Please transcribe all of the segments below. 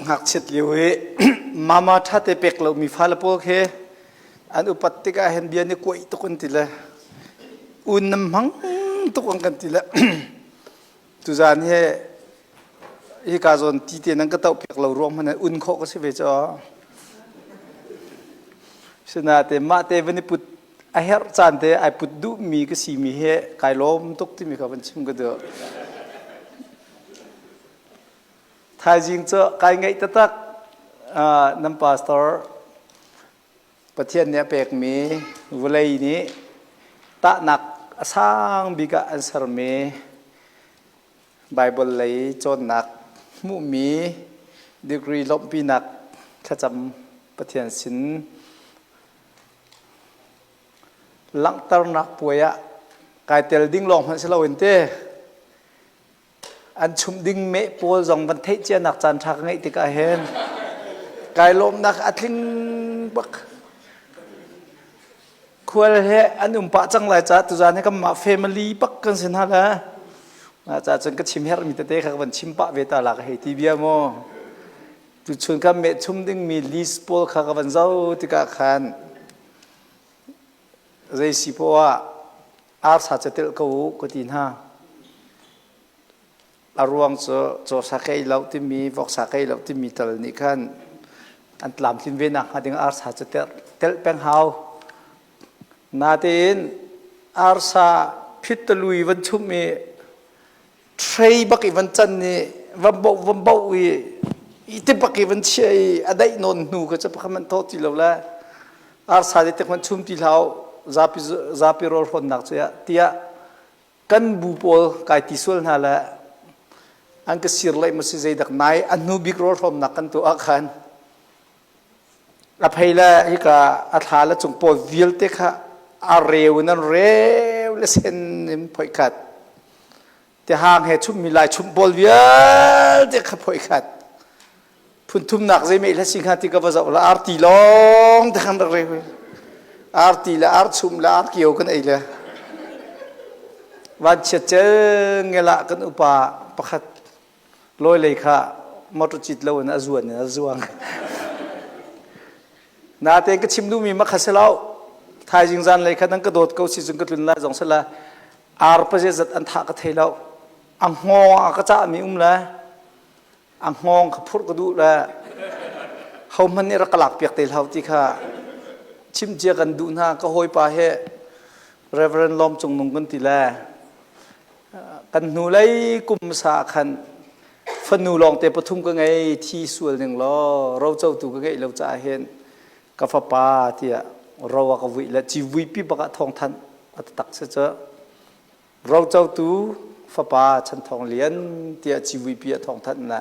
Ngakchiat lio i mama ṭhate pek lomi fale pawl khi an upat tikah hin bia ni kuaih tuk an ti le un nam hmang tuk an kan ti le tuzaan hi hika zawn ti te nan ka toh piak lo ruang hmanh un khawh ka si ve caw. Sinate mah te van i put a herh caan te ai put duhmi ka simi he kai lawm tuk timi kha van chim ka duh. Thaizing cu kai ngaih taktak. Nan pastor Pathian nih a pekmi vawlei nih tahnak a sang bik ah an sermi Baibal lei cawnnak hmuhmi degree lawmhpinak thlacam Pathian sin langhternak puai ah kai tel ding lawng hmanh si loin te An chumh ding meh pawl zong van theih cianak caan ṭha ka ngeih tikah hin kai lawmnak a tling bak. Khual he an um pah cang lai caah tuzaan hi kanmah family bak kan si hna le ca cun ka chim herhmi tete kha ka van chim pah ve ta la ka hei ti bia mu. Tuchun kan meh chum dingmi list pawl kha ka van zoh tikah khan zei si poah ah arsa cu telh ko u ka ti hna. A ruang cu cawsa ka ei lo timi voksa ka ei lo timi tal nih khan an tlamtlin ve nak hnga ding arsa cu telh peng hau. Natein arsa phit talui van chumh i tray bak i van can i van boh van boh i i ti bak i van chiah i a daih nawn hnu ka cu pakhat man thaw ti lo le arsa te tek man chum ti hlau zapi zapi rawl hrawnnak cu tiah kan bu pawl kai ti sual hna le an ka sir lei ma si zeidak nai a hnu bik rawl hrawmnak kan tuah ah khan a phei le hika a thla le cung pawl vialte kha a reu in an reu le sen in phoih khat tihang he chumhmi lai chumh pawl vialte kha phoih khat phun thumnak zei mei hla si hnga ti ka va zoh la arti lawng te khan rak reu arti le ar chum le ar kio kan ei le vanchiat cel ngela kan upa pakhat Lawi lei kha motor cit lo in a zuan in a zuang. Natein ka chim duhmi ma kha si lo. Thaizing zan lei kha nan ka dawt ko si cun ka tlun lai zong sila ar paze zat an thah ka thei lo. A hngawng a ka cahmi um le a hngawng kha phurh ka duh le ho hmanh nih rak ka lak piak te hlau ti kha chim cia kan duh hna ka hawipa he Reverend Lawm Cung Nung kan ti le Kan hnulei kum hmasa ah khan fanu lawngte pathum ka ngei thi sual ning law rocotu ka ngeih lo caah hin ka fapa tiah ro a ka vuih le civuipi bak ah thawngthanh a tak si cu rocotu fapa Chan Thawng Lian tiah civuipi ah thawngthanh na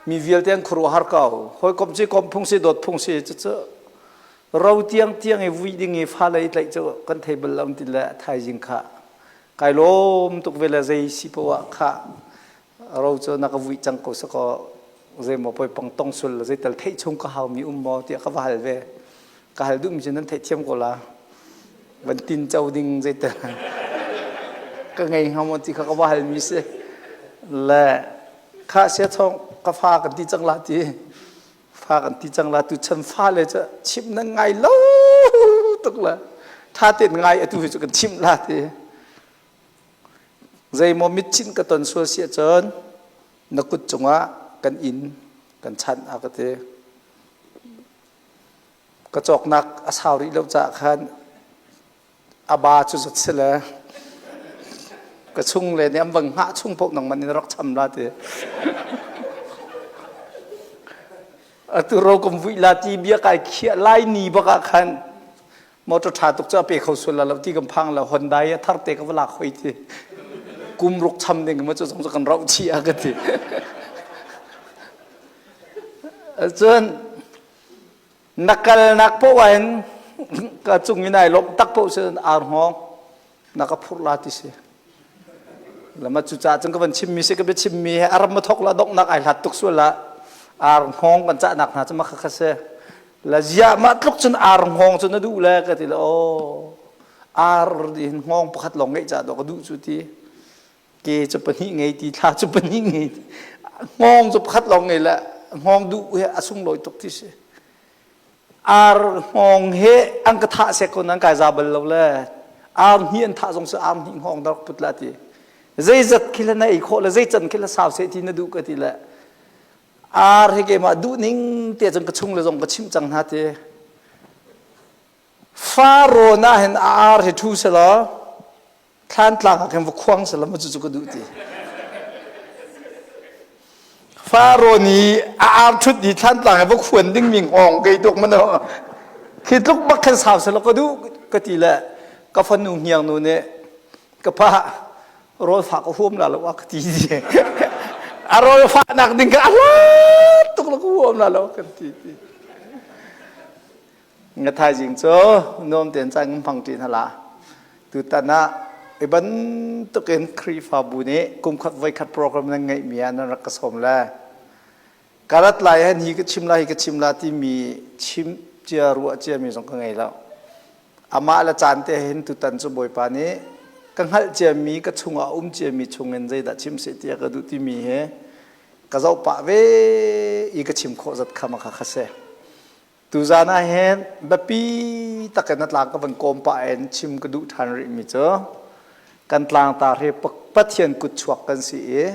mi vialte an khuaruahhar ko hawikom si kom phung si dawt phung si cucu ro tiang tiang i vui ding i fale i tlaih cu kan thei bal lo ti le thaizing kha Kai lawm tuk ve le zei si poah kha ro cu na ka vuih cang ko sakaw zeimaw poi pang tong sul le zeital theih chung ka hau mi um maw tiah ka va hal ve. Ka hal duhmi cu nan theihthiam ko la. Van tin co ding zeital ka ngei hnga maw ti kha ka va hal mi si. Le kha sia chong ka fa kan ti cang la ti. Fa kan ti cang la tu chan fale cu chimh nan ngai lo tuk la tha tein ngai atu hi cu kan chimh la ti zeimaw mitchinh ka ton sual si ahcun na kut cungah kan inn kan chanh a ka ti ka cawknak a sau rih lo caah khan a ba cu zat si le ka chung le nih an vang hngah chung paoh nangmah nih rak cham la ti atu ro kum vui la ti bia kai khiah lai ni bak ah khan motor tha tuk cu a pe kho sual la lo ti kan phang lo Honda i a thar te ka va lak hoi ti kum ruk cham ding ma cu zong cu kan rauh chi a ka ti cun Na kalnak paoh ah hin ka cung in ai lawmh tak paoh si ar hngawng na ka phurh la ti si. Lama cucaah cun ka van chimmi si ka biachimmi he a ram a thok la donghnak ai hlat tuk sual la ar hngawng kan cahnak hna cu mah kha si. La ziah mah tluk cun ar hngawng cu na duh le ka ti le aw ar hin hngawng pakhat lawng ngeih cah dawh ka duh cu ti. Ke cu pahnih ngei ti thla cu pahnih ngei ti. Hngawng cu pakhat lawng ngei le. Hngawng duh he a sunglawi tuk ti si. Ar hngawng he an ka thah sek ko nan kai za bal lo le ar hni an thah zong si ar hni hngawng rak put la ti. Zeizat khi le na ei khawh le zei can khi le sau seh ti na duh ka ti le ar hi keimah duh ning te cun ka chung le zong ka chimh cang hna ti. Farawn ah hin a ar hi ṭhu selaw thlantlang ah khin va khuang selaw maw cucu ka duh ti. Farawn i a ar ṭhut i thlantlang he va khuan dingmi hngawng kei tuk mana khi tluk bak khan sau selaw ka duh ka ti le ka fanu hniangnu nih ka pa rawl fah ka huam la lo a ka ti ti. A rawl fahnak ding ka a hlat tuk la ka huam la lo kan ti ti. Nga thaizing cu nuam tein caan kan hmang ṭi hna la. Tutan ah i bantukin Khrihfabu nih kumkhat voikhat program nan ngeihmi ah nan rak ka sawm le ka rat lai hen hi ka chim la hi ka chim la timi chim cia ruah ciami zong ka ngei lo. Amah le caan te hin tutan cu Bawipa nih ka hngalh ciami ka chungah a um ciami chungin zeidah chim seh tiah ka duh timi he ka zoh pah ve i ka chim khawh zat kha ma kha kha si. Tuzaan ah hin biapi tak in a tlang ka van kawm pah in chim ka duh ṭhan rihmi cu kan tlangtar hi Pathian kutchuak kan si i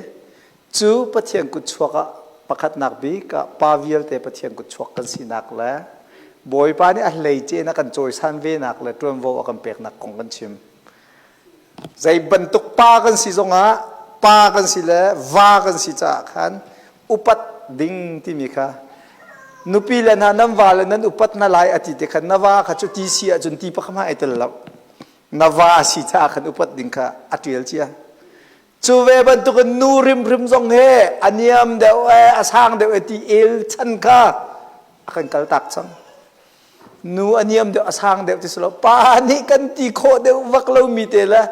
cu Pathian kutchuak ah pakhatnak bik ah pa vialte Pathian kutchuak kan sinak le Bawipa nih a hleice in a kan cawisan venak le ṭuanvo a kan peknak kong kan chim. Zei bantuk pa kan si zongah pa kan si le va kan si caah khan upat ding timi kha nupi le hna nan va le nan upat hna lai a ti te khan na va kha cu ti si ahcun ti pakhat hmanh ai tel lo. Na va si caah khan upat ding kha a ṭial cia. Cu ve bantukin nu hrimhrim zong he a niam deuh e a sang deuh e ti el chan kha a kan kaltak cang. Nu a niam deuh a sang deuh ti si lo pa nih kan ti khawh deuh vak lomi te le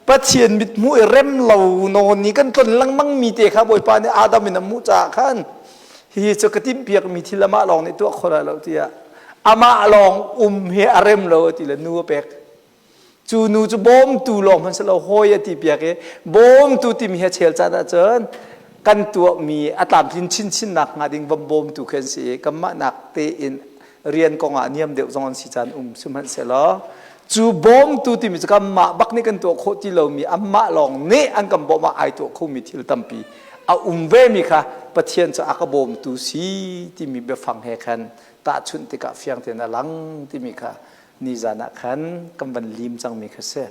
Pathian mithmuh i rem lo nawn i kan tlon lengmang mi te kha Bawipa nih Adam in a hmuh caah khan hihi cu ka timhpiak mi thil amah lawng nih tuah kho lai lo tiah amah lawng um hi a rem lo ti le nu a pek. Cu nu cu bawmtu lawng hmanh si lo hawi a ti piak i bawmtu timi hi a chel caan ahcun kan tuahmi a tlamtlin chinchin nak hnga ding van bawmtu khi an si i kanmah nak tein rian kong ah niam deuh zong an si caan um sihmanhsehlaw cu bawmtu timi cu kanmah bak nih kan tuah khawh ti lomi anmah lawng nih an kan bawmh ah ai tuah khomi thil tampi a um vemi kha Pathian cu a ka bawmtu si timi biafang he khan tahchunh tikah fiang tein a lang timi kha nizan ah khan kan van lim cangmi kha si.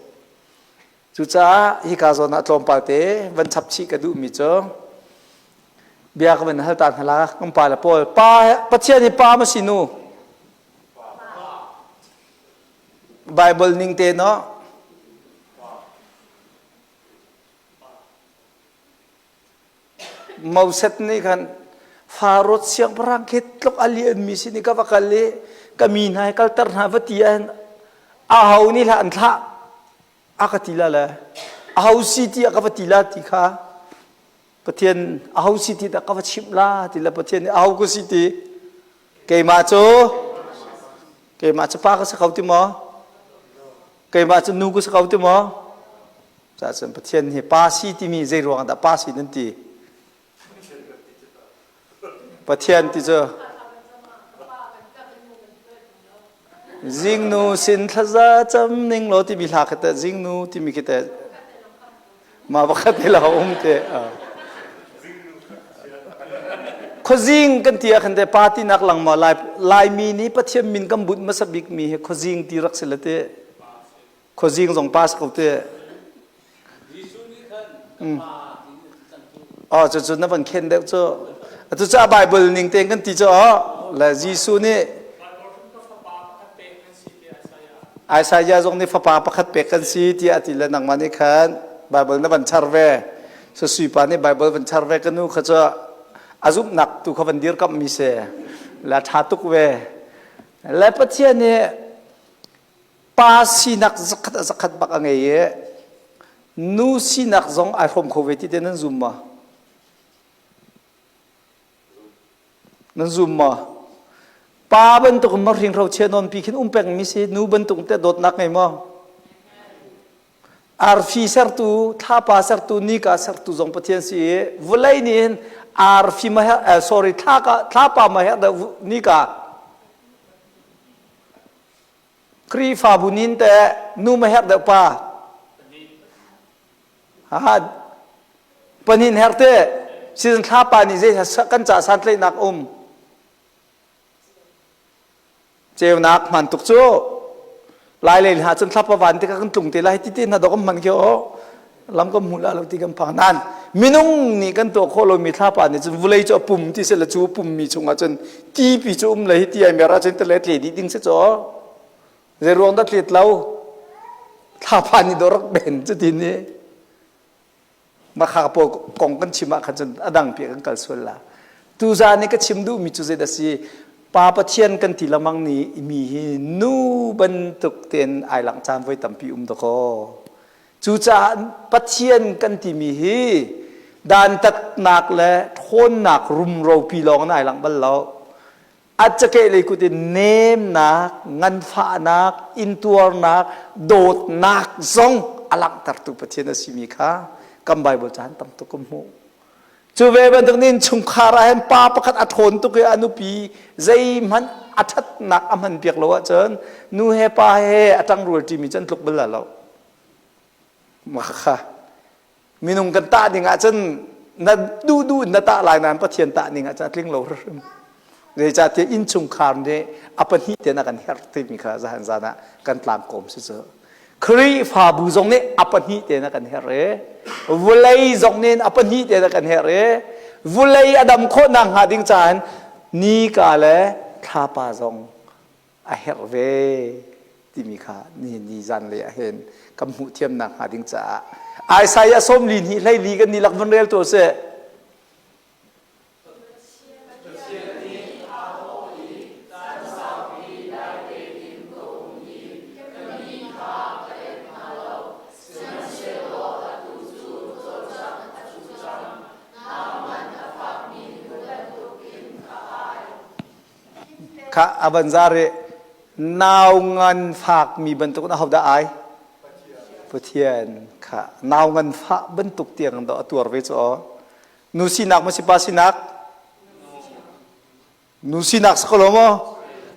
Cucaah hika zawn ah tlawmpal te van chap chih ka duhmi cu bia ka van hal ta hna la kan pa le pawl pa Pathian hi pa ma si nu Bible ning te no Moses nih khan Faro siangpahrang khi tluk a lianmi sin i ka va kal i ka mi hna hi kalter hna va ti ahhin aho nih hlah an thlah a ka ti la le aho si ti a ka va ti la ti kha Pathian aho si ti dah ka va chimh la ti le Pathian nih aho ka si ti keimah cu keimah cu pa ka si kho ti maw keimah cu nu ka si kho ti maw Cun Pathian hi pa si timi zei ruang dah pa si nan ti? Pathian ti cu Zingnu sin thlaza cam ning law timi hla kha teh zingnu timi khi teh mah pakhat te lo um te. Khuazing kan ti ah khan te pa tinak lang maw Lai Laimi nih Pathian min kan bunh hmasa bik mi hi khuazing ti rak si le te. Khuazing zong pass ko te. Jesuh nih khan ka pa ti in a cang cu. Oh, cucu na van khen deuh cu. Atu cu a Bible ning tein kan ti cu oh. Le Jesuh nih Isaiah zong nih fapa pakhat pek kan si tiah a ti le nangmah nih khan Bible na van char ve. So sui pa nih Bible van char ve ka nu kha cu a zumhnak tu kha van dirkamh mi si. Le ṭha tuk ve. Le Pathian nih Pa sinak zakhat a zakhat bak a ngei i nu sinak zong ai hrawm kho ve ti te nan zum maw? Nan zum maw? Pa bantuk in mahring hro chia nawn pi khin um peng mi si nu bantuk te dawtnak ngei maw? Arfi sertu, thlapa sertu, nika sertu zong Pathian si i vawlei nih hin Arfi ma herh sorry thlapa ma herh deuh nika? Khrihfabu nin te nu ma herh deuh pa? Ha panin herh te season thlapa nih zei kan ca santlaihnak um? Ceunak hman tuk cu lai lei hna cun thlapa van tikah kan tlung te lai ti te hna dok hman khi o lam kan hmu la lo ti kan phang nan minung nih kan tuah khawh lomi thlapa nih cun vulei cu a pum ti se le cu pum mi chungah cun tipi cu um le hi ti ai mer ahcun tele tle dih ding si caw zei ruang dah tlet lo thlapa nih dawh rak ben cu ti nih Makha pawl kong kan chim ah khan cun a dang pi kan kal sual la. Tuzaan i ka chim duhmi cu zeidah si Pa Pathian kan ti lamang ni mi hi nu bantuk tein ai langh caan voi tampi um dakaw. Cucaah Pathian kan timi hi dantatnak le ṭhawnnak rumropi lawng in ai langh bal lo. A cakeh lei kut in nemnak, nganfahnak, intuarnak, dawtnak zong a langhtertu Pathian a simi kha kan Bible caan tam tuk kan hmuh. Cu ve bantuk nih chungkhar ah hin pa pakhat a ṭhawn tuk i a nupi zeihmanh a ṭhatnak a hman piak lo ahcun nu he pa he a ṭangrual ṭimi cu an tluk bal lo. Kha minung kan tah ding ahcun na duh duh in na tah lai nain Pathian tah ning ahcun a tling lo hrim. Zeicahtiah innchungkhar nih a pahnih tein a kan herh timi kha zahan zan ah kan tlangkawm si cu. Khrihfabu zong nih a pahnih tein a kan herh i vulei zong nih a pahnih tein a kan herh i vulei a dam khawh nak hnga ding caah nika le thlapa zong a herh ve timi kha nihin ni zanlei ah hin kan hmuh thiamnak hnga ding caah Isaiah sawmli hnih hleili kan ni lak van rel tu seh. Kha a van zar i nau ngan fakmi bantuk in ahodah ai? Pathian kha nau ngan fah bantuk tiang do a tuar ve cu aw. Nu sinak maw si pa sinak? Nu sinak si ko lo maw?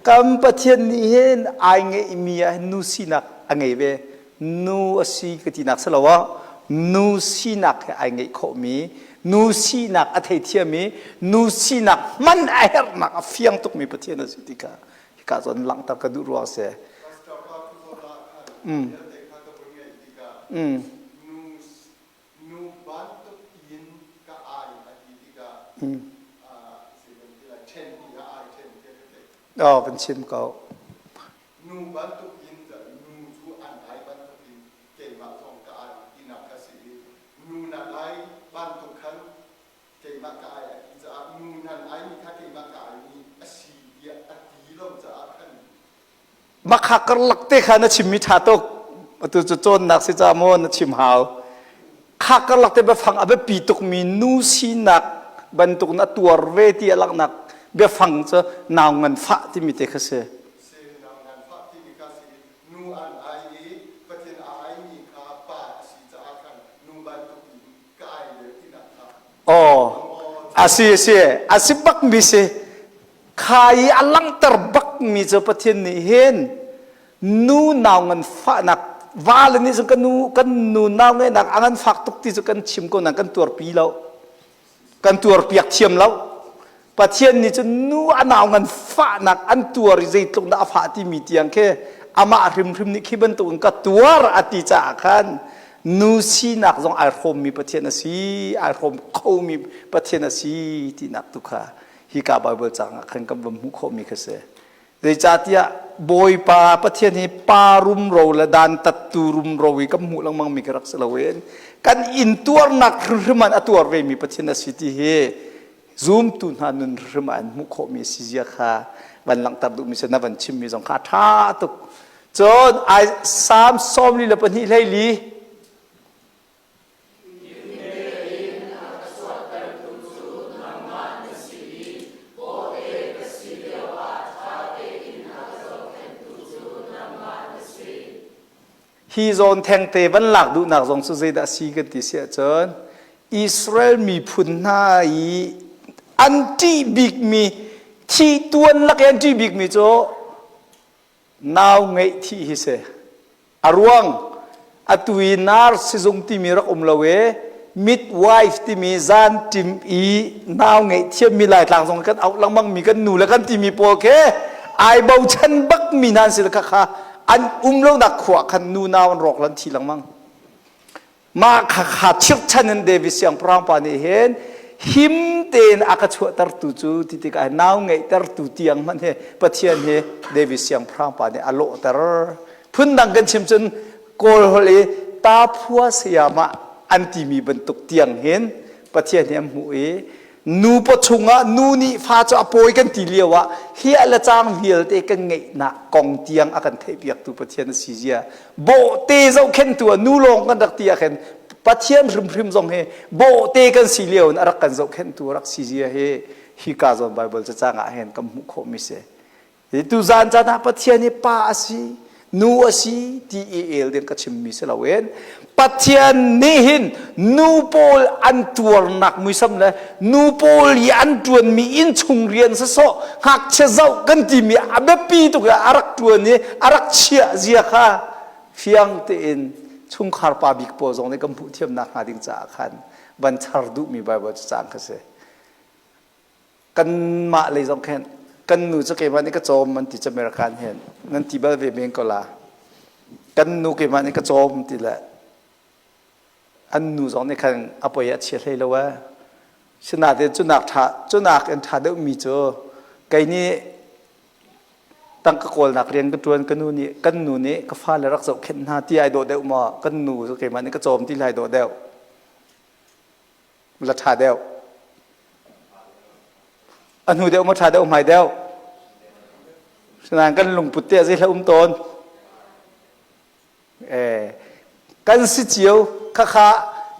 Kan Pathian nih hin ai ngeihmi ah hin nu sinak a ngei ve. Nu a si ka tinak si lo ah nu sinak he ai ngeih khawhmi nu sinak a theithiam i nu sinak hman a herhnak a fiang tukmi Pathian a si ti kha hika zawn langhter ka duh ruang si. Mm. Mm. Nu bantuk in ka ai a ti tikah Mm. ṭhen hnih ah ai ṭhen tiah ka theih. Oh, kan chim ko. Nu bantuk in nu cu an ai bantuk in keimah zong ka ai tinak kha si i nu nan ai bantuk khan keimah ka ai a ti caah nu nan aimi kha keimah ka aimi a si tiah a ti lo caah khan Makha karlak te kha na chimmi ṭha tuk. Atu cu cawnnak si ca maw na chim hau. Kha karlak te biafang a biapi tukmi nu sinak bantuk na tuar ve ti a langhnak biafang cu nau ngan fah timi te kha si. Si nau ngan fah timi kha si nu an ai i Pathian a aimi kha pa a si caah khan nu bantuk in ka ai ve tinak kha. Aw, a si a si a si bak mi si. Kha i a langhter bak mi cu Pathian nih hin nu nau ngan fahnak vale nih cun kan nu kan nu nau ngeihnak a ngan fak tuk ti cu kan chim ko nain kan tuarpi lo. Kan tuarpiak thiam lo. Pathian nih cun nu a nau ngan fahnak an tuar i zeitluk dah a fah timi tiang khi amah hrimhrim nih khi bantuk in ka tuar a ti caah khan nu sinak zong ai hrawmmi Pathian a si, ai hrawm khomi Pathian a si tinak tu kha hika Bible caang ah khan kan van hmuh khawhmi kha si. Zeicahtiah Bawipa Pathian hi pa rumro le dantattu rumro i kan hmuh lengmangmi ka rak si loin kan intuarnak hrimhrim an a tuar vemi Pathian a si ti hi zumtu hna nun hrimhrim ah an hmuh khawhmi si zia kha van langhter duhmi si na van chimmi zong kha a ṭha tuk. Cun Salm 42 hleili Hi zawn thengte van lak duhnak zong cu zeidah a si kan ti si ahcun Israel miphun hna i An ṭih bikmi thi tuan lak i an ṭih bikmi cu nau ngeih thih hi si. A ruang atu i nurse sizung timi rak um lo i midwife timi zan ṭim i nau ngeih thiammi Laitlang zong kan auh lengmang mi kan nu le kan timi pawl khi ai bochan bakmi hna an si kha kha an um lonak khua khan nu nau an rawk lan thi lengmang. Mah khakha chirhchan in David siangpahrang pa nih hin him tein a ka chuahtertu cu ti tikah nau ngeihtertu tiang hmanh hi Pathian hi David siangpahrang pa nih a lawhter. Phundang kan chim cun Kawl holh i ta phua sayamah an timi bantuk tiang hin Pathian hi an hmuh i nu pawchung ah nu nih fa cu a pawi kan ti lio ah hliah le cang vialte kan ngeihnak kong tiang a kan theihpiaktu Pathian a si zia bawhte zohkhenhtu ah nu lawng kan rak ti ah khin Pathian hrimhrim zong hi bawhte kan si lio in a rak kan zohkhenhtu a rak si zia hi hika zawn Bible cacang ah hin kan hmuh khawhmi si. Tuzaan caan ah Pathian hi pa a si, nu a si ti i el ding ka chimmi si loin Pathian nih hin nu pawl an tuarnak muisam le nu pawl i an ṭuanmi innchung rian sasawh ngakchia zoh kan timi a biapi tuk i a rak ṭuan i a rak chiah zia kha fiang tein chungkhar pa bik pawl zong nih kan hmuh thiamnak hnga ding caah khan van char duhmi Bible cacang kha si. Kanmah lei zong khin kan nu cu keimah nih ka cawm an ti cu American hin nan ti bal ve men ko la. Kan nu keimah nih ka cawm ti le an nu zong nih khan a poi a chia hlei lo ee. Sinain cunak ṭha cunak in ṭha deuhmi cu kei nih tangka kawlnak rian ka ṭuan ka nu nih kan nu nih ka fale rak zohkhenh hna ti ai dawh deuh maw kan nu cu keimah nih ka cawm ti lai dawh deuh. La ṭha deuh. A hnu deuh maw ṭha deuh hmai deuh? Sinain kan lungput te a zei hlah um tawn. Eh, kan si cio khakha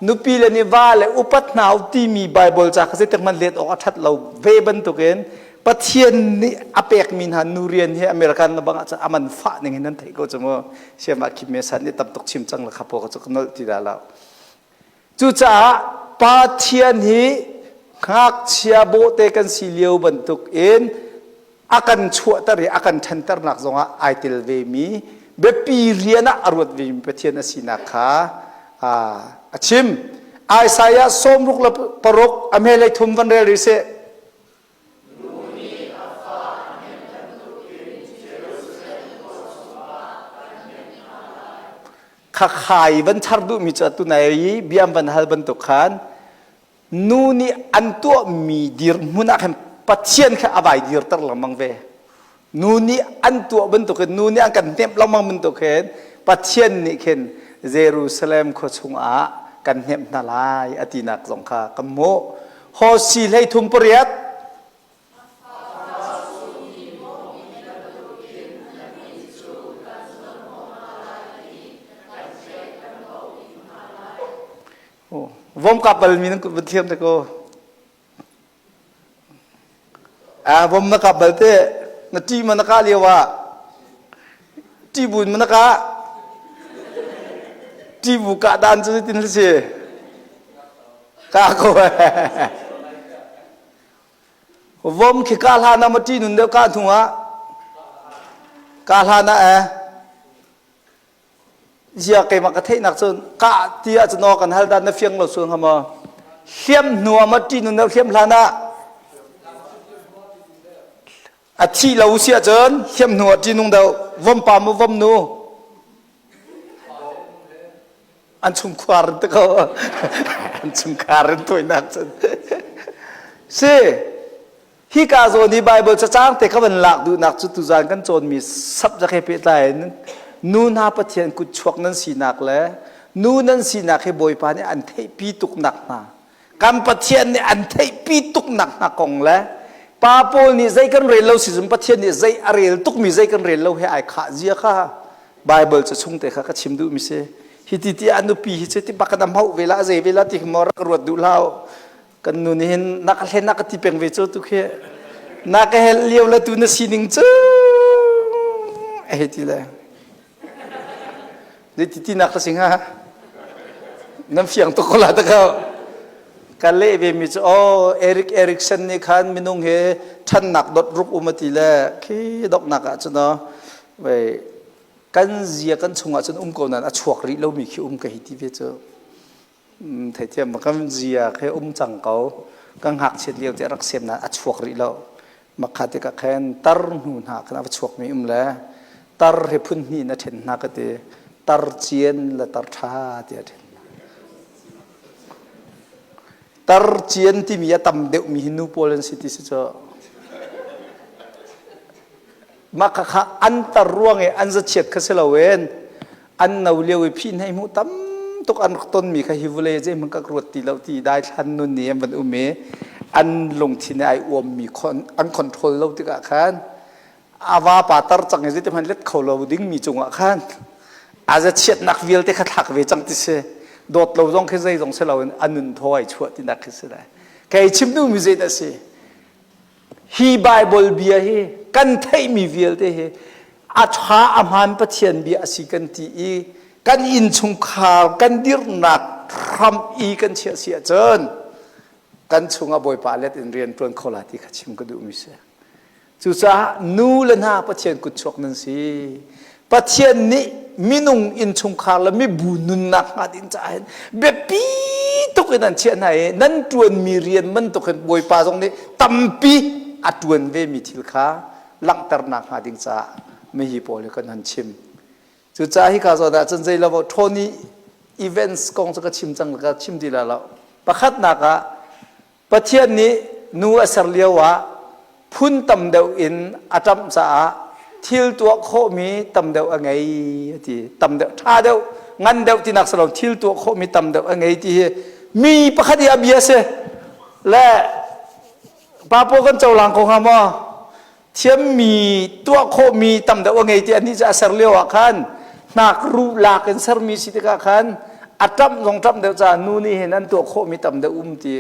nupi le nih va le upat hna u timi Bible ca kha zeitik hmanh let awk a ṭhat lo ve bantukin Pathian nih a pekmi hna nu rian hi American na bang ah cun a man fah ning in nan theih ko cu mu. Siam ah Kim Me San nih tam tuk chim cang la kha paw ka cu ka nolh ti dah lo. Cucaah Pathian hi ngakchia bawhte kan si lio bantuk in a kan chuahter i a kan ṭhanternak zongah ai tel vemi biapi rian ah a ruat vemi Pathian a sinak kha a chim. Isaiah 66 a hmelei thum van rel rih sih. Khakhai van char duhmi cu atu nai i biam van hal bantuk khan nu nih an tuahmi dirhmun ah khan Pathian kha a vai dirter lengmang ve. Nu nih an tuah bantukin nu nih an kan hnemh lengmang bantuk hin Pathian nih khin Jerusalem khua chungah kan hnemh hna lai a tinak zong kha kan hmuh. Hosi hlei thum pariat Vom kap bal mi nan kut thiam te ko. Ah vom na kap bal te na ṭi ma na kah lio ah ṭi bun ma na kah ṭi bu kah dan cu tin si. Ka ko Vom khi ka hlan ah ma ṭi nun deuh ka hnu ah ka hlan ah eh zia keimah ka theihnak cun ka ti ah cun aw kan hal dan na fiang lo sual hnga maw hliam hnu ah ma ṭi nun deuh hliam hlan ah a thih lo si ahcun hliam hnu ah ṭi nung deuh vom pa maw vom nu an chungkhar in te ko an chungkhar in tuainak cun si hika zawn i Bible cacang te ka van lak duhnak cu tuzan kan cawnmi subject he pehtlai in nu hna Pathian kutchuak nan sinak le nu nan sinak hi Bawipa nih an theihpi tuknak hna kan Pathian nih an theihpi tuknak hna kong le pa pawl nih zei kan rel lo si cun Pathian nih zei a rel tukmi zei kan rel lo he ai khah zia kha Bible cu chung te kha ka chim duhmi si hi ti ti a nupi hi cu ti bak kan hauh ve la zei ve la ti maw rak ruat duh hlah kan nu nih hin na ka hlen na ka ti peng ve cu tu khi na ka hel lio le tu na sining cu hei ti le zei ti ti nak ka si hnga nan fiang tuk ko la ta ko. Ka leh ve mi cu oh Erik Erikson nih khan minung he ṭhannak dot ruk um a ti le khi doknak ah cun wei kan zia kan chungah cun um ko nain a chuak rih lomi khi um ka hi ti ve cu. Theithiam kan zia khi um cang ko. Ka ngakchiat lio te rak sem nain a chuak rih lo. Makha tikah khan tar hnu hna khan a va chuakmi um le tar hi phun hnih in a ṭhen hna ka ti. Tar cian le tar ṭha ti a ṭhen. Tar cian timi a tam deuhmi hi nu pawl an si ti si cu. Mah khakha an tar ruang i an zachiat kha si loin an no lio i phih hnei hmuh tam tuk an rak tonmi kha hi vawlei zeihmanh ka ruat ti lo ti daithlan nun nih an van um i an lungthin i ai uammi an control lo tikah khan a vapa tar cang i zeitin hmanh let kho lo dingmi cungah khan a zachiatnak vialte kha thlak ve cang ti si dawt lo zong khi zei zong si loin a nun thaw ai chuah tinak khi si lai kei chim duhmi zei dah si Hi Baibal bia hi kan theihmi vialte hi a ṭha a hmaan Pathian bia a si kan ti i kan innchungkhar kan dirhnak hram i kan chiah si ahcun kan chungah Bawipa let in rian ṭuan kho lai ti kha chim ka duhmi si. Cucaah nu le hna Pathian kutchuak nan si. Pathian nih minung innchungkhar le mibu nunnak hnga ding caah hin biapi tuk in an chiah hna i nan ṭuanmi rian bantuk hin Bawipa zong nih tampi a ṭuan vemi thil kha langhternak hnga ding caah mihi pawl hi kan han chim. Cucaah hika zawn ah cun zei lo Tony Evans kong cu ka chim cang ka chim ti lai lo. Pakhatnak ah Pathian nih nu a ser lio ah phun tam deuh in a ṭamh caah thil tuah khawhmi tam deuh a ngei a ti. Tam deuh, ṭha deuh, ngan deuh tinak si lo, thil tuah khawhmi tam deuh a ngei ti hi mi pakhat i a bia si. Le pa pawl kan cohlang ko hnga maw? Thiammi tuah khawhmi tam deuh a ngei ti anih cu a ser lio ah khan hnak ruh lak in sermi si tikah khan a ṭamh zong ṭamh deuh caah nu nih hin an tuah khawhmi tam deuh um ti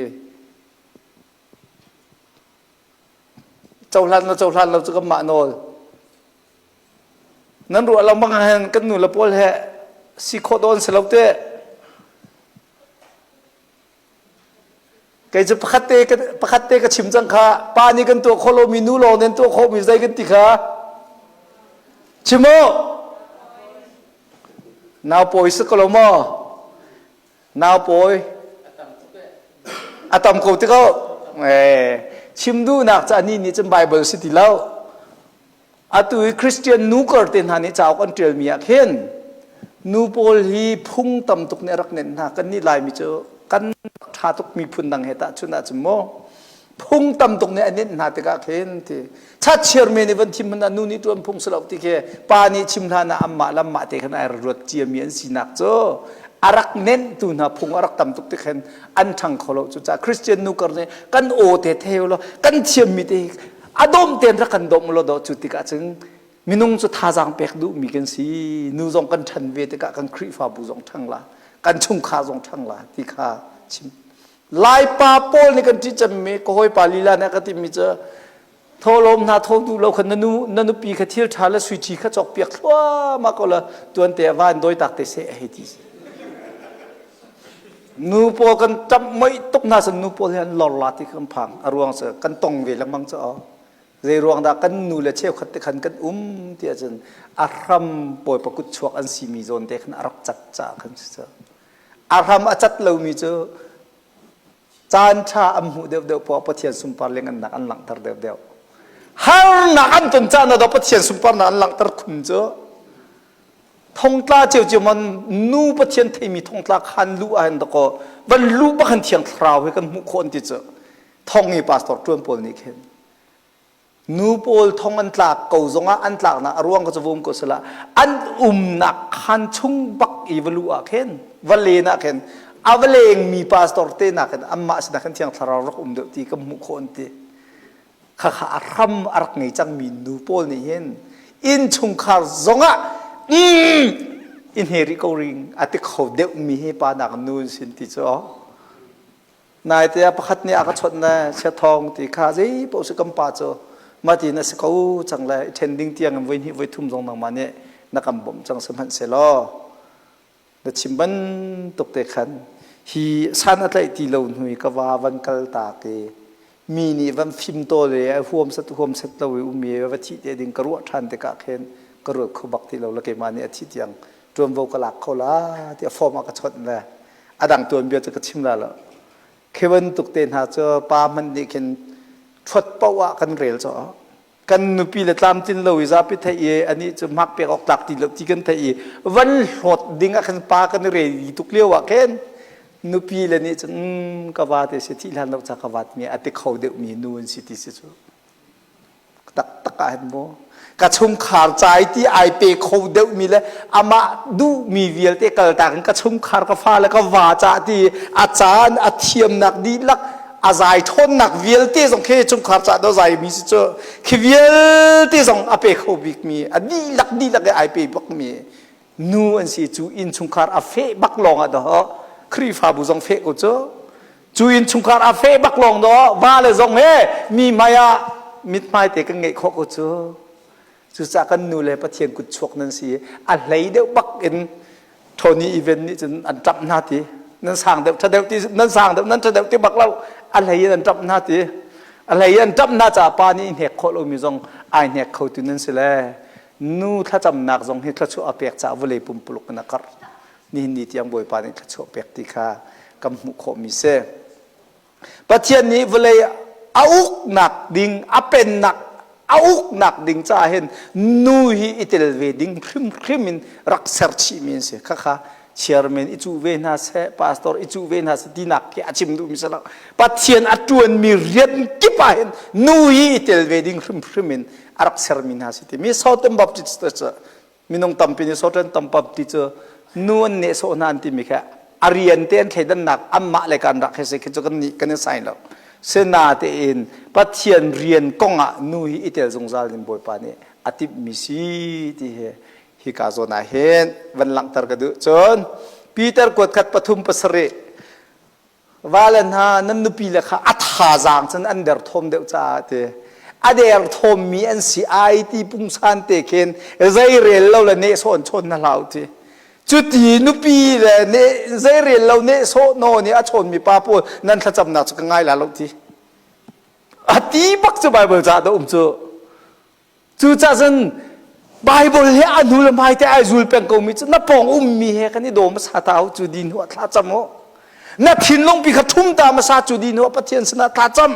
cohlan lo cohlan lo cu kanmah nawl nan ruah lo bang hen kan nu le pawl he si khawh dawn si lo te Kei cu pakhat te pakhat te ka chim cang kha pa nih kan tuah khawh lomi nu lawng nih an tuah khawhmi zei kan ti kha chim u nau pawi si ko lo maw nau pawi a tam ko ti ko chim duhnak ca ni nih cun Bible si ti lo Atu i Christian nu kar te hna nih cauk an ṭialmi ah khin nu pawl hi phung tam tuk nih a rak nenh hna. Kannih Laimi cu kan ṭha tuk miphun dang he tahchunh ahcun maw phung tam tuk nih a nenh hna tikah khin ti chachiar men i van thim hmanh ah nu nih ṭuan phung si lo ti khi pa nih chim hlan ah anmah le anmah te khan ai ruat ciami an sinak cu a rak nenhtu hna phung a rak tam tuk ti khin an ṭhang kho lo cucaah Christian nu kar nih kan aw te thei law kan thiammi te a dawm tein rak kan dawm law daw cu tikah cun minung cu thazaang pek duhmi kan si nu zong kan ṭhan ve tikah kan Khrihfabu zong ṭhang la kan chungkhar zong ṭhang la ti kha chim Laipa pawl nih kan ṭih cemmi ka hawipa lila nih a ka timi cu tholawm hna tho duh lo kha na nu na nupi kha thil ṭha le sui ṭhi kha cawk piak thluahmah ko la tuan te ah van dawi tak te seh a hei ti Nu pawl kan ṭamh moih tuk hna san nu pawl hi an lor la ti kan phang. A ruang cu kan tong ve lengmang cu aw. Zei ruang dah kan nu le cheukhat te khan kan um ti ahcun a hram bawipa kut chuak an simi zawn te khan a rak cat caah khan si cu. A hram a cat lomi cu caan ṭha an hmuh deuhdeuh poah Pathian sunpar lianhngannak an langhter deuhdeuh. Harnak an ton caan ah Pathian sunparnak an langhter khun cu. Thongtla ciocio man nu Pathian theimi thongtla khan luh ah hin dakaw van luh bak hin thiang thlarau hi kan hmuh khawh an ti cu thong i pastor ṭuan pawl nih khin nu pawl thong an tlak ko zongah an tlaknak a ruang ka cu vum ko sila an umnak khan chung bak i va luh ah khin va len ah khin a va lengmi pastor te nak in anmah sinah khin thiang thlarau rak um deuh ti kan hmuh khawh an ti Khakha a hram a rak ngei cangmi nu pawl nih hin innchungkhar zongah i hne rih ko ring a ti kho deuhmi hi pa nak nu an sin ti cu naite ah pakhat nih a ka chawnh le chiathawng ti kha zei paoh si kan pa cu mati na si ko cang le i ṭhen ding tiang in voi hnih voi thum zong nangmah nih na kan bawmh cang sihmanhsehlaw na chim bantuk te khan. Hi san a tlaih ti lo hnu i ka va van kal tak i mi nih van fim tawl i a huam set huam set lo i um i va thih te ding ka ruah ṭhan tikah khin ka ruat kho bak ti lo le keimah nih a thih tiang ṭuanvo ka lak kho la tiah form ah ka chawnh le a dang tuanbia cu ka chim la lo. Khi bantuk te hna cu pa hmanh nih khin ṭhuat paoh ah kan rel caw. Kan nupi le tlamtlin lo i zapi theih i anih cu hmak pek awk tlak ti lo ti kan theih i van hlawt ding ah khan pa kan i redi tuk lio ah khin nupi le nih cun ka va te si thih hlan lo ca ka vat mi a ti kho deuh mi nu an si ti si cu. Taktak ah hin maw ka chungkhar ca i ti ai pe kho deuhmi le amah duhmi vialte kaltak in ka chungkhar ka fale ka va ca ti a caan a thiamnak dihlak a zai ṭhawnnak vialte zong khi chungkhar ca do zai mi si cu khi vialte zong a pe kho bikmi a dihlak dihlak i ai pe bakmi nu an si cu innchungkhar a feh bak lawng ah dawh Khrihfabu zong feh ko cu Cu innchungkhar a feh bak lawng dawh va le zong he mi hmai ah mithmai te kan ngeih khawh ko cu. Cucaah kan nu le Pathian kut chuak nan si a hlei deuh bak in Tony event nih cun an ṭamh hna ti nan sang deuh ṭha deuh ti nan sang deuh nan ṭha deuh ti bak lo a hlei in an ṭamh hna ti a hlei in an ṭamh hna caah pa nih hnek khawh lomi zong ai hnek kho tu nan si le nu thlacamnak zong hi thluachuah a pek caah vawlei pumpuluk in a karh nihin ni tiang Bawipa nih thluachuah pek ti kha kan hmuh khawhmi si. Pathian nih vawlei a uknak ding, a pennak a uknak ding caah hin nu hi i tel ve ding hrimhrim in rak ser chihmi an si. Khakha chairman i cuh ve hna seh, pastor i cuh ve hna seh tinak khi a chim duhmi si lo. Pathian a ṭuanmi rian kip ah hin nu hi i tel ve ding hrimhrim in a rak sermi hna si timi Southern Baptist cu minung tampi nih sawṭan tampap ti cu nu an nehsawh hna an timi kha a rian te an thleidannak anmah le kan rak he si khi cu kan nih kan i sai lo sinatein Pathian rian kong ah nu hi i tel zungzal in Bawipa nih a timhmi si ti hi hika zawn ah hin van langhter ka duh cun Peter kuat khat pathum pasarih Vale hna nan nupi le kha a thazaang cun an derthawm deuh caah ti a derthawmmi an si ai ti pungsan te khin zeirel lo le nehsawh an chawn hna hlah u ti cuti nupi le ne zeirel lo nehsawh naw nih a chawnmi pa pawl nan thlacamnak cu ka ngai la lo ti a ti bak cu Bible ca dah um cu Cucaah cun Bible he a hnu le hmai te ai zul peng komi cu na pawng ummi he kan i daw hmasa ta u cu di hnu ah thla cam u. Na thinlung pi kha thum ta hmasa cu di hnu ah Pathian sinah thla cam.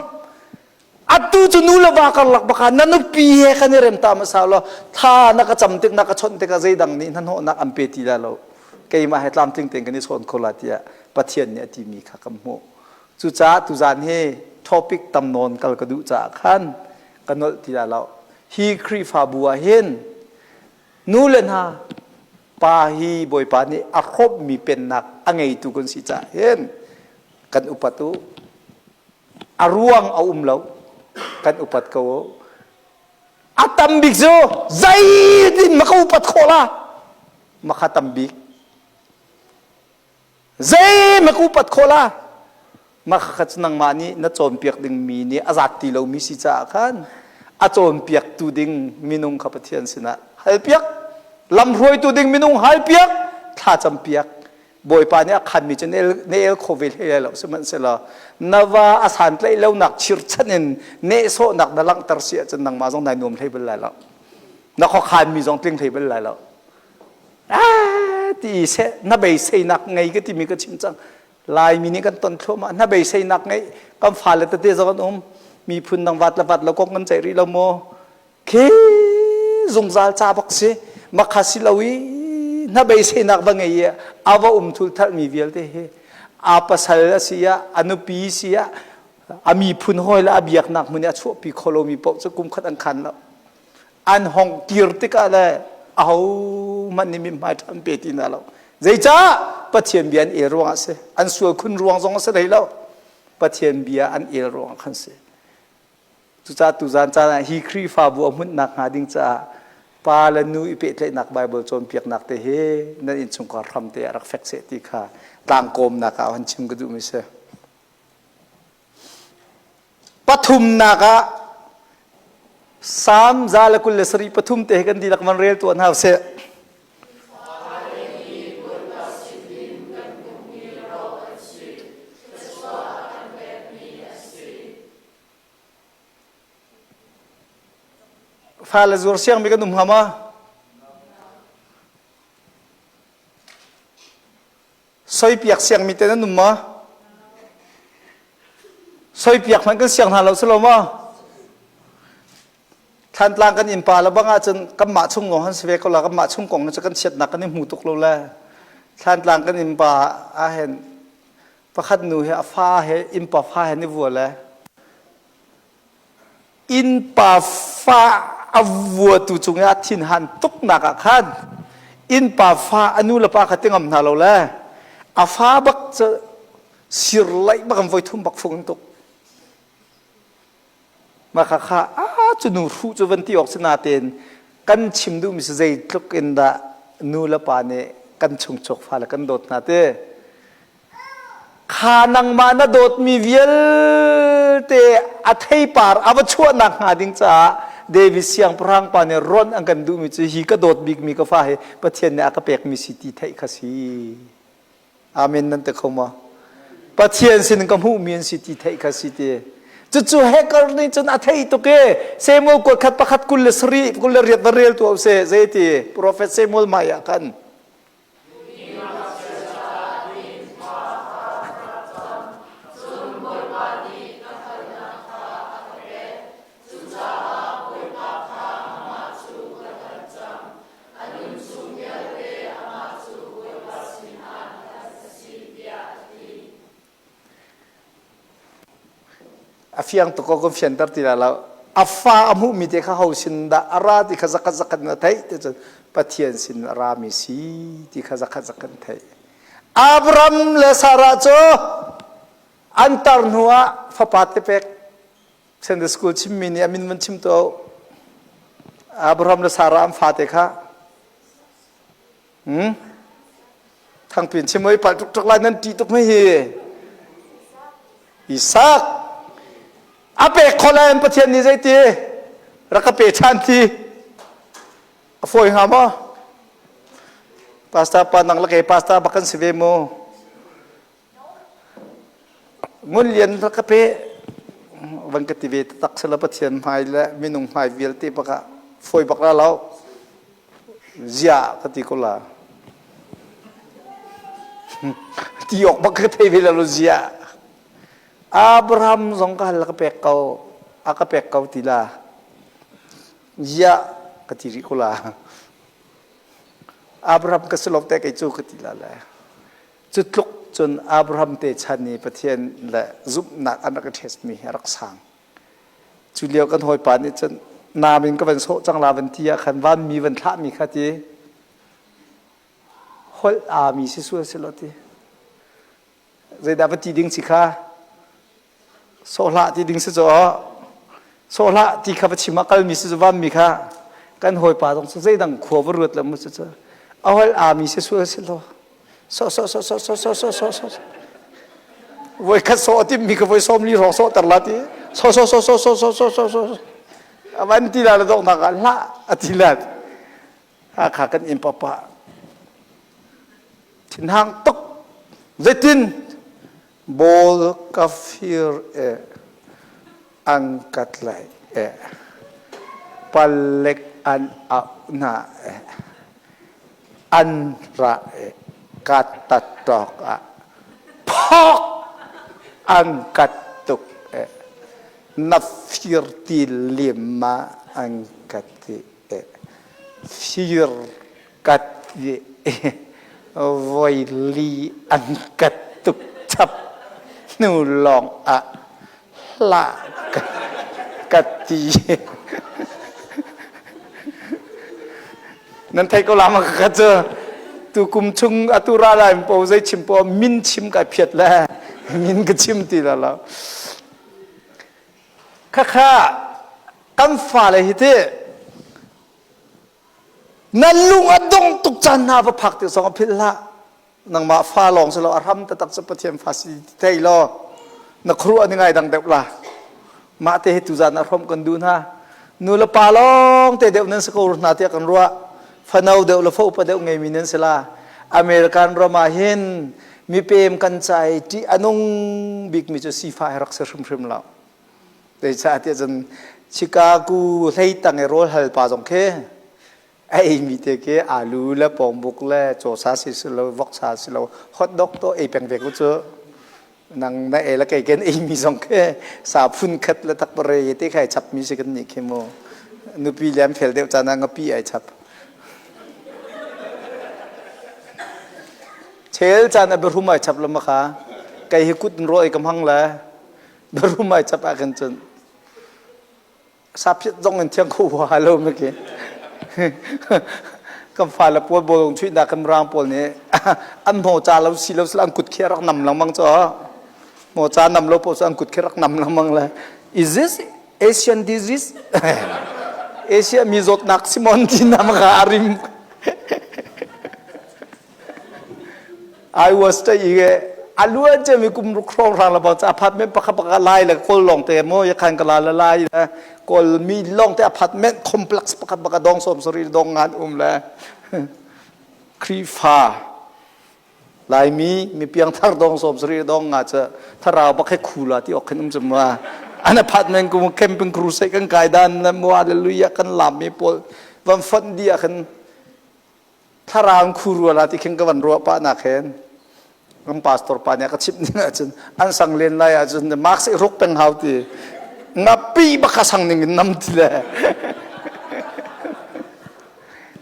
Atu cu nu le va karlak baka na nupi he kan i rem ta hmasa law thla na ka cam tik na ka chawnh tikah zeidang nih hnahnawhnak an pe ti lai lo. Keimah he tlamtling tein kan i chawn kho la tiah Pathian nih a timi kha kan hmuh. Cucaah tuzaan hi topic tam nawn kal ka duh caah khan ka nolh ti lai lo. Hi Khrihfabu ah hin nu le hna pa hi Bawipa nih a hrawmmi pennak a ngeitu kan si caah hin kan upat u. A ruang a um lo. Kan upat ko u. A tam bik cu zeitin ma ka upat khawh la? Ma kha tam bik. Zei ma ka upat khawh la? Mah kha cu nangmah nih na cawnpiak dingmi nih a zat ti lomi si caah khan a cawnpiaktu ding minung kha Pathian sinah halpiak, lamhruaitu ding minung halpiak, thlacampiak. Bawipa nih a khanmi cu na el kho ve hlei lai lo sihmanhsehlaw na va a santlaih lonak chirchan in nehsawhnak na langhter si ahcun nangmah zong nai nuam hlei bal lai lo. Na khuakhanmi zong tling hlei bal lai lo. Ah, ti seh na beiseinak ngei ka timi ka chim cang. Laimi nih kan ton thluahmah hna beiseinak ngeih kan fale tete zong an um miphun dang vat le vat lo kong kan ceih rih lo maw khi zungzal ca bak si makha si lo i hna beiseinak va ngei i a va um thul thalmi vialte hi a pasal a si ah a nupi si ah a miphun hawi le a biaknak hmun i a chuahpi kho lomi paoh cu kum khat an khan lo an hong kir tikah le ahohmanh nih mithmai ṭha an pe ti hna lo. Zeicah? Pathian bia an el ruangah a si. An sual khun ruang zong a si hlei lo. Pathian bia an el ruangah khan si. Cucaah tuzaan caan ah hi Khrihfabu a hmunhnak hnga ding caah pa le nu i pehtlaihnak Baibal cawnpiaknak te hi nan innchungkhar hram te ah rak fek seh ti kha tlangkawmnak ah han chim ka duhmi si. Pathumnak ah Salm 127 pathum te hi kan dihlak van rel tuah hna usih. Fale zuar siangmi kan um hnga ma? Soipiak siangmi te nan um ma? Soipiak hmanh kan siang hna lo si lo ma? Thlantlang kan innpa le bang ahcun kanmah chung lawng han si ve ko la kanmah chung kong cu kan chiatnak kan i hmu tuk lo le Thlantlang kan innpa ahhin pakhat nu he a fa he innpa fa he ni vua le innpa fa a vuatu cung i a thinhan tuknak ah khan innpa fa a nu le pa kha ti ngam hna lo le a fa bak cu sir laih bak an voi thum bak fung tuk mah kha kha a cu nu hruh cu van ti awk si natein kan chim duhmi si zeitluk in dah nu le pa nih kan chungchuak fale kan dawt hna ti Kha nangmah na dawtmi vialte a theipar a va chuahnak hnga ding caah David siangpahrang pa nih ron an kan duhmi cu hi ka dawt bikmi ka fa hi Pathian nih a ka pekmi si ti theih kha si. Amen nan ti kho maw? Pathian sin ka hmuhmi an si ti theih kha si ti. Cucu hacker nih cun a thei tuk i Samuel kuat khat pakhat 27 28 va rel tuah usih zeiti Prophet Samuel hmai ah khan A fiang tuk ko kan fianter ti lai lo. A fa a hmuhmi te kha ho sin dah a ra ti kha zakhat zakhat na theih ti cun Pathian sin a rami si ti kha zakhat zakhat na theih. Abraham le Sarah cu an tar hnu ah fapa te pek Sunday school chimmi nih a min van chim to Abraham le Sarah an fate kha Hmm? Thangpin chim oi pal tuk tuk lai nan ṭih tuk mai hi. Isak a pek kho lai Pathian nih zeiti rak ka pe ṭhan ti a fawi hnga maw? Pastor pa nang le kei pastor bak kan si ve mu. Ngun lian rak ka pe van ka ti ve tak sala Pathian hmai le minung hmai vialte bak ah fawi bak la lo. Ziah ka ti ko la. Ti awk bak ka thei ve lo ziah. Abraham zong ka hal ka pek ko, a ka pek ko ti la. Ziah ka ti rih ko la. Abraham ka si lo te kei cu ka ti la le. Cu tluk cun Abraham te chan i Pathian le zumhnak an rak i test mi hi a rak sang. Cu lio kan hawipa nih cun nam in ka van sawh cang la van ti ah khan vanmi van thlahmi kha ti holh aa mi si sual si lo ti zeidah va ti ding si kha sawh hlah ti ding si cu sawh hlah ti kha va chim ah kalmi si cu vanmi kha kan hawipa zong cu zeidang khua va ruat lo mu cu a holh aa mi si sual si lo So so so so so so so so so. Voi khat so tim mi ka voi som li ro so tar la ti. So so so so so so so so so. Avan ti la la dok nak la ati la. Ha kha kan in papa. Thin hang tuk. Zeitin bol ka fir e angkat lai e palek an au na e an ra e ka tattawk ah phok an kat tuk e na fir ti lim ma an ka ti e fir ka ti e voi li an kat tuk chap hnu lawng ah hlah ka ti nan thei ko la ma ka cu tu kum chung atu ra lai po zei chim po min chim kai phiat le min ka chim ti la lo kha kha kan fa le hi ti na lung a dong tuk caan hna va phak ti zong a philh hlah nangmah fa lawng si lo a hram taktak cu Pathian fa si thei law na khuaruah ni ngai dang deuh la mah te hi tuzan ah hrawm kan duh hna nu le pa lawng te deuh nan si ko hna tiah kan ruah fano deuh le fo upa deuh ngeimi nan si la American ram ah hin mipem kan cai ṭih a nung bikmi cu sifa hi rak si hrimhrim lo Zeicahtiah cun Chicago hlei tang i rawl hal pa zong khi a eimi te khi alu le pawngbuk le cawsa si si lo voksa si lo hot dog to ei peng ve ko cu nang na ei le kei ken eimi zong khi sa phun khat le takpare te khai chap mi si kan nih khi mu nupi le an fel deuh caan ah ngapi ai chap chel caan a biarum ai chap lo ma kha kei hi kut in ro ei ka hmang le biarum ai chap ah khan cun saphiat zong in thiang kho hua lo ma ki kan fale pawl bawlung chuihnak kan rang pawl nih an hmaw ca lo si lo sila an kut khi rak nam lengmang cu hmaw ca nam lo pawl cu an kut khi rak nam lengmang le is this Asian disease Asia mi zawtnak simon ti nam kha arim I was ta i a luan ce mi kum ruk hrawng hrang la bang apartment pakhat pakhat lai le kawl lawng te mo ya khan kala la lai le kawl mi lawng te apartment complex pakhat pakhat dong som sori dong ngan um le Khrifa Laimi mi piangthar dong som sari dong nga cha tharau bak he khula ti ok khin um chuma an apartment kum camping crusade kan kai dan le mo hallelujah kan lam mi pawl van font dia khan thlarau khu rua la ti khin ka van ruah pa nak hen kan pastor pa nih ka chimh ning ahcun an sang len lai ahcun mark i ruk peng hau ti ngapi bak kha sang ning in nam ti le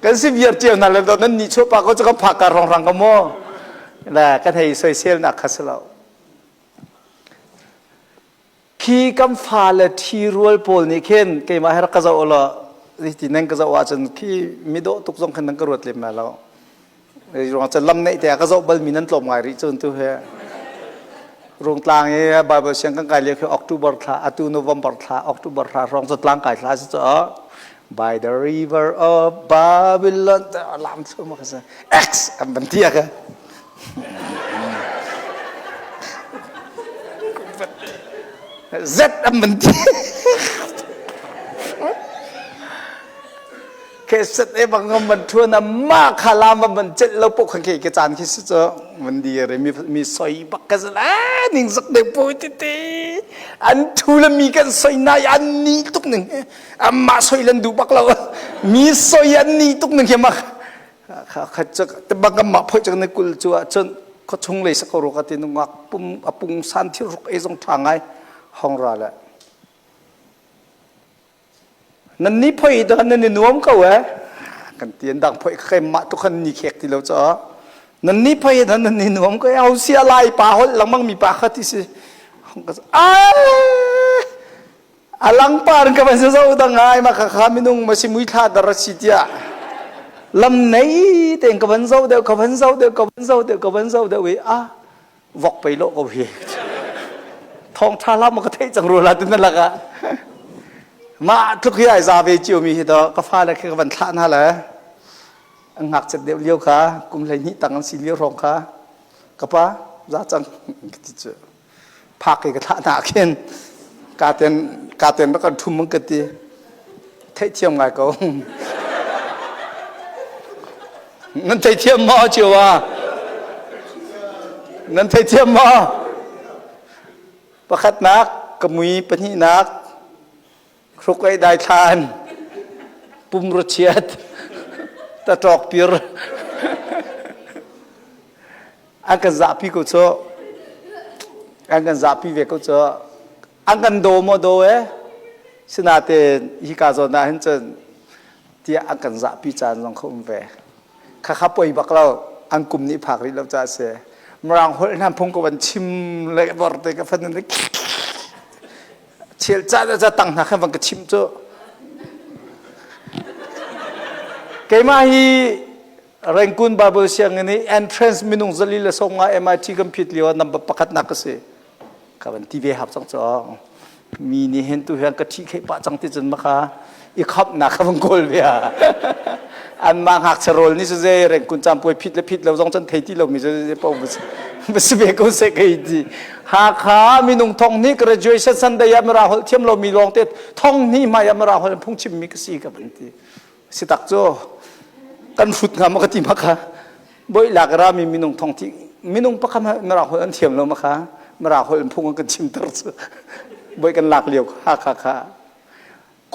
kan si viar cio hna le nan nih chuah pa ko cu kan phak ka rong rang ka mo la kan hei soisel nak kha si lo Khi kan fale ṭhirual pawl nih khin keimah he rak ka zoh ulaw ti nan ka zoh ahcun khi midawh tuk zong khin nan ka ruat lem lai lo. Ruang cun lam neih te ah ka zoh balmi nan tlawm ngai rih cun tu hi. Rungtlang i Bible siang kan kai lio khi October thla atu November thla October thla hrawng cu tlang kai thla si cu by the river of Babylon lam thlu ma ka X an van ti ka Z an van ti. Ke set e bang ngam van thuan a ma kha lam van van chet lo po khan ke ke chan khi si cho van di re mi mi soi bak ka la ning zak de po ti ti an thu le mi kan soi nai an ni tuk ning amma soi lan du bak lo mi soi an ni tuk ning ke mak kha te bang mah phoi chang ne kul chu ah cun khaw chung lei sa ko ro ka ti nungak pum apung san thil ruk ei zong tha ngai hong ra le nan ni phoi da nan ni nuam ko eh kan ti dang phoi khai mah tu khan ni khek ti lo cho nan ni phoi da nan ni nuam ko au sia lai pa hol langmang mi pa kha ti si hong ka a A langpar in ka van zo da ngai ma kha kha minung ma si mui thla dar si tiah lam nei tein ka van zo deuh ka van zo deuh ka van zo deuh ka van zo deuh i a vok pei lo ko hi thong tha la ma ka theih cang ru la tin laka mah tluk hi ai za ve cio mi hi to ka fa le khi ka van thlah hna le an ngakchet deuh lio kha kum 12 tang an si lio hrawng kha ka pa za cang ka ti cu phak i ka thlah hna khin katen katen rak kan thum ka ti theihthiam ngai ko nan theithiam maw cio ah nan theithiam maw pakhatnak ka mui pahnihnak hruk ei dai thlan pumru chiat taṭawk pir An kan zahpi ko cu. An kan zahpi ve ko cu. An kan daw maw daw eh? Sinain hika zawn ah hin cun tiah an kan zahpi caan zong kha um ve. Khakha poi bak lo. An kum nih phak rih lo caah si. Mirang holh hna phung ko van chim le bor te ka fan in chel ca ca tang hna khan van ka chim cu. Keimah hi Rangoon Bible sianginn i entrance minung 450 MIT kan phit lio ah number pakhatnak ka si. Ka van ti ve hap cang cu. Mi nih hin tu hian ka ṭhi khei pah cang ti cun maka i khamnak ka van kawl ve a. Anmah ngakchia rawl nih cu zei Rangoon campuai phit le phit lo zong cun thei ti lomi cu zei paoh va si ve ko seh kei ti. Hakha minung thong nih graduation Sunday ah mara holh thiam lomi lawng te thong hnih hmai ah mara holh phungchimmi ka si ka van ti. Si tak cu kan hrut hnga maw ka ti ma kha boi lak rami minung thong thi minung pakhat mirang holh an thiam lo ma kha mirang holh phung an kan chimter cu boi kan lak lio kha kha kha.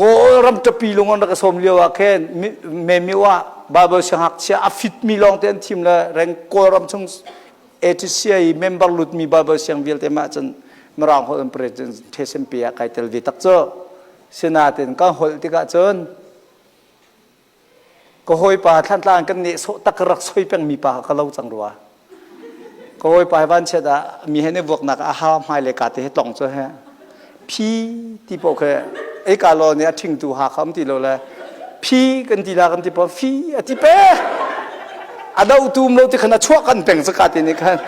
Kawlram ṭapi lung an rak sawm lio ah khin Memiu ah Bible siangngakchia a fitmi lawng te an thim le reng Kawlram chung ATCA i member lutmi Bible siang vialte mah cun Mirang holh an president ṭhesempi ah kai tel ve tak cu. Sinain kan holh tikah cun Ka hawipa Thlantlang kan nehsawh tak rak soi pengmi pa ka lo cang rua. Ka hawipa hi vanchiat ah mi he ne vuaknak ah a ha hmai le ka te he tlong cu he phi ti po khe ei ka lo nih a ṭhingtu ha kha um ti lo le phi kan ti la kan ti po phi a ti pe a do tum lo ti khan a chuah kan peng ca ka ti nih khan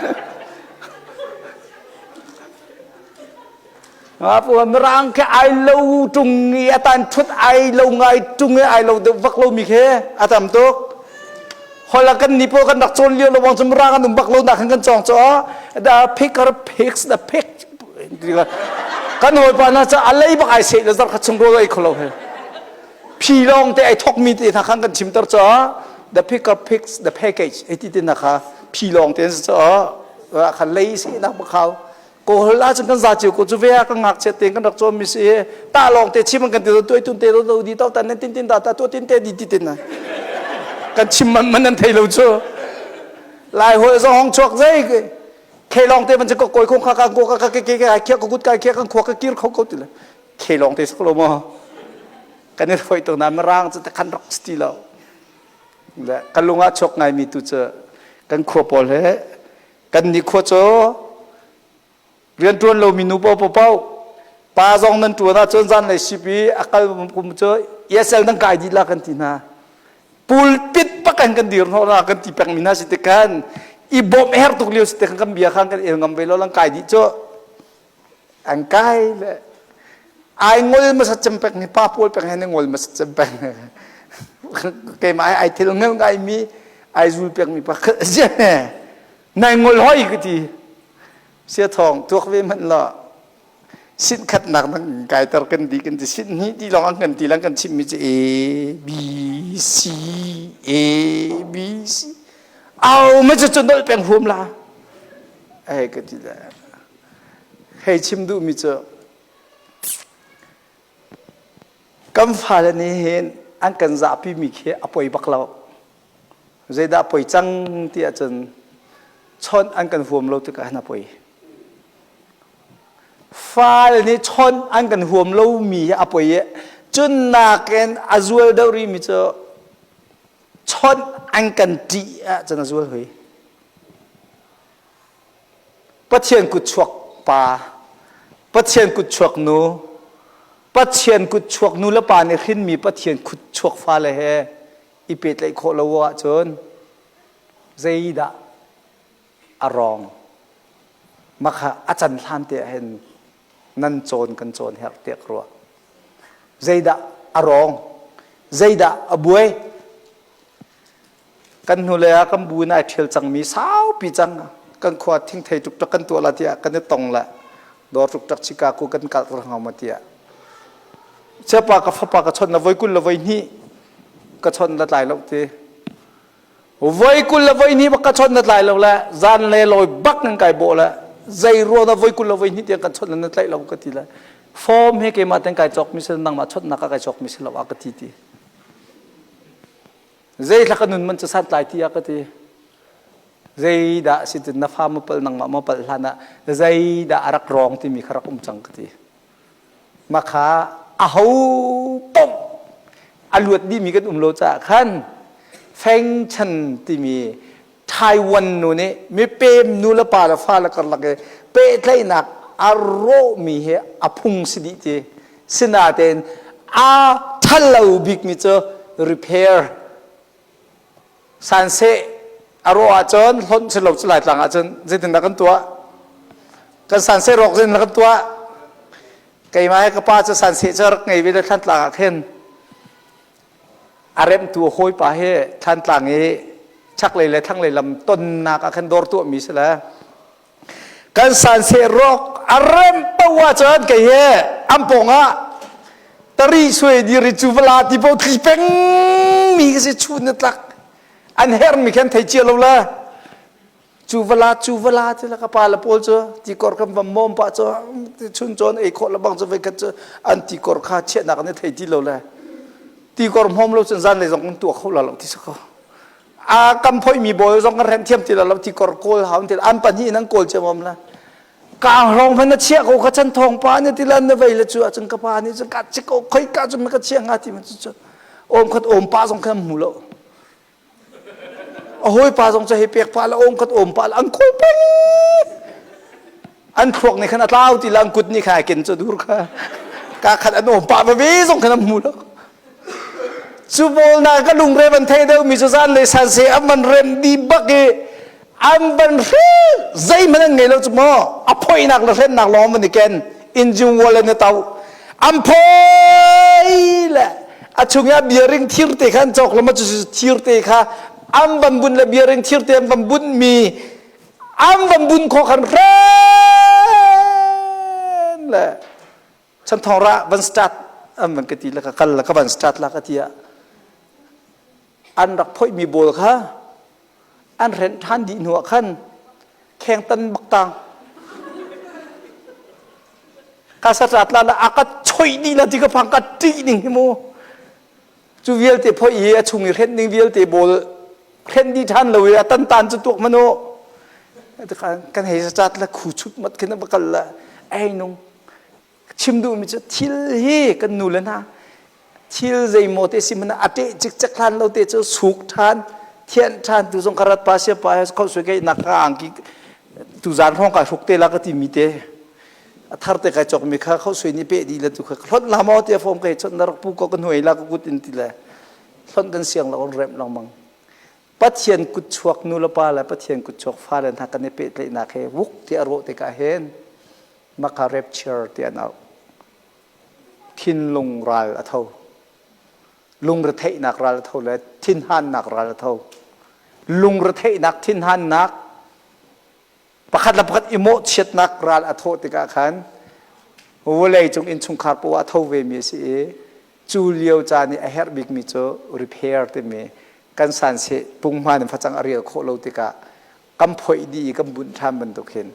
Mirang khi ai lo ṭung i a tan ṭhut ai lo ngai ṭung i ai lo deuh vak lomi khi a tam tuk. Hola kan ni pawl kan rak cawn lio lo wang cu mirang an um bak lo nak hin kan cawng cu the picker picks the pick kan hawipa na ca a lei bak ai seh le zarh khat chung rawl ei kho lo he phi lawng te ai thok mi te hna khan kan chimter cho the picker picks the package ei ti te na kha phi lawng te cho khan lei seh nak bakhau Kawl ahcun kan za cio ko cu ve ah kan ngakchiat tein kan rak cawn mi si ta lawng te chim kan ti tuai tun te do di to tan tin tin da ta tu tin te di ti tin na kan chim man man nan thei lo cu lai hoi zong hong chuak zei khe lawng te man ko koi khong kha ka ko ka ka ke ke ka khia ko gut ka khia kan khua ka kir kho ko ti le khe lawng te sak lo mo kan i foi to na mirang cu te khan rak sti lo le kan lung ah chuak ngai mi tu cu kan khua pawl he Kan nih khua cu rianṭuan lomi nu paoh pa zong nan ṭuan ahcun zanlei sip i a kal kum cu ESL nan kai dih la kan ti hna. Pulpit bak in kan dir hnawh hna kan ti pengmi hna si tikhan i bawmh her tuk lio si tikhan kan bia khan kan el ngam ve lo lang kai dih cu an kai le ai ngol masa cem pek ni pa pawl peng he ne ngol masa cem peng keimah ai thil ngel ngai mi ai zul pek mi pa nai ngol hoi ka ti sia thong tuak ve hmanh la sin khat nak nang kai tar kan di kan ti sin ni ti long an kan ti lang kan chim mi chu A B C A B C au ma chu chu nol peng huam la ai ka ti la hei chim duh mi cu kan fale nih hin an kan zahpi mi khi a poi bak lo zeidah poi cang ti ahcun chawnh an kan huam lo tikah hin a poi fale nih chawnh an kan huam lo mi hi a poi i cun nakin a zual deuh rih mi cu chawnh an kan ṭih ahcun a zual hoi Pathian kutchuak pa, Pathian kutchuak nu, Pathian kutchuak nu le pa nih hrinmi Pathian kutchuak fale he i pehtlaih khawh lo ahcun zeidah a rawng makha a can hlan te ah hin nan cawn kan cawn herh tiah ka ruah. Zeidah a rawng? Zeidah a buai? Kan hnulei ah kan bu in ai ṭhial cangmi saupi cang kan khua thingthei ṭukṭak kan tuah la tiah kan i tong le dawr ṭukṭak Chicago kan kal hnga maw tiah chiapa ka fapa ka chawnh la voi 20 le voi hnih ka chawnh la tlai lo ti voi 20 le voi hnih bak ka chawnh na tlai lo le zan le lawi bak nan kai bawh le zei ruang dah voi 20 le voi hnih tiang kan chawnh na tlaih lo ka ti le form he keimah ten kai cawk mi si nangmah chawnhnak ah kai cawk mi si lo a ka ti ti Zeithla ka nun man cu santlai ti ah ka ti. Zeidah si tin na fa ma pal nangmah ma pal hlan ah zeidah a rak rawng timi kha rak um cang ka ti. Makha a ho pom a luat dihmi kan um lo caah khan Feng Chen timi Taiwan nu nih mipem nu le pa le fa le karlak i pehtlaihnak a rawhmi hi a phung si dih ti sinatein a ṭhalo bikmi cu repair sanseh a rawh ahcun hlonh si lo cu laitlang ahcun zeitindah kan tuah kan sanseh rawk zeitindah kan tuah keimah he ka pa cu sanseh cu rak ngei ve le thlantlang ah khin A remhtu a hawipa hi Thlantlang i chaklei le thlanglei lam tonnak ah khan dawr tuahmi si le kan sanseh rawk a remh paoh ahcun kei hi an pawng ah tari suai diri cu vala ti paoh thli peng mi ka si chun na tlak an herhmi khan thei cia lo le. Cu vala cu vala ti la ka pa le pawl cu tikor kan van mawm pah cu chun cawn ei khawh le bang cu voikhat cu an tikor kha chiahnak an i thei ti lo le tikor hmawm lo cun zanlei zong kan tuah kho la lo ti si ko. A kan phoihmi bawi zong kan rem thiam ti lo lo tikor kawl hau ti an pahnih in an kawl ciamam la. Ka hlong hman na chiah ko ka chan thong pa nih ti lan na vei le cu ahcun ka pa nih cun ka chik ko khoi ka cun ka chiah hnga ti ma cu om khat om pa zong khan hmu lo. A hawipa zong cu hei pek pah le awm khat awm pah le an kawl peng. An thluak nih khan a tlau ti le an kut nih khan a ken cu dur kha. Ka khat an awm pah veve zong khan an hmu lo. Cu bawl na ka lungre van thei deuh mi cu zan le san se an van rem di bak i an van hren zeihmanh an ngei lo cu maw a phoihnak le hrennak lawng van i ken engine wall in a to an phoi le a chung ah bearing thir te kha an cawk lo ma cu thir te kha an van bun le bearing thir te an van bun mi an van bun kho khan hren le chan thong ra van start an van ka ti le ka kal le ka van start la ka ti ah an rak phoih mi bawl kha an renh ṭhan dih hnu ah khan kheng tan bak tang ka sa tla la a ka choih dih la ti ka phang ka ṭih ning hi mu cu vialte phoih i a chung i hrenh ding vialte bawl hrenh dih ṭhan lo i a tan tan cu tuak manu kan hei cat la khu chut mat khin a kal la ei nung Chim duhmi cu thil hi kan nu le hna thil zeimaw te si hmanh ah a ṭeh cikcek hlan lo te cu suk ṭhan thianh ṭhan tu zong ka rat pa sia pa he kho sui kai nak ka angki tu zan hrawng kai hruk te la ka ti mi te a thar te kai chok mi kha kho sui ni pe di le tu kha hlot la maw te fom kai chon na rak pu ko ka hnuai la ka kut in ti le hlon kan siang lo rem lengmang Pathian kutchuak nu le pa le Pathian kutchuak fale hna kan i pehtlaihnak he wuk ti a rawh tikah hin Maka rapture ti an auh. Thinlung ral a tho. Lungretheihnak ral a tho le thinhannak ral a tho. Lungretheihnak, thinhannak, pakhat le pakhat i mawhchiatnak ral a thawh tikah khan vawlei cung innchungkhar poah a tho vemi a si i cu lio caan i a herh bikmi cu repair timi kan sanseh punghman in facang a rial khawh lo tikah kan phoih dih i kan bunh ṭhan bantuk hin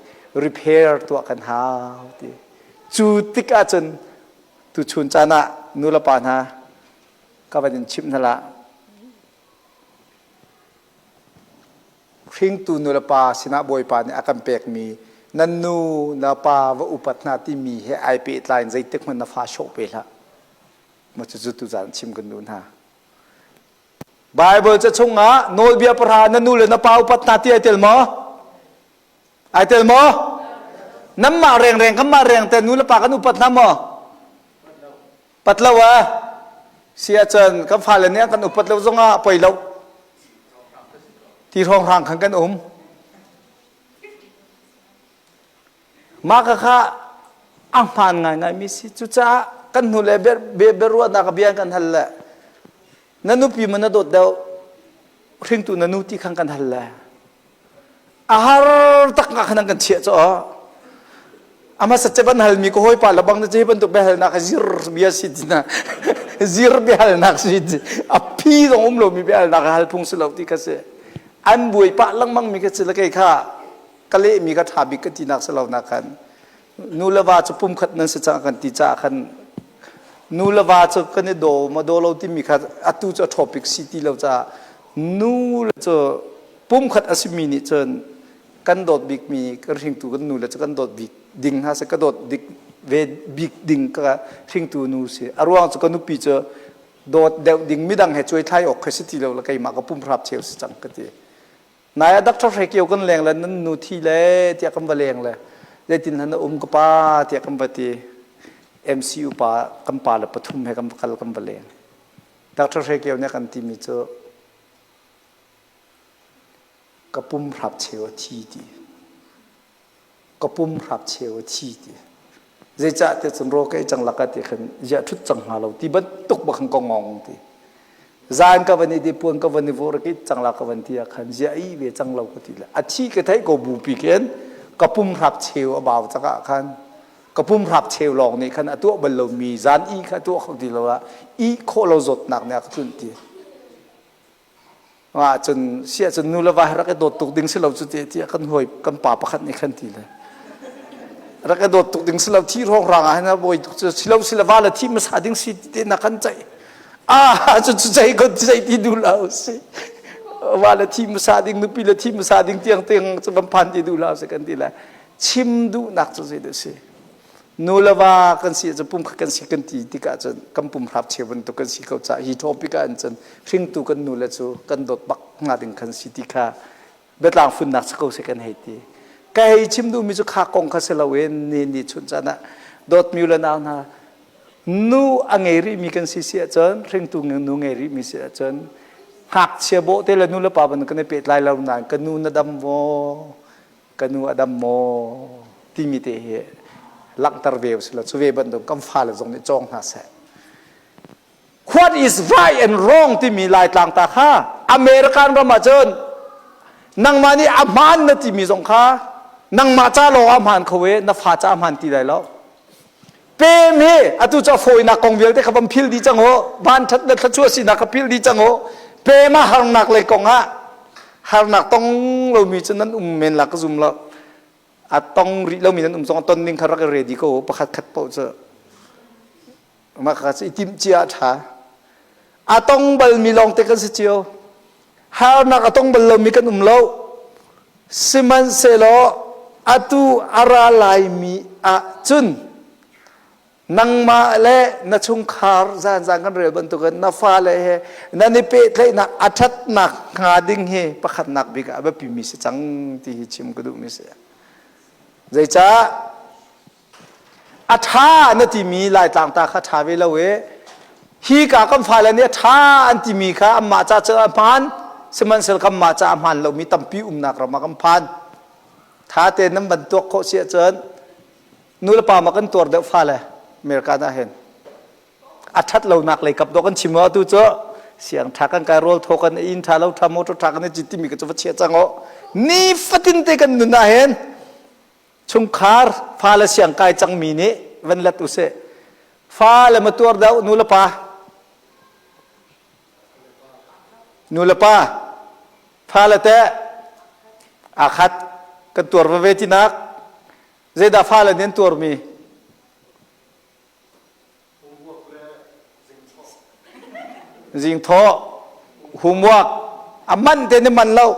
repair tuah kan hau ti cu tik ahcun tuchun caan ah nu le pa hna ka van in chimh hna lah hringtu nu le pa sinah bawipa nih a kan pekmi nan nu na pa va upat hna timi he ai pehtlai in zeitik hmanh na fa hrawh pe hlah ma cucu tuzaan chim kan duh hna Baibal ca chungah nawlbia pahra na nu le na pa upat hna ti ai tel maw? Ai tel maw? Nanmah rengreng kanmah reng te nu le pa kan upat hna maw? Pat lo ah. Si ahcun kan fale nih an kan upat lo zongah poi lo. Ti hrawnghrang khan kan um. Mah kha a hmaan ngaingaimi si. Cucaah kan hnu le biaruahnak bia kan hal le na nupi maw na dawt deuh hringtu na nu ti khan kan hal le a har tak nga khan an kan chiah caw ama sace ban halmi ko hawipa le bang na che bantuk biahalnak zir bia si ti na zir biahalnak si ti a phi zong um lomi biahalnak hal phung si lo ti kha si an buai pah lengmang mi kha si le kei kha ka lehmi ka ṭha bik ka tinak si lo nak khan nu le va cu pumkhat nan si cang kan ti caah khan nu le va cu kan i daw ma daw lo timi kha atu cu a topic si ti lo caah nu le cu pumkhat a simi nih cun kan dawt bikmi kan hringtu kan nu le cu kan dawt bik ding hna si ka dawt dik ve bik ding ka hringtu nu si a ruang cu ka nupi cu dawt deuh ding midang he cuai thlai awk kha si ti lo le keimah ka pumhrap cheu si cang ka ti Nai ah Doctor Hre Kio kan leng le nan nu thi le tiah kan va leng le zeitin hlan na um ka pa tiah kan va ti. MCU pa kan pa le pathum he kan va kal kan va leng. Doctor Hre Kio nih a kan timi cu ka pum hrap cheu a thi ti. Ka pum hrap cheu a thi ti. Zeicah ti cun raw ka ei cang laka ti khan ziah ṭhut cang hnga lo ti bantuk bak khan ka ngong ti. Zan ka van i ti puan ka van i vur ki cang la ka van ti ah khan ziah i ve cang lo ka ti le a thi ka theih ko bupi khin ka pum hrap cheu a bau cakah khan ka pum hrap cheu lawng nih khan a tuah bal lomi zan i kha tuah kho ti lo ah i khawh lo zawtnak nih a ka tlunh ti. Mah cun siah cun nu le va rak i dawt tuk ding si lo cu ti tiah kan hawi kan pa pakhat nih khan ti le rak i dawt tuk ding si lo thi hrawng rang ah hin bawi tuk cu si lo si le va le thi hmasa ding si ti na kan ceih ah cu cu cei kon cei ti duh lo si va le thi hmasa ding nupi le thi hmasa ding tiang tiang cu van phan ti duh lo si kan ti le chim duhnak cu zei dah si Nu le va kan si cu pumkhat kan si kan ti tikah cun kan pum hrap cheu bantuk kan si ko caah hi topic ah cun hringtu kan nu le cu kan dawt bak hnga ding kan si ti kha biatlang funnak si ko seh kan hei ti. Ka hei chim duhmi cu kha kong kha si loin ni ni chun caan ah dawtmi le nau hna nu a ngei rihmi kan si si ahcun hringtu nu ngei rihmi si ahcun ngakchia bawh te le nu le pa bantuk kan i pehtlai lo nain ka nu na dam maw ka nu a dam maw timi te hi langhter ve usih law cu ve bantuk kan fale zong nih cawng hna seh. What is right and wrong timi Laitlang ta kha American ram ah cun nangmah nih a hmaan na timi zong kha nangmah ca lawng ah hmaan kho e na fa ca hmaan ti lai lo. Pem hi atu cu a fawinak kong vialte kha van phil dih cang u. Vanṭhat le thluachuah sinak kha phil dih cang u. Pem ah harnak lei kong ah harnak tong lomi cu nan um men la ka zum lo. A tong rih lomi nan um zong ton ding kha rak i ready ko pakhat khat paoh cu. Mah kha cu i timh cia a ṭha. A tong balmi lawngte kan si cio. Harnak a tong bal lomi kan um lo. Sihmanhsehlaw atu a ra laimi ah cun nangmah le na chungkhar zanzan kan rel bantukin na fale he nan i pehtlaihnak a ṭhatnak hnga ding hi pakhatnak bik ah a biapimi si cang ti hi chim ka duhmi si. Zeicah A ṭha na timi Laitlang ta kha ṭha ve lo i hi ka kan fale nih a ṭha an timi kha anmah ca cu a hmaan sihmanhsehlaw kanmah ca a hmaan lomi tampi umnak ram ah kan phan. Ṭha tein nan van tuak khawh si ahcun nulepa ma kan tuar deuh fale America ah hin a ṭhat lonak lei kap dawh kan chim atu cu siang ṭha kan kai rawl thaw kan inn ṭha lo ṭha motor ṭha kan i cit timi ka cu va chia cang aw nifatin te kan nun ah hin Chungkhar fale siang kai cangmi nih van let usih. Fale ma tuar deuh nu le pa. Nu le pa. Fale teh aa khat kan tuar veve tinak. Zeidah fale nih an tuarmi? Zingthawh, homework, a man te ni man lo.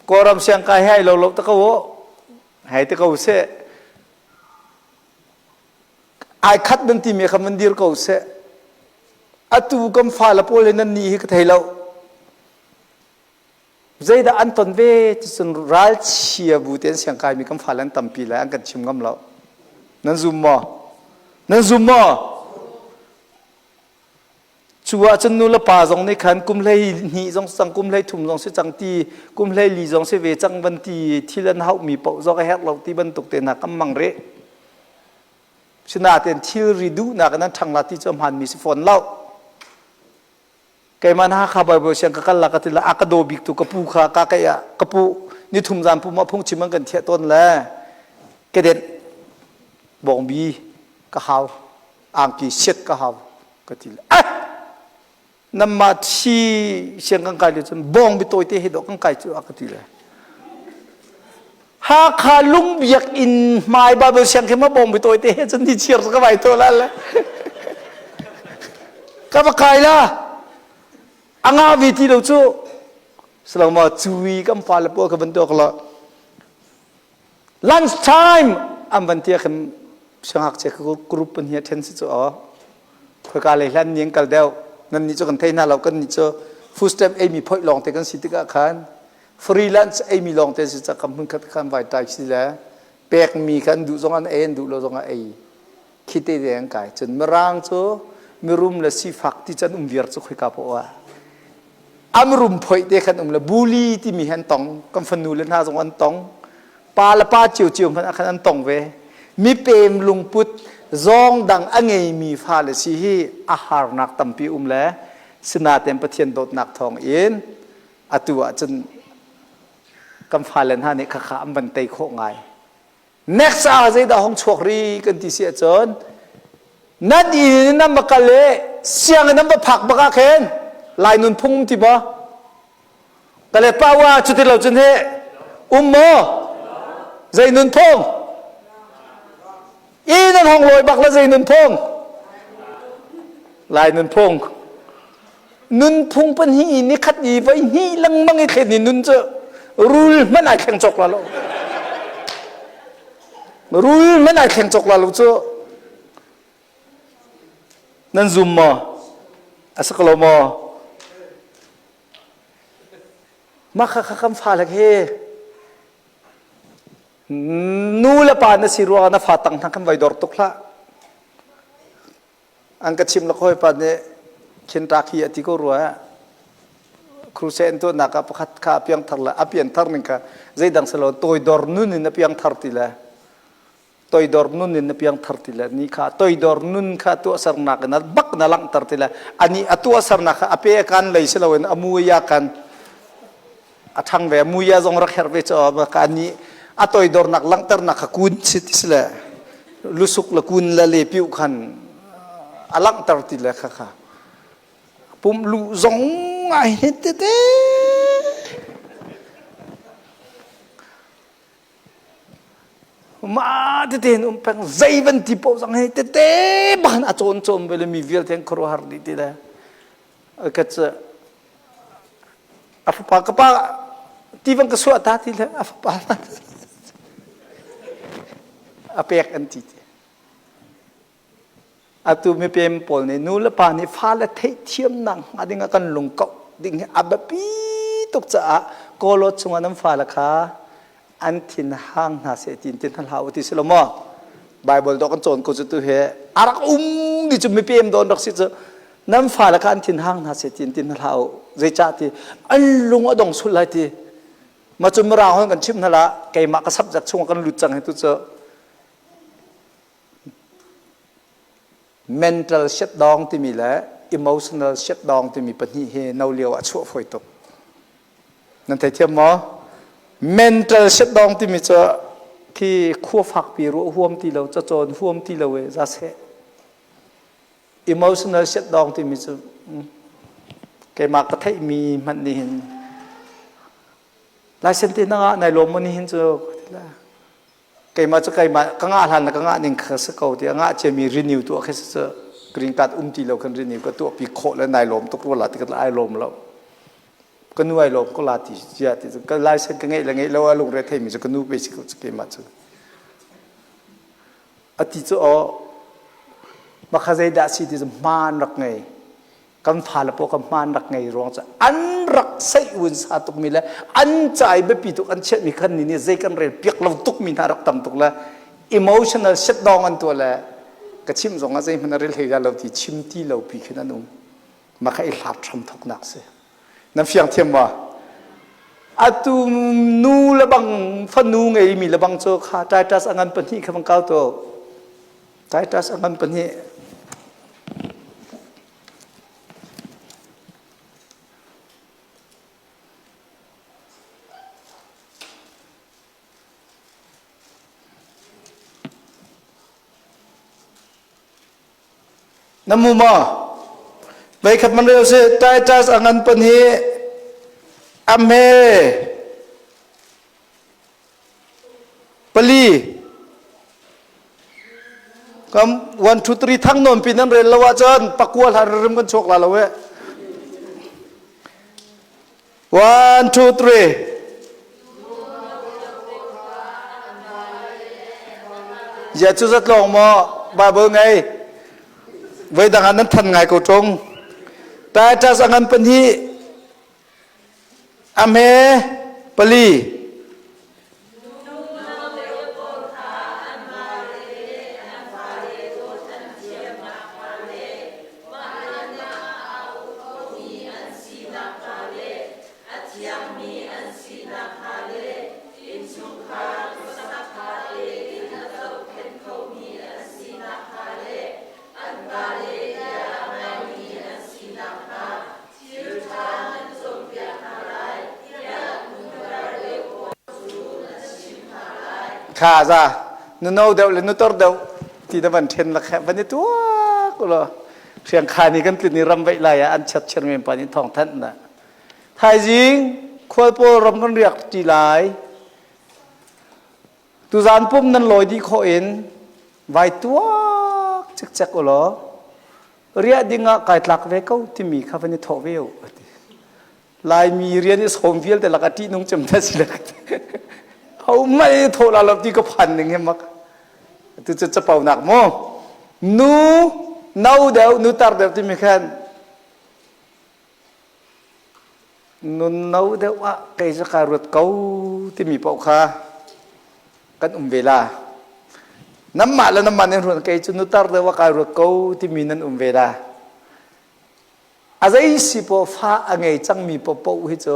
Kawlram siangkai he ai lo lo te ko u. Hei te ko seh. Ai khat nan timi kha man dir ko seh. Atu kan fale pawl hi nan ni hi ka thei lo. Zeidah an ton ve ti cun ralchia bu tein siangkai mi kan fale an tampi lai an kan chim ngam lo. Nan zum maw? Nan zum maw? Cu ahcun nu le pa zong nih khan kum 12 zong cang, kum 13 zong si cang ti, kum 14 zong si ve cang van ti thil an hauhmi paoh zong a herh lo ti bantuk te hna kan mang rih. Sinain thilri duhnak in an ṭhang la ti cu a hmaanmi si fawn lo. Keimah na Hakha Bible siang ka kal la ka ti la a ka daw bik tu ka pu kha ka kai ah ka pu ni thum zan pu ma phungchim an kan thiah tawn le kedenh bawngbi ka hau angki siat ka hau ka ti le eh namah thi siang kan kai le cun bawng bi tawi te he dawh kan kai cu a ka ti le Hakha lungbiak in hmai Bible siang khi ma bawng bi tawi te he cun ni chiar ka vai to la le ka va kai la anga vi ti lo cu saloma cui kan fa le pawl ka van tuak la Lunch time an van ti ah khin siangngakchia group pan hi then si cu aw khoika lei hlan ni an kal deuh nan nih cu kan thei hna lo kan nih cu food stamp ei mi phoih lawng te kan si tikah khan free lunch ei mi lawng te si ca kam hmun khat khan vai tai si le pek mi khan duh zong an ei an duh lo zong an ei khi te te an kai cun mirang cu mirum le sifak ti can um viar cu khoika poh ah An rum phoih te khan um le bully timi hi an tong. Kan fanu le hna zong an tong. Pa le pa ciocio hmanh ah khan an tong ve. Mipem lungput zawng dang a ngeimi fale si hi a harnak tampi um le sinaten Pathian dawtnak thawng in atu ahcun kan fale hna nih khakha an van tei khawh ngai. Next ah zeidah hong chuak ri kan ti si ahcun nan inn in nan va kal i sianginn nan va phak bak ah khin Lai nunphung um ti maw? Ka let pa wa cuti lo cun he um maw? Zei nunphung? I nan hong lawi bak le zei nunphung? Lai nunphung. Nunphung pahnih ni khat i voi hnih lengmang i thlen i nun cu rul hmanh ai thleng cawk la lo. Rul hmanh ai thleng cawk la lo cu. Nan zum maw? A si ko lo maw? Mah kha kha kan fale he nu le pa na si ruangah na fa tang hna kan vai dor tuk hlah. An ka chim la khawi pa nih khin ṭa khi a ti ko rua. Crusade an tuahnak ah pakhat kha a piangthar le a pianthar ning kha zeidang si lo toidor nun in a piangthar ti le toidor nun in na piangthar ti le ni kha toidor nun kha tuahsernak in bak na langhter ti le ani a tuahsernak kha a pe kan lei si loin a muia kan a ṭhang ve muia zong rak herh ve cho ka ni a toidornak langhternak kha kun si ti si le lusuk le kun le le piu khan a langhter ti le kha kha pum lu zong ai hnet tete. Mah tete in um peng zei van ti paoh zong hi tete ban a cawn cawn ve le mi vialte an khuaruahhar dih ti le ka cu a fapa ka pa ti van ka suah ta ti le a fapa a pek an ti ti. Atu mipem pawl nih nu le pa nih fale theihthiamnak hnga ding ah kan lungkauh ding hi a biapi tuk caah kawlawt chungah nan fale kha an thin hang hna seh tiin ti hna hlah u ti si lo maw? Bible dawh kan cawn ko cu tu he a rak um ni cu mipem dawn rak si cu nan fale kha an thin hang hna seh tiin ti hna hlah u zeicah ti an lung a dong sul lai ti ma cun mirang hon kan chimh hna la keimah ka subject chungah kan lut cang hi tu cu Mental shutdown timi le emotional shutdown timi pahnih hi no lio ah chuah fawi tuk. Nan theithiam maw? Mental shutdown timi cu khi khua fakpi ruah huam ti lo, cacawn huam ti lo e za seh. Emotional shutdown timi cu keimah ka theihmi hmanh nih hin laisen te na ngah nai lawm maw ni hin cu keimah cu keimah ka ngah hlan le ka ngah ning kha si ko ti a ngah ciami renew tuah khi si cu green card um ti lo kan renew ka tuah pi khawh le nai lawm tuk rua la ti ka ai lawm lo ka nu ai lawm ko la ti cia ti ka license ka ngeih le ngeih lo a lungre theimi cu ka nu pe si ko keimah cu a ti cu aw makha zeidah si ti cu hmaan rak ngei Kan fale pawl kan hmaan rak ngei ruang cu an rak seih un sa tukmi le an ca i biapi tuk an chiahmi khan ni nih zei kan rel piak lo tukmi hna rak tam tuk le emotional shutdown an tuah le ka chim zong ah zeihmanh a rel hlei lo ti chim ti lo pi khin an um. Mah kha i hlat hram thoknak si. Nan fiang thiam ma? Atu nu le bang fanu ngeimi le bang cu kha Titus a ngan pahnih kha bang kau to. Titus a ngan pahnih. Na mu maw? Veikhat man rel si Titus a ngan pan hi a hme pali kam 1 2 3 thang nawn pin nan rel lo ahcun pakua hlan rim kan chuak la lo e 1 2 3 Ya cu zat lawng maw Bible ngei voi dang ah nan than ngai ko ṭung Titus a ngan pahnih A hme pali. Kha za nu no deuh le nu tor deuh ti na van then la khe van i tuak ulaw. Hriangkhan i kan tlun i ram veih lai ah an chat chairman pa nih thawng thanh na. Thaizing khual pawl ram kan riak ṭi lai. Tuzaan pum nan lawi dih khawh in vai tuak cikcek u law riah ding ah kai tlak ve ko timi kha van i thawh ve u ati. Laimi rian i sawm vialte lak ah ṭihnung cem ta si le ho mai thawh la lo ti ka phan ning hi mak. Tu cu capo nak mu. Nu no deuh nu tar deuh timi khan nun no deuh ah kei cu kaa ruat ko timi paoh kha kan um ve la. Nanmah le nanmah nan ruat kei cu nu tar deuh ah kai ruat ko timi nan um ve la. A zei si paoh fa a ngei cangmi paohpaoh hi cu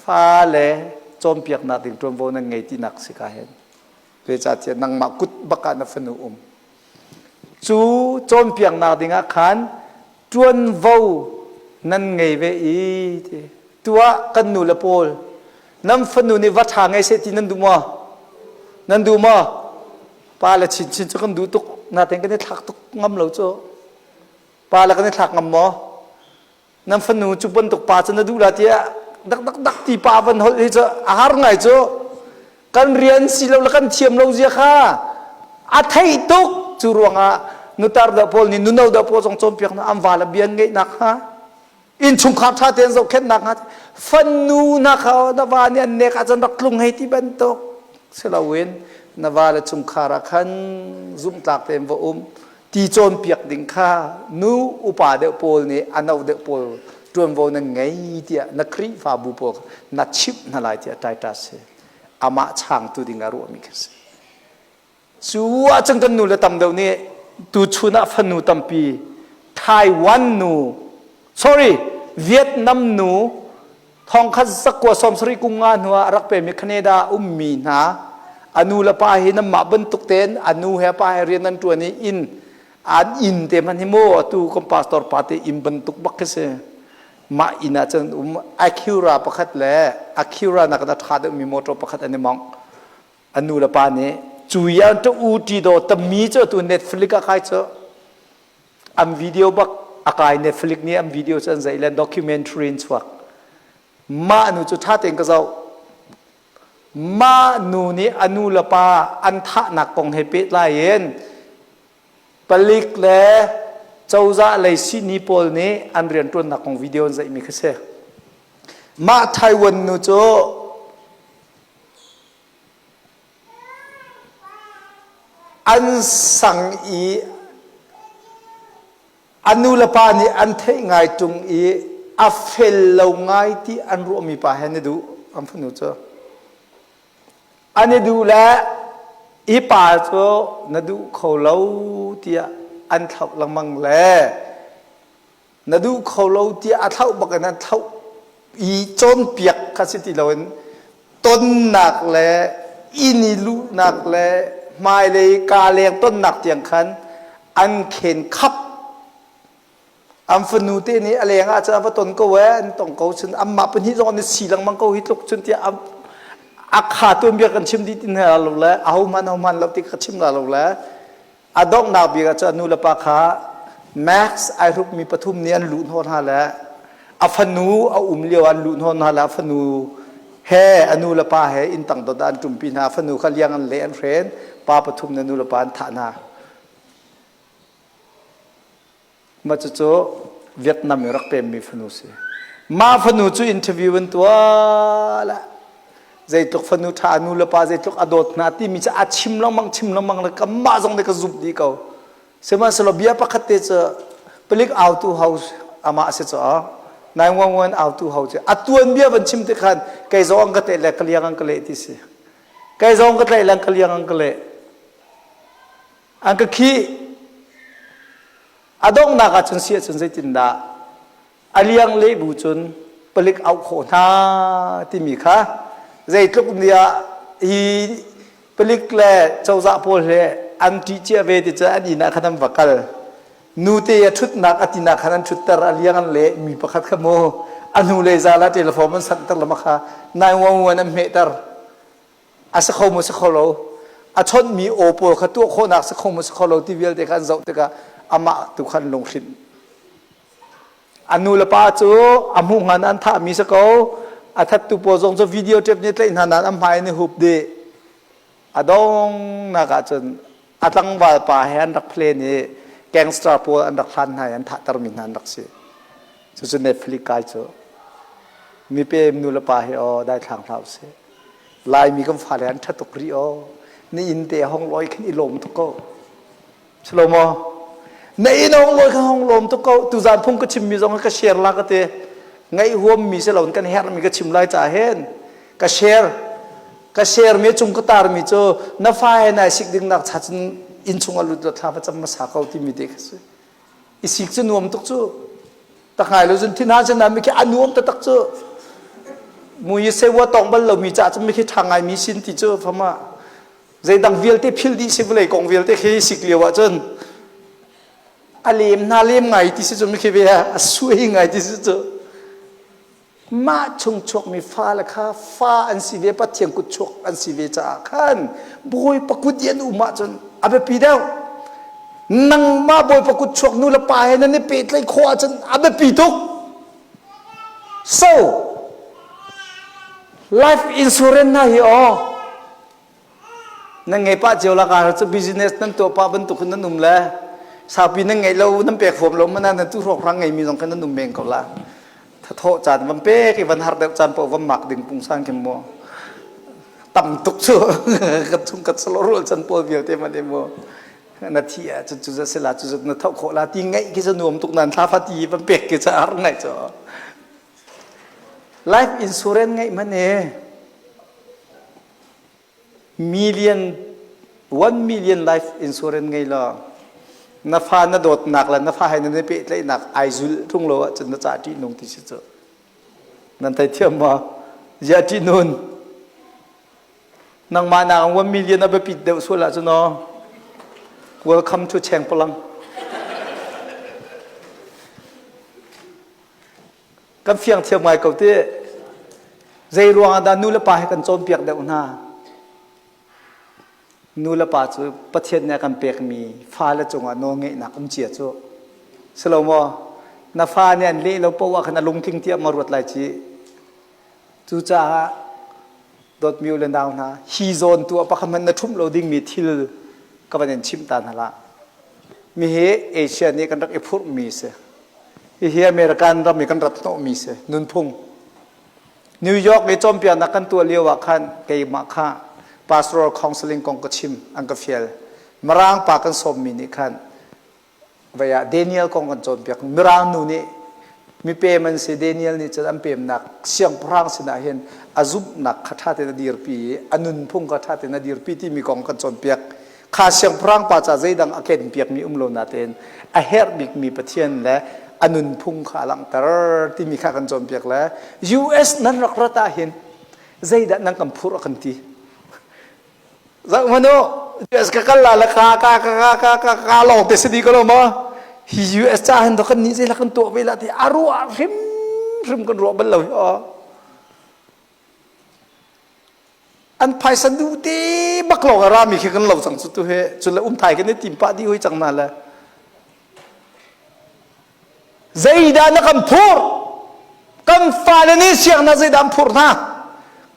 fale cawnpiaknak ding ṭuanvo nan ngei tinak si ka hen. Zeicahtiah nangmah kut bak ah na fanu um. Cu cawnpiaknak ding ah khan ṭuanvo nan ngei ve i ti. Tuah kan nu le pawl nan fanu nih va ṭha ngei seh ti nan duh maw? Nan duh maw? Pa le chinchin cu kan duh tuk natein kan i thlak tuk ngam lo cu. Pa le kan i thlak ngam maw? Nan fanu cu bantuk pa cu na duh la tiah dak dak dak ti pa van holh hi cu a har ngai cu. Kan rian si lo le kan thiam lo zia kha a theih tuk. Cu ruangah nutar dah pawl nih nuno dah pawl zong cawnpiak hna an va le bia an ngeih nak hnga innchungkhar ṭha tein zohkhenhnak hnga fanu na kha na va nih an nek ahcun rak tlung hei ti bantuk si loin na va le chungkhar ah khan zumhtlak tein va um ti cawnpiak ding kha nu upa deuh pawl nih a no deuh pawl ṭuanvo nan ngei tiah na Khrihfabu pawl na chimh hna lai tiah Titus hi amah changtu ding ah ruahmi kha si. Cu ahcun kan nu le tam deuh nih tuchun ah fanu tampi Taiwan nu sorry Vietnam nu thongkhat zakua 70 kum nga hnu ah rak pemi Canada ummi hna a nu le pa hi nanmah bantuk tein a nu he pa he rian an ṭuan i inn an inn te hmanh hi mu atu kan pastor pa te inn bantuk bak khi si mah inn ah cun um Acura pakhat le Acura nak in a ṭha deuhmi motor pakhat an i mongh a nu le pa nih cu yan tu u ti do tammi cu atu Netflix ah kai cu an video bak a kai Netflix nih an video cu an zeih le documentary in chuak mah nu cu ṭha tein ka zoh mah nu nih a nu le pa an thahnak kong he pehtlai in palik le cozah lei sihni pawl nih an rianṭuannak kong video an zeihmi kha si mah Taiwan nu cu An sang i a nulepa nih an theih ngai ṭung i a fel lo ngai ti an ruahmi pa he an i duh an fanu cu. An i duh le hi pa cu na duh kho lo tiah an thlauh lengmang le na duh kho lo tiah a thlauh bak in an thlauh i cawnpiak kha si ti loin tonnak le inn i luhnak le hmailei kaa leng tonnak tiang khan an khen khap an fanu te nih a leng ah cun a va ton ko ee an tong ko cun anmah pahnih zong an i si lengmang ko hi tluk cun tiah a kha tuanbia kan chim dih ti hna lo le aho hman ho hman lo ti ka chim la lo le A donghnak bik ah cun a nulepa kha Max ai hrukmi pathum nih an luh hnawh hna le a fanu a um lio an luh hnawh hna le a fanu he a nulepa he inn tang dot ah an ṭumpi hna. A fanu kha liang an leh an hren. Pa pathum nih a nulepa an thah hna. Mah cucu Vietnam i rak pemmi fanu si. Mah fanu cu interview an tuah la. Zeitluk fanu ṭha nu le pa zeitluk a dawt hna timi cu a chim lengmang chim lengmang le kanmah zong nih ka zumh dih ko. Sihmanhsehlaw bia pakhat te cu palik autu ho amah a si caah 911 autu ho cu a tuanbia van chim ti khan kei zong an ka teh le ka liang an ka leh ti si. Kei zong ka tlaih le ka liang an ka leh. An ka khih. A donghnak ahcun si ahcun zeitindah a liang leh bu cun palik auh khawh hna timi kha zeitluk ni ah hi palik le cozah pawl he an ṭih cia ve ti cu an inn ah khan an va kal. Nute a ṭhutnak a tinak khan an ṭhutter a liang an leh mi pakhat kha mu a hnu le zal ah telephone an sanhter lama kha 911 an hmehter. A si kho maw si kho lo a chawnhmi aw pawl kha tuah khawhnak si kho maw si kho lo ti vialte kha an zoh tikah Amah tu khan lunghrinh. A nu le pa cu a hmuh hngan an thahmi si ko. A thattu pawl zong cu video tape nih tlaih hna nain an hmai an i hup dih. A donghnak ahcun a tlangval pa he an rak plan i gangster pawl an rak hlan hna i an thahtermi hna an rak si. Cucu Netflix kai cu. Mipem nu le pa hi aw daithlang hlah usih. Laimi kan fale an ṭha tuk rih aw. Na inn te hong lawi khin i lawm tuk ko. Silo maw? Na inn hong lawi khan hong lawm tuk ko. Tuzaan phung ka chimmi zong ka share la ka ti. Ngaih huammi si lo kan herhmi ka chim lai ca hen. Ka share. Ka share mi cung ka tarmi cu na fa he nai sik ding nak cha cun inn chung a lut lo thla va cam hmasa ko timi te kha si. I sik cu nuam tuk cu. Tak ngai lo cun thin ha cun mi khi a nuam taktak cu. Mui se wa tong bal lo mi ca cu mi khi ṭha ngai mi sin ti cu fama. Zeidang vialte phil dih si vawlei kong vialte khi sik lio ahcun a lem hna lem ngai ti si cu mikhi ve a suai ngai ti si cu mah chung chuakmi fale kha fa an si ve Pathian kut chuak an si ve caah khan Bawipa kut i an um ahcun a biapi deuh nangmah Bawipa kut chuak nu le pa he nan i pehtlaih khawh ahcun a biapi tuk so life insurance hna hi aw Nan ngei pah cio laka cu business nan tuah pah bantuk in nan um le saupi nan ngeih lo nan pek huam lo mana nan tu hrawkhrang ngeimi zong khan nan um men ko la. Thathawh caan van pek i van har deuh caan paoh van mak ding pungsan khin mu. Tam tuk cu kan chung kan salo rual chan pawl vialte man mu. Na thi ah cu cu se la cu na thoh khawh la ti ngaih khi cu nuam tuk nan thla fa ti van pek ki ca har ngai cu. Life insurance ngeih man e Million, 1 million life insurance ngei law na fa na dawtnak le na fa he nan i pehtlaihnak ai zul ṭung lo ahcun na ca ṭihnung ti si cu. Nan theithiam maw? Ziah ṭihnun? Nangmah nak 1 million a biapit deuh sual ahcun aw welcome to Chengpalang. Kan fiang thiam ngai ko ti. Zei ruang ah dah nu le pa he kan cawnpiak deuh hna? Nu le pa cu Pathian nih a kan pekmi fale cungah nawlngeihnak um cia cu. Si lo maw? Na fa nih an leh lo paoh ah khan a lungtling tiah ma ruat lai ci. Cucaah dawtmi u le nau hna, hi zawn tu ah pakhat hmanh na ṭhumh lo dingmi thil ka van in chimh ta hna lah. Mi hi Asia nih kan rak i phurhmi si. Hihi American ram i kan rat hnawhmi si. Nunphung. New York i cawnpiaknak kan tuah lio ah khan keimah kha pastoral counseling kong ka chim an ka fial. Mirang pa kan sawmmi nih khan vei ah Daniel kong kan cawnpiak. Mirang nu nih mipem an si Daniel nih cun an pemnak siangpahrang sinah hin a zumhnak kha ṭha tein a dirpi i a nunphung kha ṭha tein a dirpi timi kong kan cawnpiak. Kha siangpahrang pa ca zeidang a kenpiakmi um lo natein a herh bikmi Pathian le a nunphung kha a langhter timi kha kan cawnpiak le US nan rak rat ah hin zeidah nan kan phurh a kan ti. Zoh hmanh u, US ka kal la le ka ka ka ka ka ka ka lawng te si di ko lo maw? Hi US ca hin kan nih zeilah kan tuah ve la ti a ruah hrim hrim kan ruah bal lo hi aw. An phaisa duh te bak lawng a rami khi kan lo cang cu tu he cun le um thai kan i tim pah dih hoi cang na le zeidah na kan phurh kan fale nih siangnak zeidah an phurh hna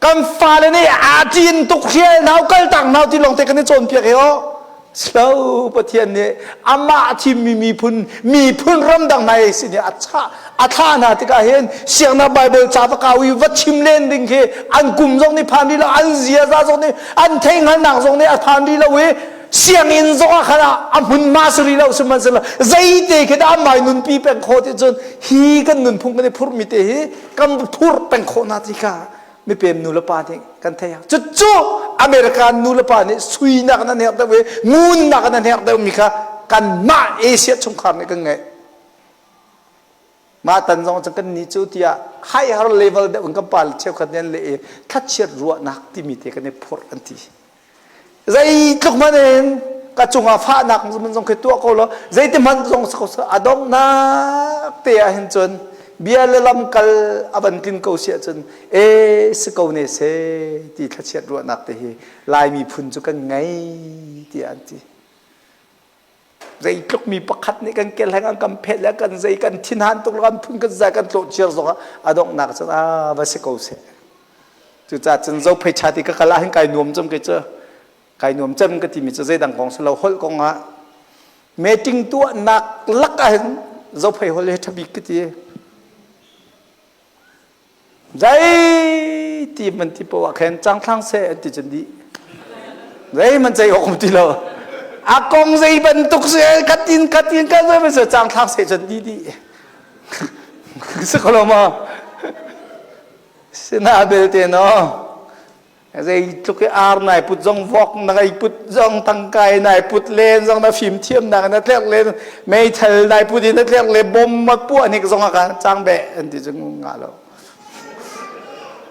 kan fale nih aa ṭin tuk hrial nau kal tak nau ti lawng te kan i cawnpiak hi aw Slo Pathian nih amah thimmi miphun miphun ramdang hna sin i a chah a thlah hna tikah hin siangnak Bible ca va kau i va chim len ding khi an kum zong nih phan rih lo an ziaza zong nih an theihhngalhnak zong nih a phan rih lo i sianginn zong ah khan a hmunhma si rih lo sihmanhsehlaw zeite khi dah amah nunpi peng khawh ti cun hi kan nunphung kan i phurhmi te hi kan phurh peng khawh hna ti kha mipem nu le pa nih kan theih cucu American nu le pa nih suinak an herh deuh i ngunnak an herh deuh mi kha kanmah Asia chungkhar nih kan ngeih mah tan zong cun kan ni cu tiah higher level deuh in kan pa cheukhat nih an leh i thlachiat ruahnak timi te kan i phurh an ti Zeitluk hmanh in ka cungah fahnak man zong khi tuah ko law zeiti hmanh zong si ko a donghnak te ah hin cun bia le lam kal a van tlin ko si ahcun e si ko ne se ti thlachiat ruahnak te hi Lai miphun cu kan ngei tiah an ti. Zeitluk mi pakhat nih kan kelheng an kan phet le kan zei kan thinhan tuk kan phun kan zai kan tlawh ciar zong ah a donghnak cun a va si ko seh. Cucaah cun zophei ṭha ti ka kal ah hin kai nuam cem kei cu. Kai nuam cem ka timi cu zeidang kong si lo holh kong ah meeting tuahnak lak ah hin zophei holh hi ṭha bik ka ti. Zei ti man ti poah khen cangthlang seh an ti cun dih. Zei man zei awk um ti lo. A kong zei bantuk si katin katin kan zei man cangthlang seh cun di dih. Si ko lo ma? Sina belte no. Zeitluk i ar nai put zong vok na ngei put zong tangkai nai put len zong na fim thiamnak na tlerh len meithal nai put in na tlerh le bom ma puah nik zong ah cang be an ti cun nga lo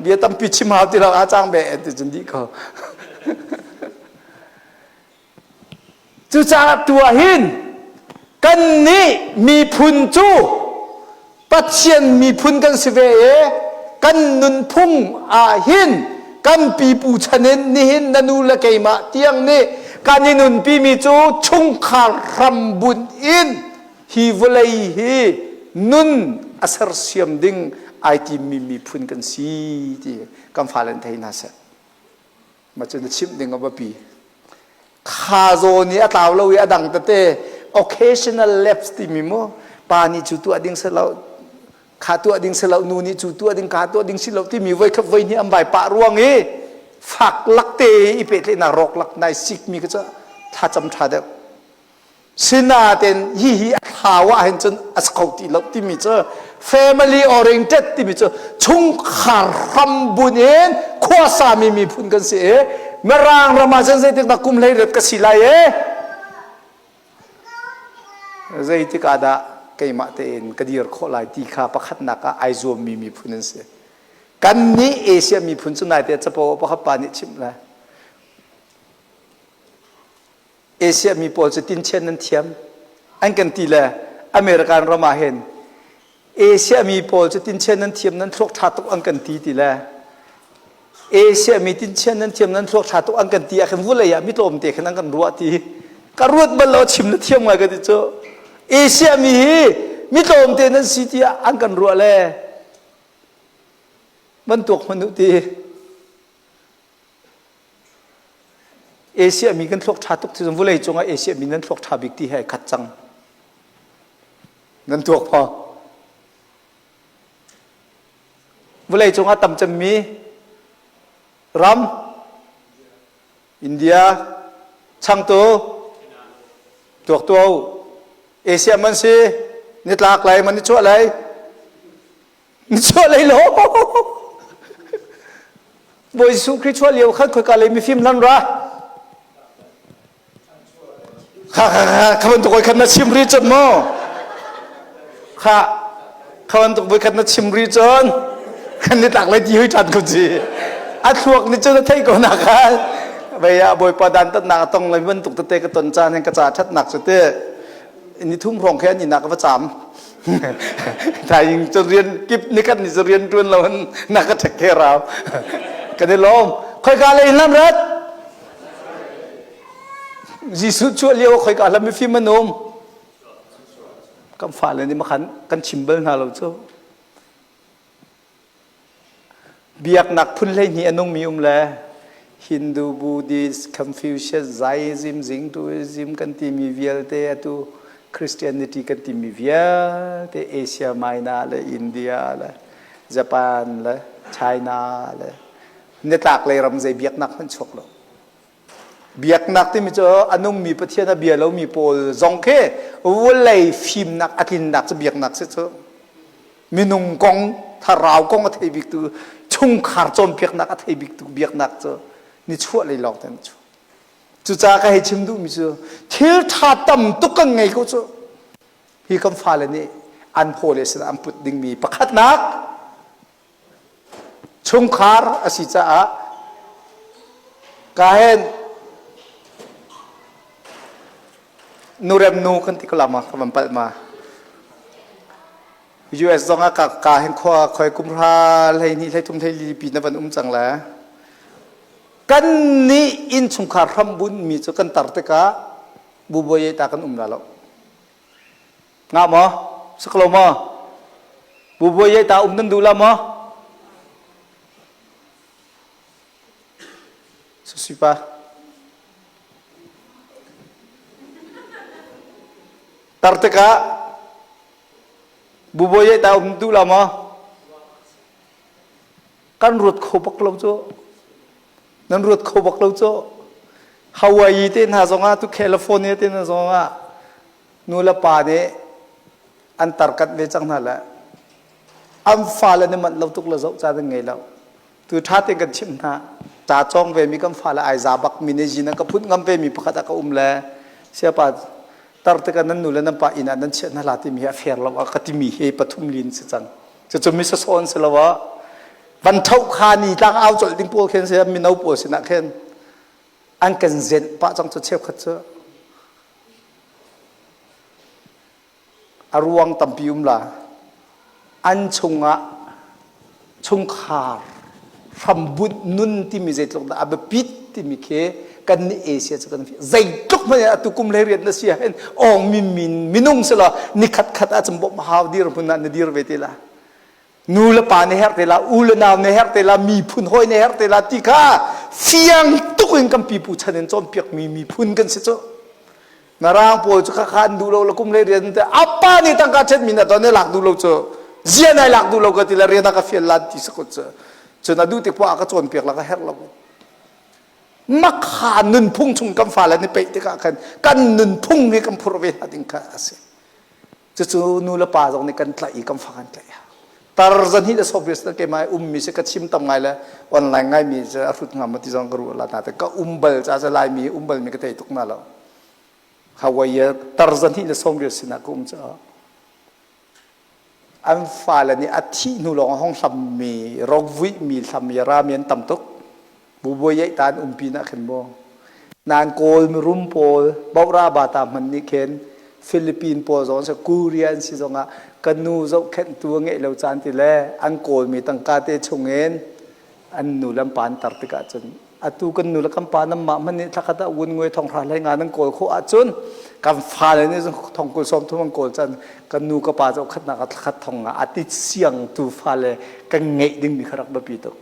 bia tampi chim hau ti lo a cang be an ti cun dih ko. Cucaah tu ah hin kannih miphun cu Pathian miphun kan si ve i kan nunphung ah hin kan pipu chan in nihin na nu le keimah tiang nih kan i nunpimi cu chungkhar hrambunh in hi vawlei hi nun a sersiam ding ai timmi miphun kan si ti kan fale an thei hna seh. Ma cu na chimh ding a biapi. Kha zawn i a tlau lo i a dang tete occasional lapse timi mu pa nih cu tuah ding si lo kha tuah ding si lo nu nih cu tuah ding kha tuah ding si lo timi voi khat voi hnih an vai pah ruang i fak lak te i pehtlaihnak rawk lak nai sik mi kha cu thlacam ṭha deuh. Sinain hihi a thlau ah hin cun a si kho ti lo timi cu family oriented timi cu chungkhar hrambunh in khuasami miphun kan si i Mirang ram ah cun zeitik dah kum 18 ka si lai e zeitik ah dah keimah tein ka dir khawh lai ti kha pakhatnak ah ai zuammi miphun an si. Kannih Asia miphun cu naite capo pakhat pa nih chimh lai. Asia mi pawl cu tinchian nan thiam an kan ti le American ram ah hin Asia mi pawl cu tinchian nan thiam nan thluak ṭha tuk an kan ti ti le Asia mi tinchian nan thiam nan thluak ṭha tuk an kan ti ah khin vulei ah mi tlawmte khin an kan ruah ti ka ruat bal lo chim na thiam ngai ka ti cu Asia mi hi mi tlawmte nan si tiah an kan ruah le van tuak hmanh u ti. Asia mi kan thluak ṭha tuk cu vawlei cungah Asia mi nan thluak ṭha bik ti he khat cang. Nan tuak phaw. Vawlei cungah tam cemmi ram India changtu tuak tuau Asia man si nitlak lai man ni chuah lai ni chuah lei lo. Bawi Jesuh Khrih chuah lio khan khoika lei mifim nan ra? Kha kha kha kha bantuk voi khat na chim ri cun maw? Kha kha bantuk voi khat na chim ri cun kan ni tlak lai ti hoi ṭhan ko ci. A thluak nih cun a theih ko na khan. Vei ah Bawipa dan tatnak a tong lai bantuk tete ka ton caan hin ka ca ṭhatnak cu te ni thum hrawng khi an inn ah ka va caam. Thaing cu rian kip ni kan ni cu rian ṭuan lo in na ka ṭhek the rau. Kan i lawm. Khoika lei in lam rat? Jesuh chuah lio khoika lam mifim an um. Kan fale nih makhan kan chim bal hna lo cu. Biaknak phun 12 a nungmi um le Hindu, Buddhist, Confucius, Zionism, Hinduism kan timi vialte atu Christianity kan timi vialte Asia Minor le India le Japan le China le nitlak lei ram zei biaknak hmanh chuak lo. Biaknak timi cu a nungmi Pathian a bia lomi pawl zong khi vawlei fimnak a tlinnak cu biaknak si cu. Minung kong, thlarau kong a thei biktu, chungkhar cawnpiaknak a thei biktu biaknak cu nichuah lei lawng te an chuak. Cucaah ka hei chim duhmi cu thil ṭha tam tuk kan ngei ko cu. Hi kan fale nih an hawle sinah an put dingmi pakhatnak chungkhar a si caah kahen nurem nu kan ti ko la ma ka van palh ma US zong ah ka ka hin khua khoi kum hra hlei hnih hlei thum hlei li pi na van um cang le kan nih innchungkhar hram bunh mi cu kan tar tikah bubuai ta kan um la lo. Nga maw? Sak lo maw? Bubuai yai ta um nan duh la maw? Susipa. Tar tikah bubuai yai ta um duh la maw? Kan ruat kho bak lo cu. Nan ruat kho bak lo cu. Hawaii te hna zongah tu California te hna zongah nu le pa nih an tarkat ve cang hna le an fale nih manh lo tuk le zoh ca nan ngei lo tu ṭha tein kan chimh hna ca cawng ve mi kan fale ai za bak mi nih zin an ka phut ngam ve mi pakhat ah ka um le siapa tar tikah nan nu le nan pa inn ah nan chiah hna la timi hi a fair lo a ka timi hi pathum lin si cang cucu mi sasawn si lo ah van tho kha ni tlang au colh ding pawl khen si mino pawl sinah khin an kan zenh pah cang cu cheukhat cu A ruang tampi um la. An chungah chungkhar hrambunh nun timi zeitluk dah a biapit timi khi kan nih Asia cu kan zeitluk hmanh atu kum hlei riat na si ahhin awng min min minung si law nikhat khat ah cun bawmh hau dir hmun ah na dir ve te la. Nu le pa nih herh te la, u le nau nih herh te la, miphun hawi nih herh te la ti kha fiang tuk in kan pipu chan in cawnpiakmi miphun kan si cu. Mirang pawl cu khakha an duh lo le kum le rian te apa nih tangka ṭhen mi na ton i lak duh lo cu zia nai lak duh lo ka ti le rian a ka fial lan ti sakut cu cun a duh tik poah a ka cawnpiak la ka herh lo makha nunphung chung kan fale nih peih tikah khan kan nunphung hi kan phurh ve hna ding kha a si Cucu nu le pa zong nih kan tlaih i kan fa kan tlaih. Tar zan hi le Soviet na keimah ummi si ka chim tam ngai le online ngai mi cu a hrut ngam ti zong ka ruah la na te ka um bal ca ca laimi um bal mi ka thei tuk na lo. Hawaii tar zan hi le Soviet sinah ka um caah an fale nih a thih hnu lawng hong hlammi rokvuihmi hlammi rami an tam tuk. Bubuai yaih ta an umpi nak khin maw? Nan Kawl mirum pawl Bohra bata hman nih khin Philippine pawl zong si Korea an si zongah ka nu zohkhenhtu a ngeih lo caan ti le an kawlmi tangka te chungin an nu le an pa an tar tikah cun atu kan nu le kan pa nan mah hmanh nih thlakhat ah wun ngui thong hra hlei nga nan kawl khawh ahcun kan fale nih thong kul sawm thum an kawl caan kan nu ka pa zohkhatnak ah thlakhat thong nga a ti siang tu fale kan ngeih dingmi kha rak biapi tuk.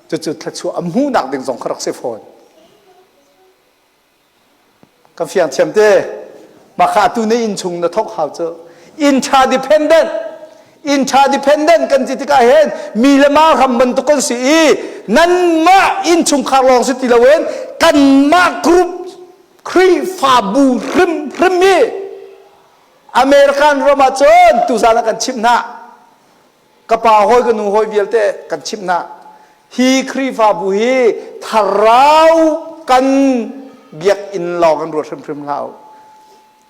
Cucu thluachuah a hmuhnak ding zong kha rak si fawn. Kan fiang thiam te. Mah kha atu na inn chung na thawk hau cu. Interdependent. Interdependent kan ti tikah hin mi le ma ram bantuk kan si i nanmah innchungkhar lawng si ti loin kanmah group Khrihfabu hrimhrim hi American ram ah cun tuzan ah kan chimh hna. Ka pa hawi ka nu hawi vialte kan chimh hna. Hi Khrihfabu hi thlarau kan biakinn lawng kan ruat hrimhrim hlah u.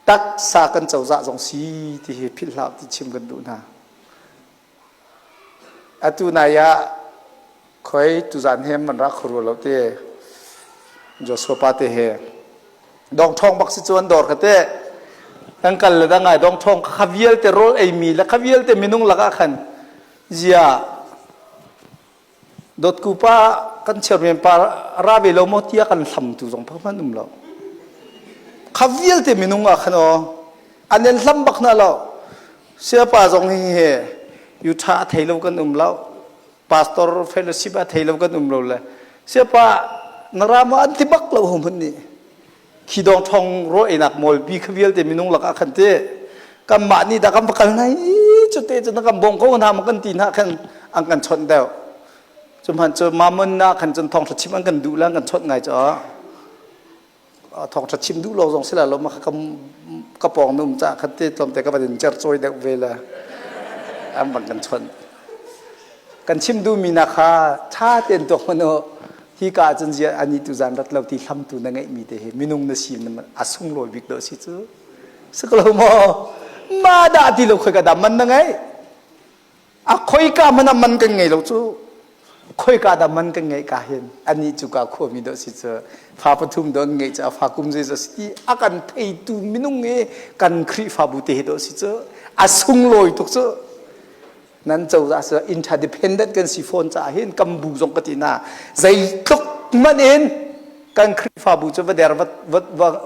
Taksa kan cozah zong si ti hi philh hlah ti chim kan duh hna. Atu nai ah khoi tuzan he man ra khuru lo te Joshua pa te he dong ṭhawng bak si cu an dawr ka te kan kal le da ngai dong ṭhawng kha vialte rawl ei mi le kha vialte minung lakah khan zia dotku pa kan chairman pa ra ve lo maw tiah kan hlam tu zong phak hmanh um lo kha vialte minung ah khan aw an en hlam bak na lo siapa zong hi he Utah a thei lo kan um lo pastor fellowship a thei lo kan um lo le siapa na ra ma an ti bak lo hum hun nih khi dong thong ro enak mawl bi kha vialte minung lakah khan te kan mah nih dah kan va kal nai cu te cu na kan bong ko hna ma kan ti hna khan an kan chawnh deuh cu hman cu mamon na khan cun thong chim an kan duh la kan chawnh ngai cho Thawngṭha chim duh lo zong si la lo ma ka ka pawng na um caah khan te tlawmte ka van in cercawi deuh ve le an bang kan chawnh. Kan chim duhmi na kha ṭha tein tuak hmanh u. Hi ka ahcun zia ani tu zan rat lo ti hlamtu na ngeihmi te hi minung na si a sunglawi bik dawh si cu. Si ko lo maw? Ma dah ti lo khoi ka dah man na ngeih? A khoika hmanh ah man kan ngei lo cu. Khoika dah man kan ngeih ka hin anih cu ka khuami dawh si cu fa pathum dawh an ngeih cu a fa kum zei si ti a kan theitu minung i kan Khrihfabu te hi dawh si cu a sunglawi tuk cu nan cozah cu interdependent kan si fawn caah hin kan bu zong ka ti na zeitluk hmanh in kan Khrihfabu cu va der va va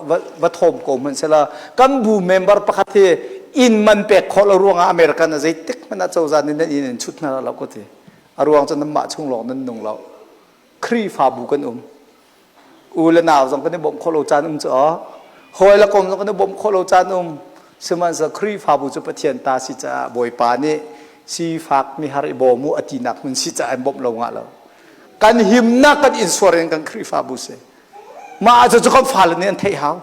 va va thawm ko hmanh sela kan bu member pakhat hi Inn man pek khawh lo ruangah American ah zeitik hmanh ah cozah nih nan inn in chut hna lo ka ti. A ruang cu nanmah chung lawng nan nung lo. Khrihfabu kan um. U le nau zong kan i bawmh khawh lo caan um cu aw. Hawi le kom zong kan i bawmh khawh lo caan um. Sihmanhsehlaw Khrihfabu cu Pathian ta si caah Bawipa nih sifak mihar i bawm u a tinak hmun si caah an bawmh lo ngah lo. Kan himnak kan insuar in kan Khrihfabu si. Mah cu cu kan fale nih an theih hau.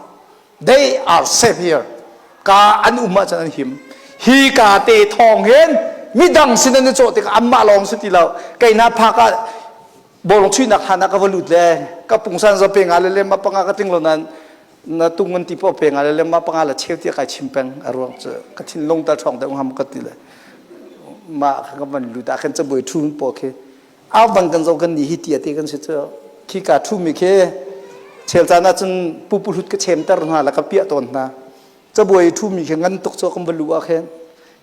They are safe here. Ka an um ahcun an him. Hi ka te thawng hin midang sin an i cawh tikah anmah lawng si ti lo. Kei na phak ah bawlung chuihnak hlan ah ka va lut le ka pungsan zo pe nga le lem ma panga ka tling lo nan na tung an ti po pe nga le lem ma panga la cheu ti kai chim peng a ruang cu ka thinlung ta ṭhawng deuh ngam ka ti le ma ka van lut ah khan cabuai ṭhu po khi au bang kan zo kan ni hi tia te kan si cu khi ka ṭhu mi khi chel caan ah cun pupuhlut ka chemter hna la ka piah tawn hna cabuai ṭhu mi khi ngan tuk cu kan va lu ah khin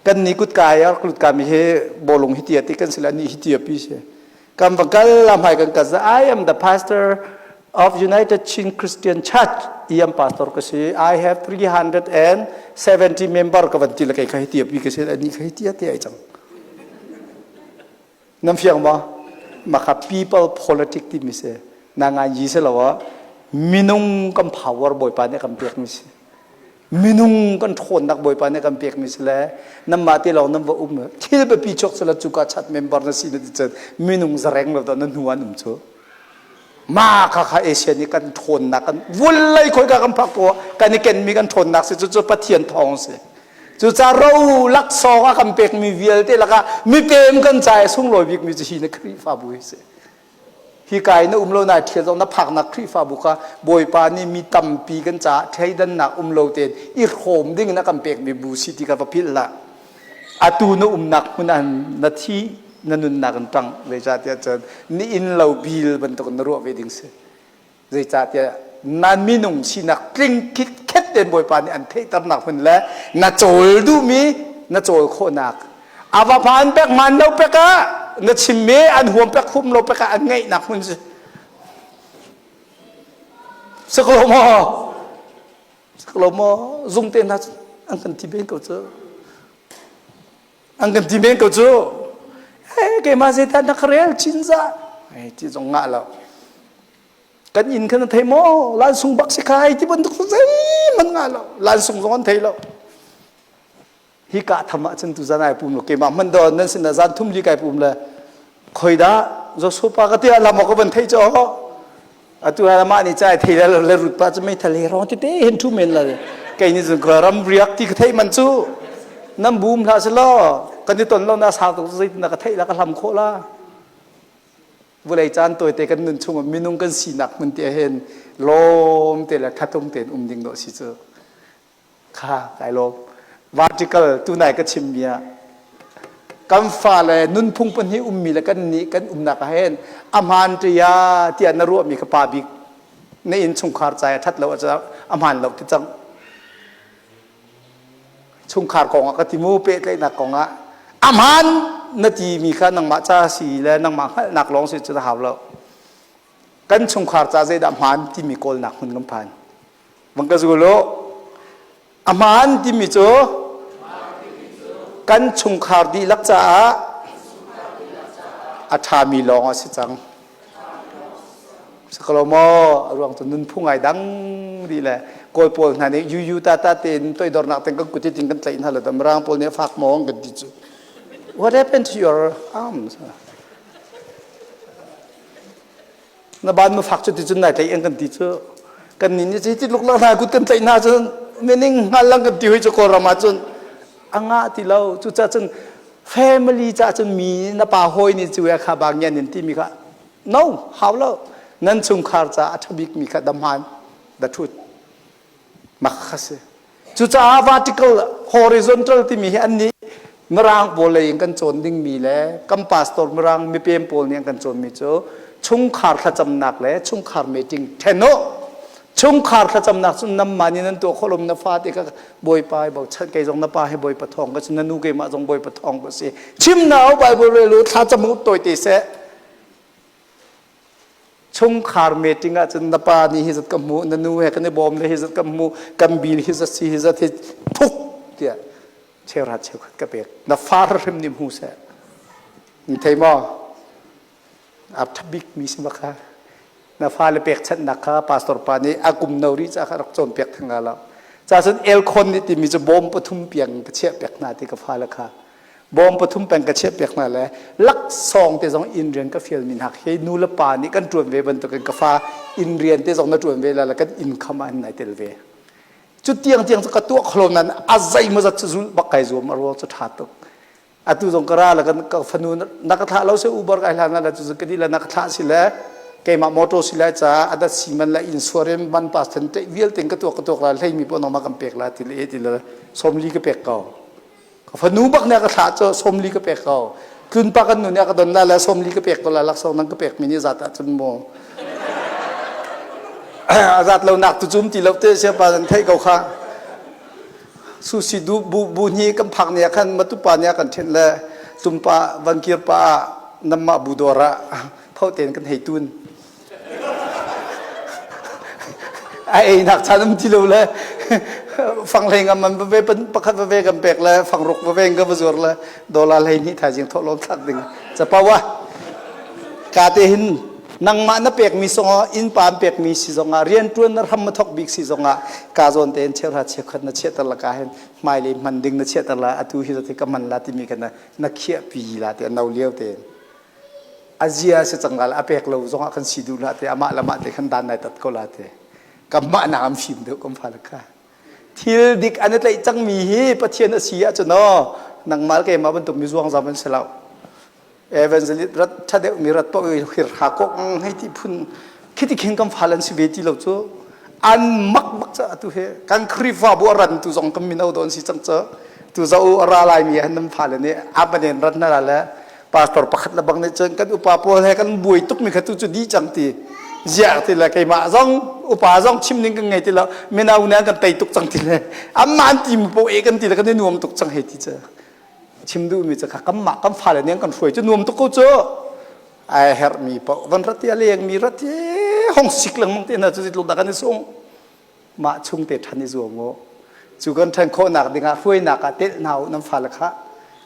kan ni kut kai ah lut ka mi hi bawlung hi tia ti kan si la ni hi tia pi si kan va kal la hmai kan ka I am the pastor of United Chin Christian Church I am pastor ka si I have 370 member ka van ti la kai kha hi tia pi ka si ani kha hi tia te ai cang Nan fiang maw? Mah kha people politic timi si. Na ngai yi si lo ah minung kan power Bawipa nih a kan pekmi si. Minung kan ṭhawnnak Bawipa nih a kan pekmi si le nanmah te lawng nan va um thil biapi chuak sila cuka chat member na si na ti cun minung zareng lo dah na hnu an um cu. Ma kha kha Asia nih kan ṭhawnnak kan vulei khoi ka kan phak ko kan i kenmi kan ṭhawnnak si cu cu Pathian thawng si. Cucaah ro laksawng a kan pekmi vialte lakah mipem kan ca i sunglawi bikmi cu hi na Khrihfabu hi si. Hi ka i na um lo na ṭhial zong na phaknak Khrihfabu kha Bawipa nih mi tampi kan caah thleidannak um lo tein i hrawm ding in a kan pekmi bu si ti kha va philh hlah. Atu na umnak hmun ah na thi na nunnak in ṭang zeicahtiah cun ni inn lo bil bantuk na ruah ve ding si. Zeicahtiah nan minung sinak tling khitkhet tein Bawipa nih an theihternak hmun le na cawl duhmi na cawl khawhnak a va hmaan pek hmaan lo pek ah na chimmi an huam pek huam lo pek ah an ngeihnak hmun si si ko maw si ko maw zung te hna an kan ti ben ko cu An kan ti men ko cu. Hey, keimah zeidah na ka rel cinzah? Hey, ti zong ngah lo. Kan inn khan na thei maw? Lan sung bak si khai ti bantuk zeihmanh ngah lo. Lan sung zong an thei lo. Hi ka tham ah cun tu zan ai pum lo keimah hman do nan sin zan thum li kai pum le khoi dah Joshua pa ka tia lam ka van thei cho Atu ha mah nih cai thei le le rut pa cu meithal he rong tete hin thu men la kei nih cun ram riak ti ka theih man cu nan bum hlah si law kan i ton lo na sau tuk zeitin na ka theih la ka hlam khawh la vulei caan tawite kan nun chung minung kan sinak hmun te hin lawm te le thatung tein um ding dawh si cu Kha kai lawm. Vertical tunai ka chimmi ah kan fale nunphung pahnih ummi le kan nih kan umnak ah hin a hmaan ṭia tiah na ruahmi kha pa bik na innchungkhar ca a ṭhat lo ah a hmaan lo ti cang. Chungkhar kong ah ka ti mu pehtlaihnak kong ah a hmaan na timi kha nangmah ca si le nangmah hngalhnak lawng si cu na hau lo. Kan chungkhar ca zeidah hmaan timi kawlnak hmun kan phan. Vang ka zul u. A hmaan timi cu kan chungkhar dihlak caah a ṭhami lawng a si cang. Sakalo maw a ruang cu nunphung ai dang dih le Kawl pawl hna nih yu ta ta tein toidornak ten kan kut tin kan tlaih hna lo Mirang pawl nih a fak maw an kan ti cu. What happened to your arms? Na ban ma fak cu ti cun nai tlaih an kan ti cu kan nih nih ti luk lak hna kut kan tlaih hna cun mening hngal lang kan ti hoi cu kawlram ah cun a ngah ti lo cucaah cun family caah cun mi na pa hawi nih cu kha bang ngian in timi kha no hau lo nan chungkhar caah a ṭha bik mi kha dam han the truth mak kha si Cucaah vertical horizontal timi hi an nih Mirang pawl lei in kan cawn dingmi le kan pastor Mirang mipem pawl nih an kan cawnmi cu chungkhar thlacamnak le chungkhar meeting then u. Chungkhar thlacamnak cu namma nih nan tuah khawh lo na fate kha Bawipa hi bochan kei zong na pa hi Bawipa thawng ka si na nu keimah zong Bawipa thawng ka si. Chim na u Bible rel u thlacam u tawite seh. Chungkhar meeting ahcun na pa nih hi zat ka hmuh, na nu he kan i bawm le hi zat ka hmuh, kan bil hi zat si hi zat hi phuk tiah. Cheuhra cheukhat ka pek. Na far hrim nih hmu seh. Ni thei maw? A ṭha bikmi si bak kha. Na fale pekchanhnak kha pastor pa nih a kum no rih caah kha rak cawnpiak theng la lo. Ca cun elkhon nih timi cu bawm pathum piang ka chiah piak hna ti ka fale kha. Bawm pathum peng ka chiah piak hna le laksawng te zong inn rian ka fialmi hna khi nu le pa nih kan ṭuan ve bantukin ka fa inn rian te zong na ṭuan ve la le kan income ah hin nai tel ve. Cu tiang tiang cu ka tuah kholo nan a zeimawzat cu zulh bak kai zuam a ruang cu ṭha tuk. Atu zong ka ra le kan ka fanu na ka thlah lo se Uber kai hlan la cu ka di le na ka thlah si le keimah motor si lai ca adat si man le insurance man pas then te vialte ka tuak ka tuak la hlei mi po nong ma kan pek la ti le ti le somli ka pek ko. Ka fanu bak ne ka thlah cu somli ka pek ko. Tlun pa kan nu nih a ka don la le somli ka pek ko la laksawng nang ka pek mi nih zat ah cun mu. A zat lo nak tu cum ti lo te sia pa nan theih ko kha. Susi du bu bu ni kan phak ni ah khan matupa nih a kan ṭhen le tumpa van kir pa ah namah bu dawr ah tho tein kan hei tun. A einak caan um ti lo le fang hlei ngam man va pakhat va ve kan pek le fang ruk va ve ka va zuar le dollar hlei hnih thaizing thawh lawm thlak ding capawa ka te hin nangmah na pekmi zongah innpa an pekmi si zongah rianṭuan na hram a thok bik si zongah ka zawn tein cheuhra cheukhat na chiahter la ka hin hmailei hman ding na chiahter la atu hi zati ka man la timi kha na na khiahpi la ti no lio tein a zia si cang la a pek lo zongah kan si duh la te amah le mah te khan dan nai tat ko la te kamah nak am fim deuh kam fa kha thil dik an i tlaih cangmi hi Pathian a si ahcun aw nangmah keimah bantuk mi zuang zam an si lo evangelist rat ṭha deuh mi rat paoh i hir ha kok hei ti phun khiti khin kan fal an si ve ti lo cu an mak bak ca atu he kan Khrihfabu a ran tu zong kan mino don si cang ca tu zo a ra lai mi han nan fale nih amanen rat na la le pastor pakhat le bang nih cun kan upa pawl he kan buai tuk mi kha tu cu di cang ti ziah ti le keimah zong upa zong chim ning kan ngei ti lo mino nih an kan tei tuk cang ti le amma an ti mu po e kan ti le kan i nuam tuk cang hei ti cu chim duhmi cu kha kanmah kan fale nih an kan hruai cu nuam tuk ko cu ai herhmi paoh van rat i a lengmi rat i hong sik lengmang te hna cu zeitluk dah kan i sung mah chung te ṭhan i zuam u cu kan ṭhan khawhnak dingah hruainak ah telh hna u nan fale kha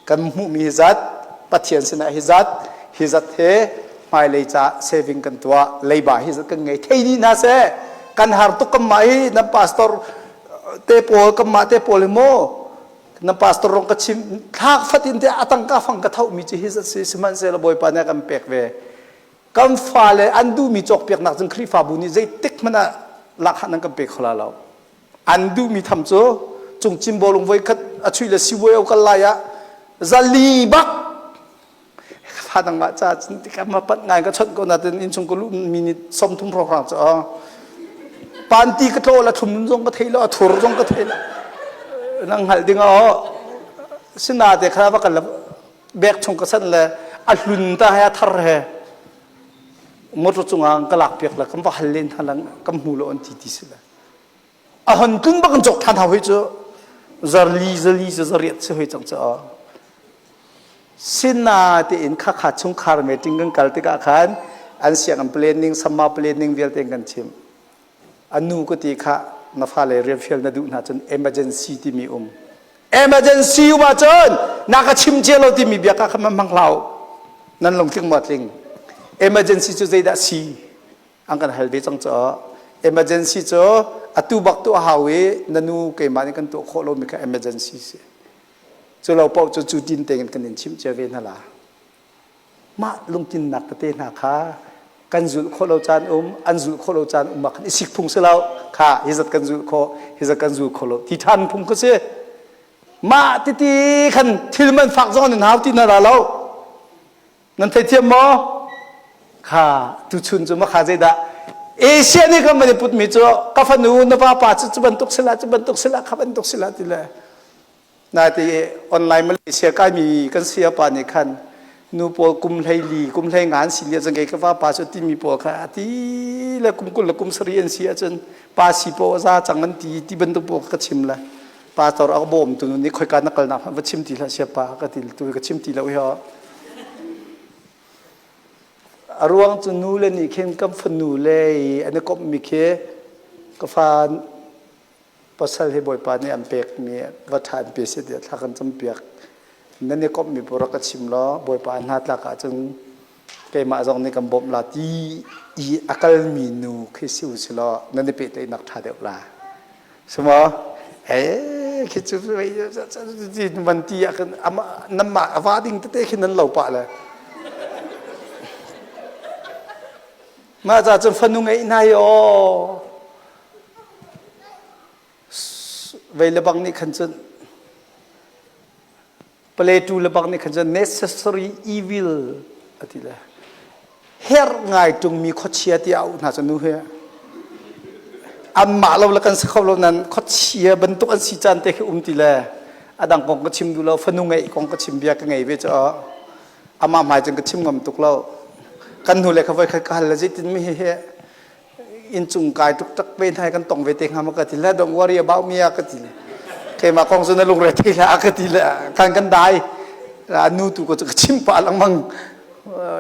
kan hmuhmi hi zat Pathian sinah hi zat hi zat he hmailei ca saving kan tuah leiba hi zat kan ngei thei dih hna seh kan har tuk kan mah hi nan pastor te pawl kan mah te pawl hi maw na pastor rong ka chim thlak fatin te atang ka fang ka tho mi cu hi zat si sihmanhsehlaw bawipa nih a kan pek ve kan fale an duhmi cawkpiaknak cun Khrihfabu nih zeitik hmanh ah lakhah nan kan pe kho la lo an duhmi tham cu cungcin bawlung voi khat a chuih le sivuai o kal lai ah zali bak fa dang ah ca cun tikah ma pat ngai ka chawnh ko natin innchung ka luh minute 30 hrawnghrang cu panti ka tlaw la thlum zong ka thei lo a thur zong ka thei lo nang hngalh ding ah sina te kha va kan la bek chung ka san le a hlun ta he a thar he motor cungah ka lak piak la kan va hal len hna lang kan hmu lo an ti ti si le a hon tlun bak an cawk than hau hoi cu zarli zali cu zariat si hoi cang cu Sinatein khakha chungkhar meeting kan kal tikah khan an sianginn planning, summer planning vialte kan chim. A nu ka ti kha na fale rian fial na duh hna cun emergency timi um. Emergency um ahcun na ka chim cia lo timi bia ka kha man hmang hlah Nan lungtling maw tling? Emergency cu zeidah si? An kan hal ve cang caah emergency cu atu bak tu a hau i na nu keimah nih kan tuah khawh lomi kha emergency si. Cu lo paoh cu cu tin tein kan in chimh cia ve hna la. Mah lungtinnak tete hna kha kan zulh khawh lo caan um, an zulh khawh lo caan um ah khan i sik phung si lo. Kha hi zat kan zulh khawh, hi zat kan zul khawh lo. Ti ṭhan phung kha si. Mah titi khan thil man fak zong an hau ti hna la lo. Nan theithiam maw? Kha tuchun cu makha zeidah Asia nih kan van i putmi cu ka fanu na vapa cu cu bantuk sila cu bantuk sila kha bantuk sila ti le Naite online Malaysia kaimi kan sayapa nih khan nu pawl kum 14 kum 15 an si lio cun kei ka vapa cu timi pawl kha a ti le kum 20 le kum 70 an si ahcun pa si paoh a za cang an ti ti bantuk pawl ka chim le pastor a ka bawm tu nih khoika na kalnak hmanh va chim ti hlah siapa ka ti tu ka chim ti lo hi a ruang cu nu le nih khin kan fanu le i an i komhmi khi ka fa. Pasal hi Bawipa nih an pekmi va ṭha in pe seh tiah thla kan campiak. Nan i komhmi paoh rak ka chim law Bawipa hna tlak ahcun keimah zong nih kan bawmh la ti i a kalmi nu khi si u si law nan i pehtlaihnak ṭha deuh la. Sumo eh khi cu van ti ah khan namah a va ding tete khi nan lo pah le. Mah ca cun fanu ngeih hna hi aw vei le bang nih khan cun Plato le bang nih khan cun necessary evil a ti le herh ngai ṭungmi khuachia ti a auh hna cu nu hi anmah lo le kan si kho lo nan khuachia bantuk an si caan te khi um ti le a dang kong ka chim duh lo fanu ngeih kong ka chim bia ka ngei ve cu amah hmai cun ka chim ngam tuk lo kan hnu le kha voi khat ka hal le zeitin mi hi inncung kai tuk ve hna kan tong ve te hnga ma ka ti le don't worry about me a ka ti le keimah kong cu na lungre thei hlah a ka ti le kan kan dai nu tu ko cu ka chim pah lengmang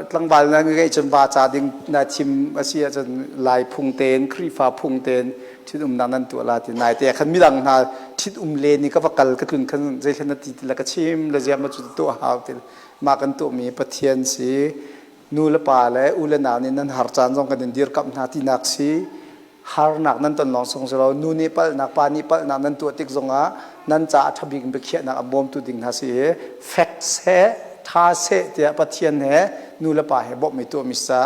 tlangval na ngeih cun va ca ding na thim a si ahcun lai phung tein Khrihfa phung tein ṭhitumnak nan tuah la ti nai te khan midang hna ṭhitum len i ka va kal ka tlun khan zeithlen na ti ti la ka chim le ziah ma cu tuah hau ti mah kan tuahmi Pathian si nu le pa le u le nau nih nan har caan zong kan in dirkamh hna tinak si harnak nan ton lawng sung si lo nu nih palhnak pa nih palhnak nan tuah tik zongah nan ca a ṭhabik in biakhiahnak a bawmtu ding hna si i fek seh tha seh tiah Pathian he nu le pa he bawmhmi tuahmi sa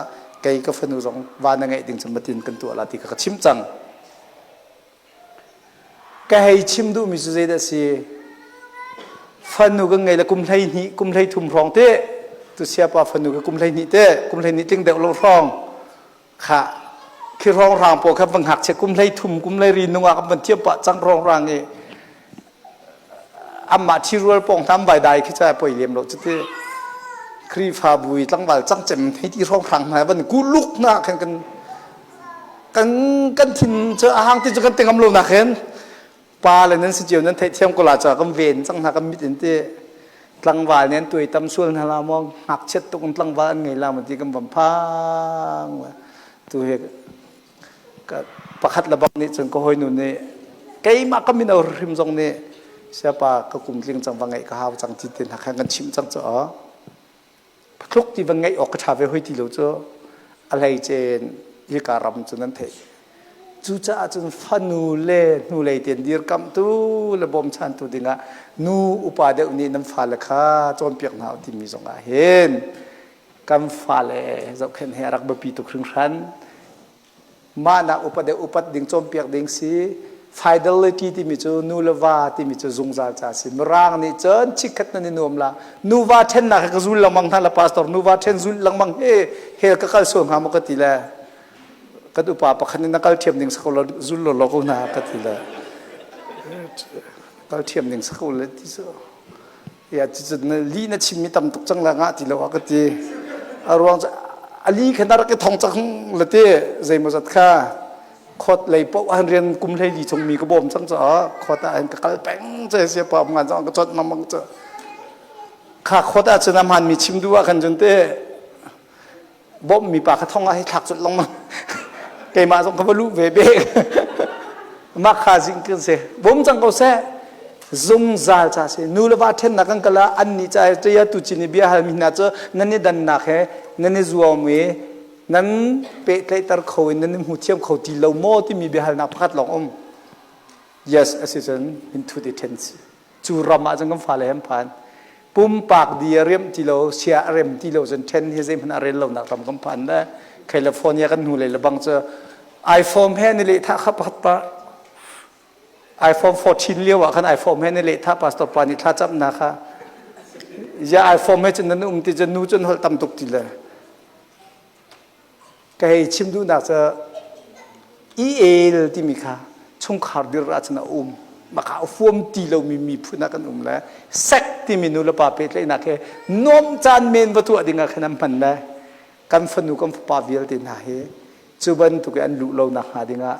kei ka fanu zong va na ngeih ding cu matin kan tuah la ti kha ka chim cang Ka hei chim duhmi cu zeidah a si? Fanu kan ngei le kum 12, kum 13 hrawng te, tu siapa fanu ka kum 12 te, kum 12 tling deuh lo hrawng kha khi hrawng rang pawl kha van ngakchia kum 13, kum 14 nungak an van thiam pah cang hrawng rang i amah ṭhirual pawng hna vai dai khi ca poi lem lo cuti Khrihfabu i tlangval cang cem hei ti hrawng hrang hna van kuluk hna khan kan kan kan thin cu a hang ti cu kan te ngam lo nak hin pa le nan si cio nan theih thiam ko la ca kan ven cang hna kan mit in ti tlangval nih an tuai tam sual hna la maw ngakchiat tuk in tlangval an ngei la maw ti kan van phang tu hi pakhat le bak nih cun ka hawinu nih keimah ka mino hrim zong nih siapa ka kum tling cang va ngeih ka hau cang ti te hna khan kan chimh cang cu tluk ti van ngeih awk ka ṭha ve hoi ti lo cu a hleicen hika ram cu nan theih cucaah cun fanu le hnulei tein dirkamhtu le bawmchantu dingah nu upa deuh nih nan fale kha cawnpiak hna u timi zongah hin kan fale zohkhenh hi a rak biapi tuk hringhran Mah nak upa deuh upat ding cawnpiak ding si fidelity timi cu nu le va timi cu zungzal ca si mirang nih cun chikkhat nan i nuam la nuva ṭhennak he ka zul lengmang hna la pastor nuva ṭhen zul lengmang he hell ka kal sual hnga maw ka ti le kan upa pakhat nih na kal ṭhiam ding sako lo zul lo lo ko hna ka ti le kal ṭhiam ding sako le ti cu Ya cucu li na chimmi tam tuk cang la ngah ti lo a ka ti. A ruang cu a li kha na rak i thong cang la ti zeimawzat kha khot lei paoh han rian kum hlei li chung mi ka bawm cang caah khot ah hin ka kal peng che sia pa ngan zong ka chawt mang cu kha khot ah cun a hmaan mi chim duh ah khan cun te bawmhmi pa kha thong ah hei thlak colh lengmang keimah zong ka va luh ve bek mah kha zing kan si bawm cang ko seh zungzal ca si nu le va ṭhennak kan kal ah an nih ca ṭia tu cin i bia halmi hna cu nan i dannak he nan i zuam i nan pehtlaihter kho in nan i hmu thiam kho ti lo maw timi biahalnak pakhat lawng um yes a si cun hin thut i ṭhen si Cu ram ah cun kan fale an phan. Pumpak di a riamh ti lo, sia a rem ti lo cun ṭhen hi zeihmanh a rel lonak ram kan phan le California kan hnu lei le bang cu iPhone he ni lehthah kha pakhat pa iPhone 14 lio ah khan iPhone he ni lehthah pastor pa nih thla camnak kha ya iPhone he cun nan um ti cun nu cun holh tam tuk ti le Ka hei chim duhnak cu i-el timi kha chungkhar dir ahcun a um. Maka a fuam ti lomi miphun ah kan um le sek timi nu le pa pehtlaihnak he nuam caan men va tuah ding ah khan an hman le kan fanu kan fapa vialte hna hi cu bantuk i an luh lo nak hnga dingah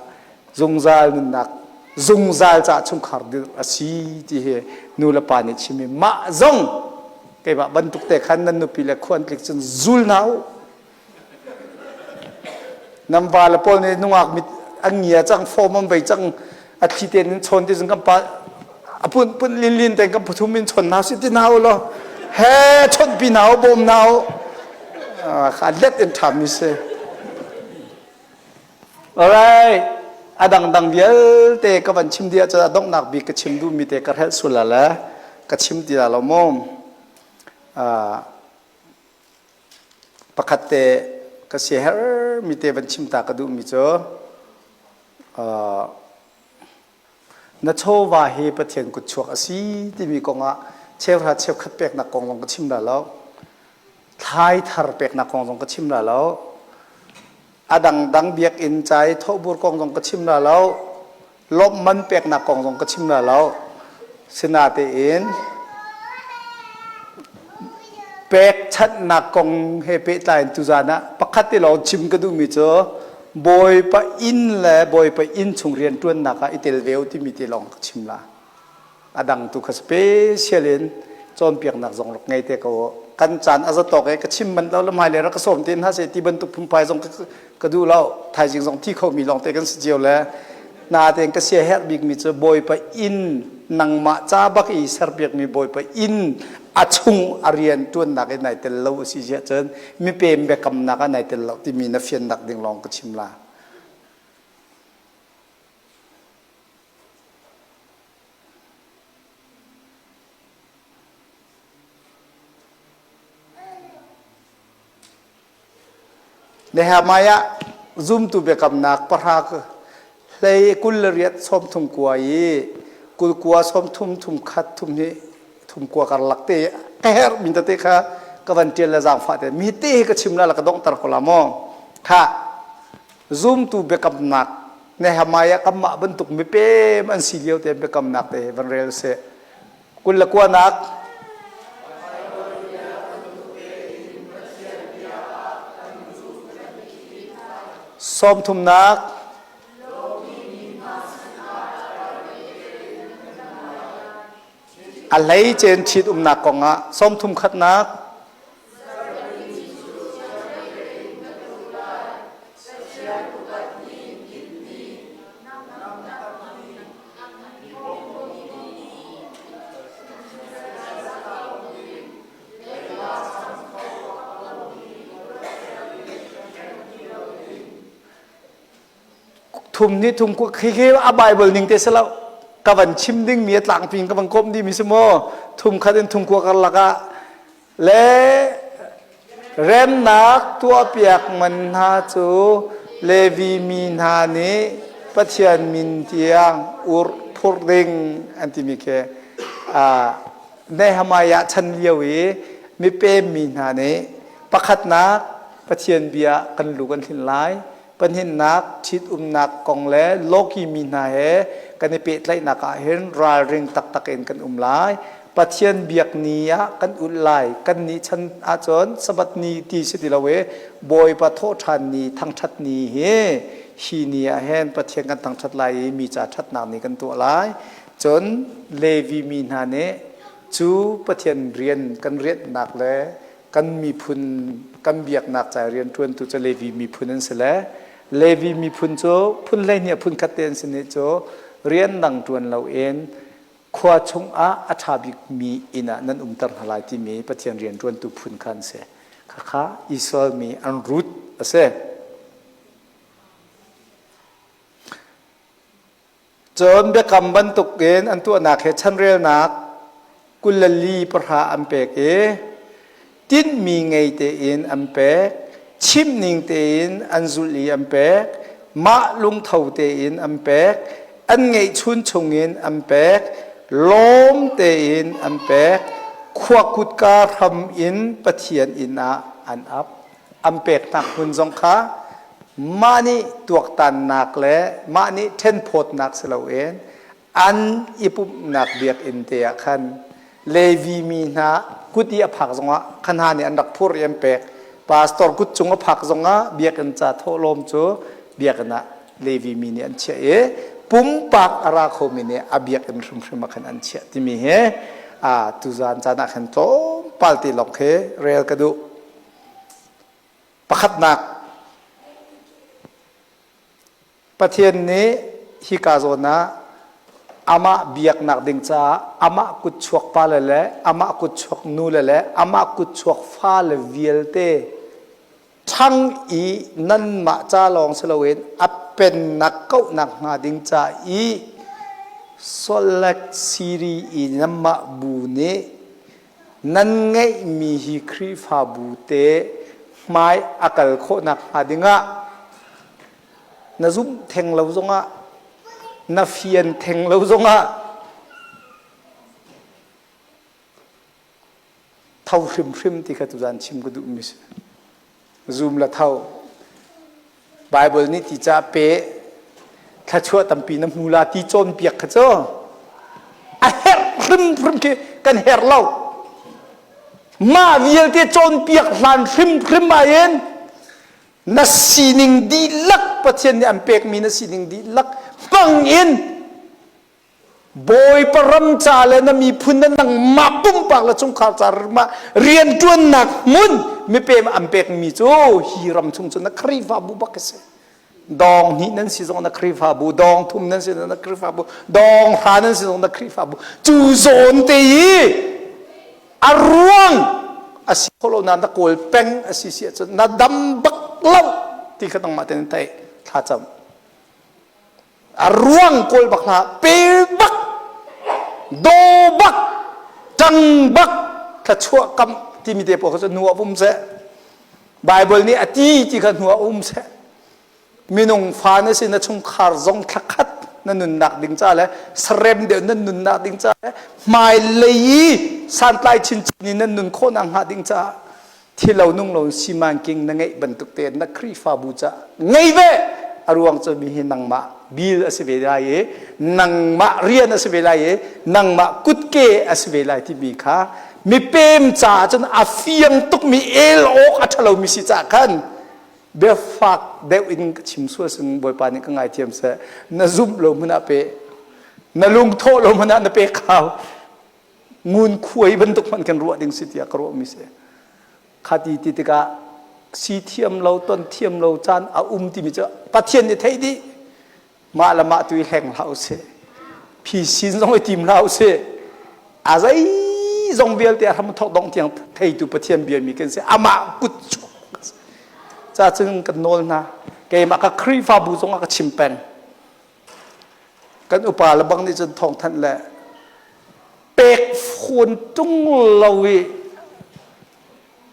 zungzal nunnak zungzal caah chungkhar dir a si ti hi nu le pa nih chim i mah zong keimah bantuk te khan nan nupi le khuan tlik cun zul hna u Nan vale pawl nih nungak mit an ngia cang, form an vei cang. A thli tein in chawn ti zung kan pa a pun pun lin lin te kan pathum in chawn hna si ti hna u law he chawnh pi hna u bawm hna u kha let in ṭha mi si. Alright. A dangdang vialte ka van chim dih ahcun a donghnak bik ka chim duhmi te ka hrelh sual le ka chim ti la lo maw? Pakhat te ka siaherhmi te van chim ta ka duhmi cu na chawva hi Pathian kutchuak a si timi kongah cheuhra cheukhat peknak kong zong ka chim la lo. Thlai thar peknak kong zong ka chim la lo. A dangdang biakinn ca i thawhbur kong zong ka chim la lo. Lawmhman peknak kong zong ka chim la lo. Sinatein pekchanhnak kong he pehtlai in tuzan ah pakhat te lawng chim ka duhmi cu Bawipa inn le Bawipa inn chung rianṭuannak ah i tel ve u timi te lawng ka chim la. A dang tu kha special in cawnpiaknak zong rak ngei te ko u. Kan caan a zatawk i ka chim manh lo le hmailei rak ka sawm te hna seh ti bantuk phungphai zong ka duh lo. Thaizing zong thi khomi lawng te kan si cio le natein ka sia herh bikmi cu Bawipa inn nangmah ca bak i serpiakmi Bawipa inn a chung a rian ṭuannak i nai tel lo a si ziah cun mipem biakamnak ah nai tel lo timi na fiannak ding lawng ka chim la. Nehemiah zumtu biakamnak pahra hlei 28 sawmthum kua i 20 sawmthum thum khat thum hi thum kua karlak te ka herh min tete kha ka van ṭial le zaangfah te mi te hi ka chim la la ka donghter ko la maw kha zumtu biakamnak Nehemiah kanmah bantuk mipem an si lio te biakamnak te van rel seh. 29nak 30nak a hleicen ṭhitumnak kongah 31nak Thum nih thum khi khi a Bible ning te si lo. Ka van chim ding mi a tlangpi in ka van komh dih mi si maw? Thum khat in thum kua karlak ah le remnak tuahpiak man hna cu Levi mi hna nih Pathian min tiang ur phurh ding an timi khi Nehemiah chan lio i mipem mi hna nih pakhatnak Pathian bia kan lu kan hlinh lai Pahnihnak, ṭhitumnak kong le lawki mi hna he kan i pehtlaihnak ah hin ralring taktak in kan um lai. Pathian biak ni ah kan ulh lai. Kan nih chan ahcun Sabbath ni ti si ti lo i Bawipa thawhṭhan ni, thangṭhat ni hi hi ni ah hin Pathian kan thangṭhat lai i mi ca ṭhatnak ni kan tuah lai. Cun Levi mi hna nih cu Pathian rian kan rianhnak le kan miphun kan biaknak ca rianṭuantu cu Levi miphun an si le Levi miphun cu phun 12 a phun khat te an si nih cu rian dang ṭuan loin khua chungah a ṭha bikmi inn ah nan umter hna lai timi Pathian rianṭuantu phun kha an si. Khakha Israel mi an root a si. Cun biakam bantukin an tuahnak he chanrelnak 24 an pek i tinhmi ngei tein an pek, chimhning tein an zulh i an pek, mah lungtho tein an pek, an ngeihchun chungin an pek, lawm tein an pek, khua kutka hram in Pathian inn ah an ap. An peknak hmun zong kha mah nih tuaktannak le mah nih ṭhenphawtnak si loin an i pumhnak biakinn te ah khan Levi mi hna kut i a phak zongah kha hna nih an rak phur i an pek. Pastor kut cung a phak zongah biakinn ca thawhlawm cu biakinn ah Levi mi nih an chiah i pumpak a ra khomi nih a biakinn hrimhrim ah khan an chiah timi hi a tuzan caan ah khan tlawmpal te lawng khi rel ka duh. Pakhatnak, Pathian nih hika zawn ah Amah biaknak ding caah amah kutchuak pale le amah kutchuak nule le amah kutchuak fale vialte ṭhang i nanmah ca lawng si loin a pennak kauhnak hnga ding ca i Salt Lake City i nanmah bu nih nan ngeihmi hi Khrihfabu te hmai a kal khawhnak hnga dingah na zumh theng lo zongah na fian theng lo zongah tho hrimhrim ti kha tuzan chim ka duhmi si. Zum la tho. Bible nih ti ca pe thluachuah tampi na hmu la ti cawnpiak kha cu a herh hrimhrim khi kan herh lo. Mah vialte cawnpiak hlan hrimhrim ah hin na sining dihlak Pathian nih an pekmi na sining dihlak hmang in Bawipa ram ca le na miphun na nangmah pumpak le chungkhar ca mah rianṭuannak hmun mipem an pekmi cu hi ram chung cu na Khrihfabu bak a si. Dawng hnih nan si zong na Khrihfabu, dawng thum nan si zong na Khrihfabu, dawng hra nan si zong na Khrihfabu. Cu zawn te i a ruang a si kho lo na na kawl peng a si si ahcun na dam bak lo ti kha nangmah tein theih thlacam. A ruang kawl bak hlah pe bak daw bak ṭang bak thluachuah kam timi te pawl kha cu hnu ah um seh. Bible nih a ti ti kha hnu ah um seh. Minung fa na si na chungkhar zong thlakhat na nunnak ding ca le sarem deuh nan nunnak ding ca le hmailei i santlai chinchin in nan nun khawhnak hnga ding caah thilo nung lo simanking na ngeih bantuk te na Khrihfabu ca ngei ve. A ruang cu mi hi nangmah bil a si ve lai i nangmah rian a si ve lai i nangmah kutke a si ve lai timi kha mipem caah cun a fiang tukmi el awk a ṭhalomi si caah khan biafak deuh in ka chim sual sin Bawipa nih ka ngaithiam seh. Na zumh lo hmun ah pe na lungthawh lo hmun ah na pek hau. Ngun khuai bantuk hmanh kan ruah ding si tiah ka ruahmi si. Khati ti tikah si thiam lo ton thiam lo caan a um timi cu Pathian nih theih dih. Mah le mah tu i hleng hlah usih, phisin zong i tim hlah usih. A zei zong vialte a hram thawk dong tiang theitu Pathian biami kan si. Amah kut chung ca cun kan nawl hna. Keimah ka Khrihfabu zong ah ka chim peng. Kan upa le bang nih cun thawngthanh le pek fawn tung lo i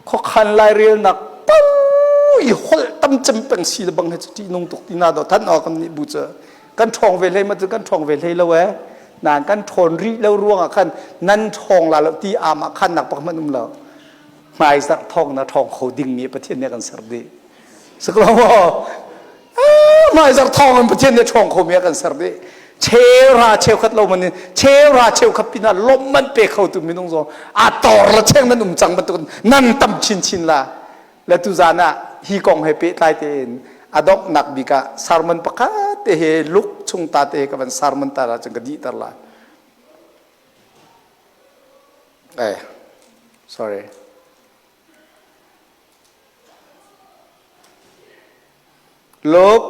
khuakhan lairelnak pau i holh tam cem peng si le bang he cu ṭihnung tuk ti na do than aw kan nih bu cu kan ṭhawng ve hlei ma cu kan ṭhawng ve hlei lo e nan kan ṭhawn rih lo ruangah khan nan ṭhawng la lo ti ama khan nak pak hmanh um lo. Hmaizarh thawng na ṭhawng kho dingmi Pathian nih a kan ser dih siklo maw? Hmaizarh thawng in Pathian nih ṭhawng khomi a kan ser dih. Cheu ra cheukhat lo man in cheu ra cheukhat pinah lawmman pe khotu minung zong a tor la cheng nan um cang bantuk nan tam chinchin la. Le tu zan ah hi kong he pehtlai tein a donghnak bik ah sermon pakhat te he luk chung ta te ka van sermon ta la cun ka dih ter lai. Eh, sorry. Luke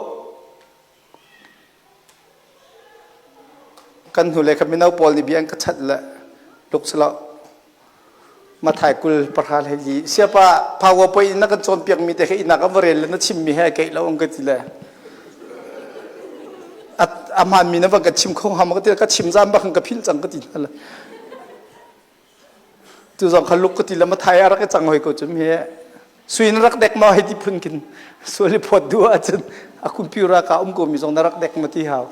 kan hnulei kha mino pawl nih bia an ka chanh le luk si lo. Mathai 20 hlei li siapa PowerPoint in na kan cawnpiak mi te kha inn ah kan va rel le na chimmi he keih lo an ka ti le a hmaanmi na van ka chim kho hnga maw ka ti le ka chim zan bak in ka philh cang ka ti hna le Tu zong kha luk ka ti le mathai a rak i cang hoi ko cum hi. Sui na rak dek maw hei ti phun khin sual i phawt duh ahcun a computer ka um ko mi zong na rak dek ma ti hau.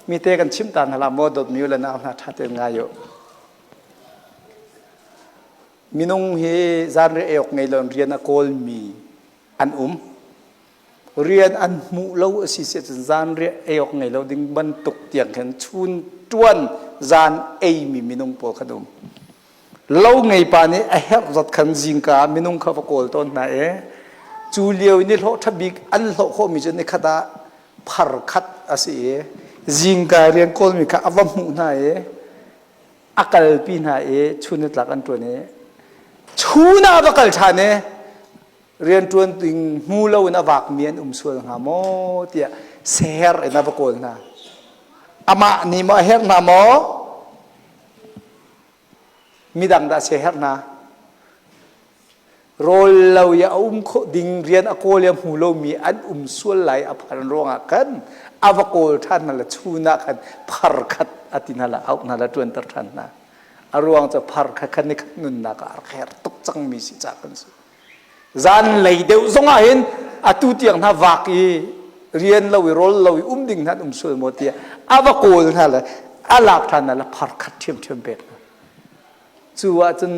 Mi te kan chim ta hna la maw dawt mi le nau hna tha tein ngai u. Minung hi zanriah ei awk ngei lo in rian a kawl mi an um. Rian an hmuh lo a si cun zanriah ei awk ngei lo ding bantuk tiang khin chun ṭuan zan eimi minung pawl khan um. Lo ngei pa nih a herh zat khan zingka ah minung kha va kawl tawn hna i cu lio i nihlawh ṭha bik an hlawh khawhmi cu nikhat ah phar khat a si i zingka rian kawlmi kha a va hmuh hna i a kalpi hna i chun nitlak an ṭuan i chun ah a va kal ṭhan i rianṭuan ding hmu loin a vakmi an um sual hnga maw tiah seher in a va kawl hna. Amah nih maw a herh hna maw? Midang dah si herh hna? Rawl lo i a um khawh ding rian a kawl i a hmu lomi an um sual lai a phan ruangah khan a va kawl ṭhan hna le chun ah khan phar khat a ti hna la auh hna la ṭuanter ṭhan hna. A ruang cu phar khat khan ni khat nunnak ah a rak herh tuk cangmi si caah kan si. Zanlei deuh zongah hin atu tiang hna vak i rian lo i rawl lo i um ding hna an um sual maw tiah a va kawl hna le a lak ṭhan hna le phar khat ṭhiamṭhiam pek hna. Cu ahcun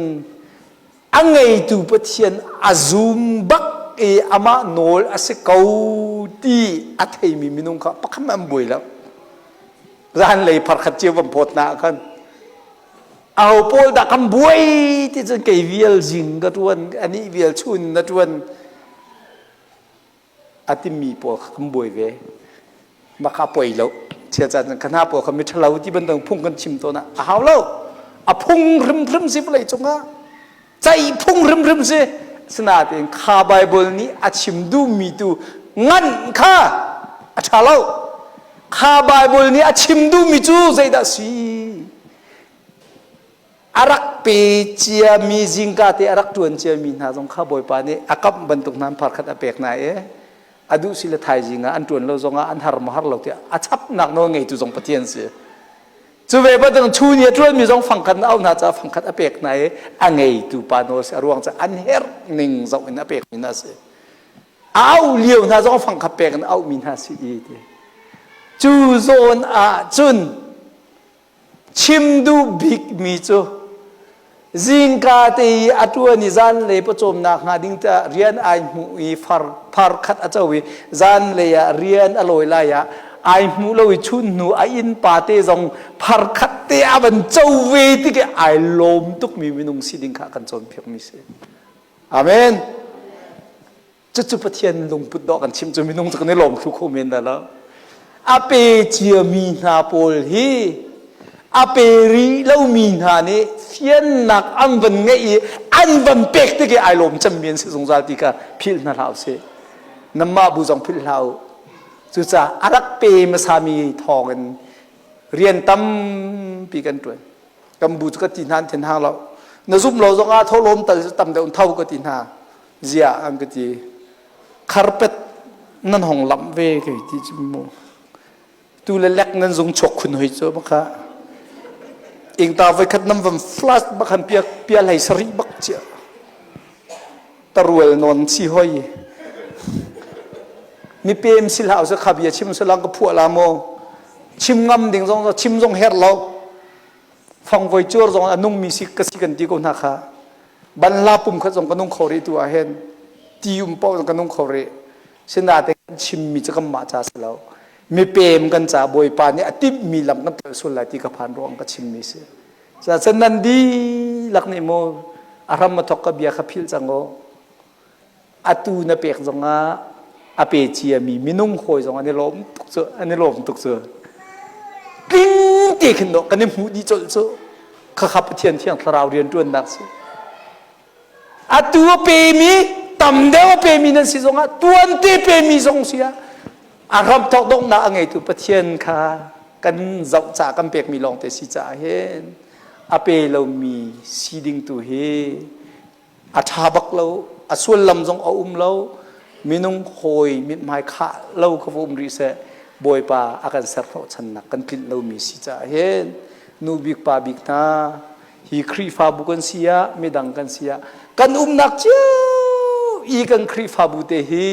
a ngeitu Pathian a zum bak i amah nawl a si ko ti a theimi minung kha pakhat an buai lo. Zanlei pharkhat cio van phawt na ah khan aho pawl dah kan buai ti cun kei vial zing ka ṭuan anih vial chun na ṭuan a timi pawl kha kan buai ve. Mah kha a poi lo. Chia caan kha hna pawl kha miṭhalo ti bantuk phung kan chim tawn ah a hau lo. A phung hrimhrim si vawlei cungah. Ceih phung hrimhrim si. Sinain kha Bible nih a chim duhmi tu nganh kha a ṭha lo. Kha Bible nih a chim duhmi cu zeidah si? A rak pe ciami zingka te a rak ṭuan ciami hna zong kha Bawipa nih a kamh bantuk hna phar khat a pek hna i a duh si le thaizing ah an ṭuan lo zongah an har maw har lo tiah a chapnak nawl ngeitu zong Pathian si. Cu ve bantuk chun i a ṭuanmi zong fangkhat na auh hna caah fangkhat a pek hna i a ngeitu pa nawl si a ruang cu an herh ning zoh in a pekmi hna si. A auh lio hna zong fangkhat pek in a auhmi hna si i ti. Cu zawn ah cun Chim duh bikmi cu zingka te i a ṭuan i zanlei pawcawmnak hnga ding tiah rian ai hmuh i far, phar khat a co i zanlei ah rian a lawi lai ah ai hmuh lo i chun hnu a innpa te zong phar khat te a van co ve tik i ai lawm tukmi minung si ding kha kan cawnpiakmi si. Amen. Cucu Pathian lungput dawh kan chim cu minung cu kan i lawm thlu kho men dah lo. A pe ciami hna pawl hi a pe rih lomi hna nih fiannak an van ngeih i an van pek tik i ai lawm cemmi an si zungzal ti kha philh hna hlah usih. Nanmah bu zong philh hlah u. Cucaah a rak pe hmasami thawngin rian tampi kan ṭuan. Kan bu cu ka ti hna an thin hang lo. Na zumh lo zongah thawhlawm tal cu tam deuh in tho ka ti hna. Ziah an ka ti. Carpet nan hong lamh ve kei ti cu mu. Tu le lek nan zung chuak khun hoi cu baka. Ingta voi khat nam van flash bak han pia pia hlei sari bak chia. Tarual non si hoi. Mi pem sil hau sa khabia chim salang ka phuah la mo. Chim ngam ding zong chim zong her lo. Fangvoi cuar zong a nungmi si ka si kan ti ko hna kha. Banhla pum khat zong ka nung kho rih tu ah hin ti um paoh zong ka nung kho rih. Sinate kan chimmi cu kanmah ca si lo. Mipem kan ca Bawipa nih a timhmi lam kan tel sual lai ti ka phan ruang ka chimmi si. Cucaah nan dihlak nih mu a hram a thok ka bia kha philh cang u. Atu na pek zongah a pe ciami minung hawi zong an i lawm tuk cu an i lawm tuk cu. Tling te khin dawh kan i hmuh dih colh cu. Khakha Pathian Thiang Thlarau rianṭuannak si. Atu a pemi tam deuh a pemi nan si zongah tuante pemi zong si ah a ram thawk donghnak a ngeitu Pathian kha kan zoh ca kan pekmi lawngte si caah hin a pe lomi si ding tu hi a ṭha bak lo a sullam zong a um lo minung hawi mithmai khah lo kha va um rih seh Bawipa a kan ser hnawhchannak kan tlinh lomi si caah hin nu bik pa bik hna hi Khrihfabu kan si ah midang kan si ah kan umnak cio i kan Khrihfabu te hi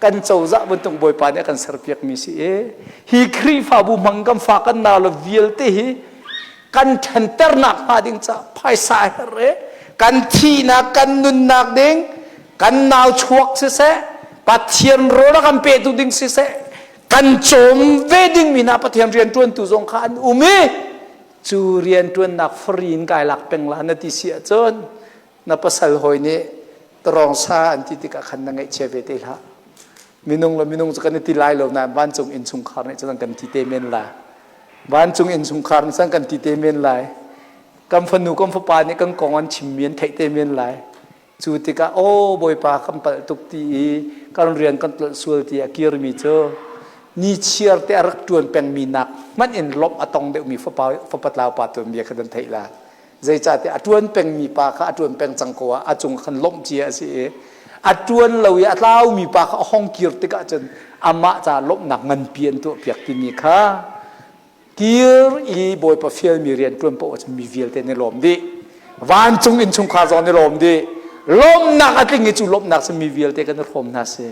kan cozah bantuk Bawipa nih a kan serpiakmi si i hi Khrihfabu hmang kan fa kan nau le vialte hi kan ṭhenternak hnga ding ca phaisa her e kan thihnak kan nunnak ding kan nau chuak siseh Pathian rawl a kan petu ding siseh kan cawm ve ding mi hna Pathian rianṭuantu zong kha an um i cu rianṭuannak free in kai lak peng la na ti si ahcun na pasal hawi nih tarong sa an ti tikah khan na ngaihchia ve te hlah minung le minung cu kan i ti lai lo nain vancung innchungkhar nih cun kan ti te men lai vancung innchungkhar nih cun kan ti te men lai kan fanu kan fapa nih kan kong an chimmi an theih te men lai cu tikah aw bawipa kan palh tuk ti i kan rian kan tlolh sual ti a kirmi cu. Ni chiar te a rak ṭuan pengmi nak hmanh in lawmh a tong deuhmi fapa fapa tlau pa tuanbia kha nan theih la. Zeicahtiah a ṭuan pengmi pa kha a ṭuan peng cang ko ah a cung khan lawmh cia a si i a ṭuan lo i a tlaumi pa kha a hong kir tikah cun amah caah lawmhnak nganpi an tuahpiak timi kha kir i Bawipa fialmi rian ṭuan paoh ahcun mi vialte nih lawm dih. Vancung innchungkhar zong nih lawm dih. Lawmhnak a tling i cu lawmhnak cu mi vialte kan i hrawm hna si.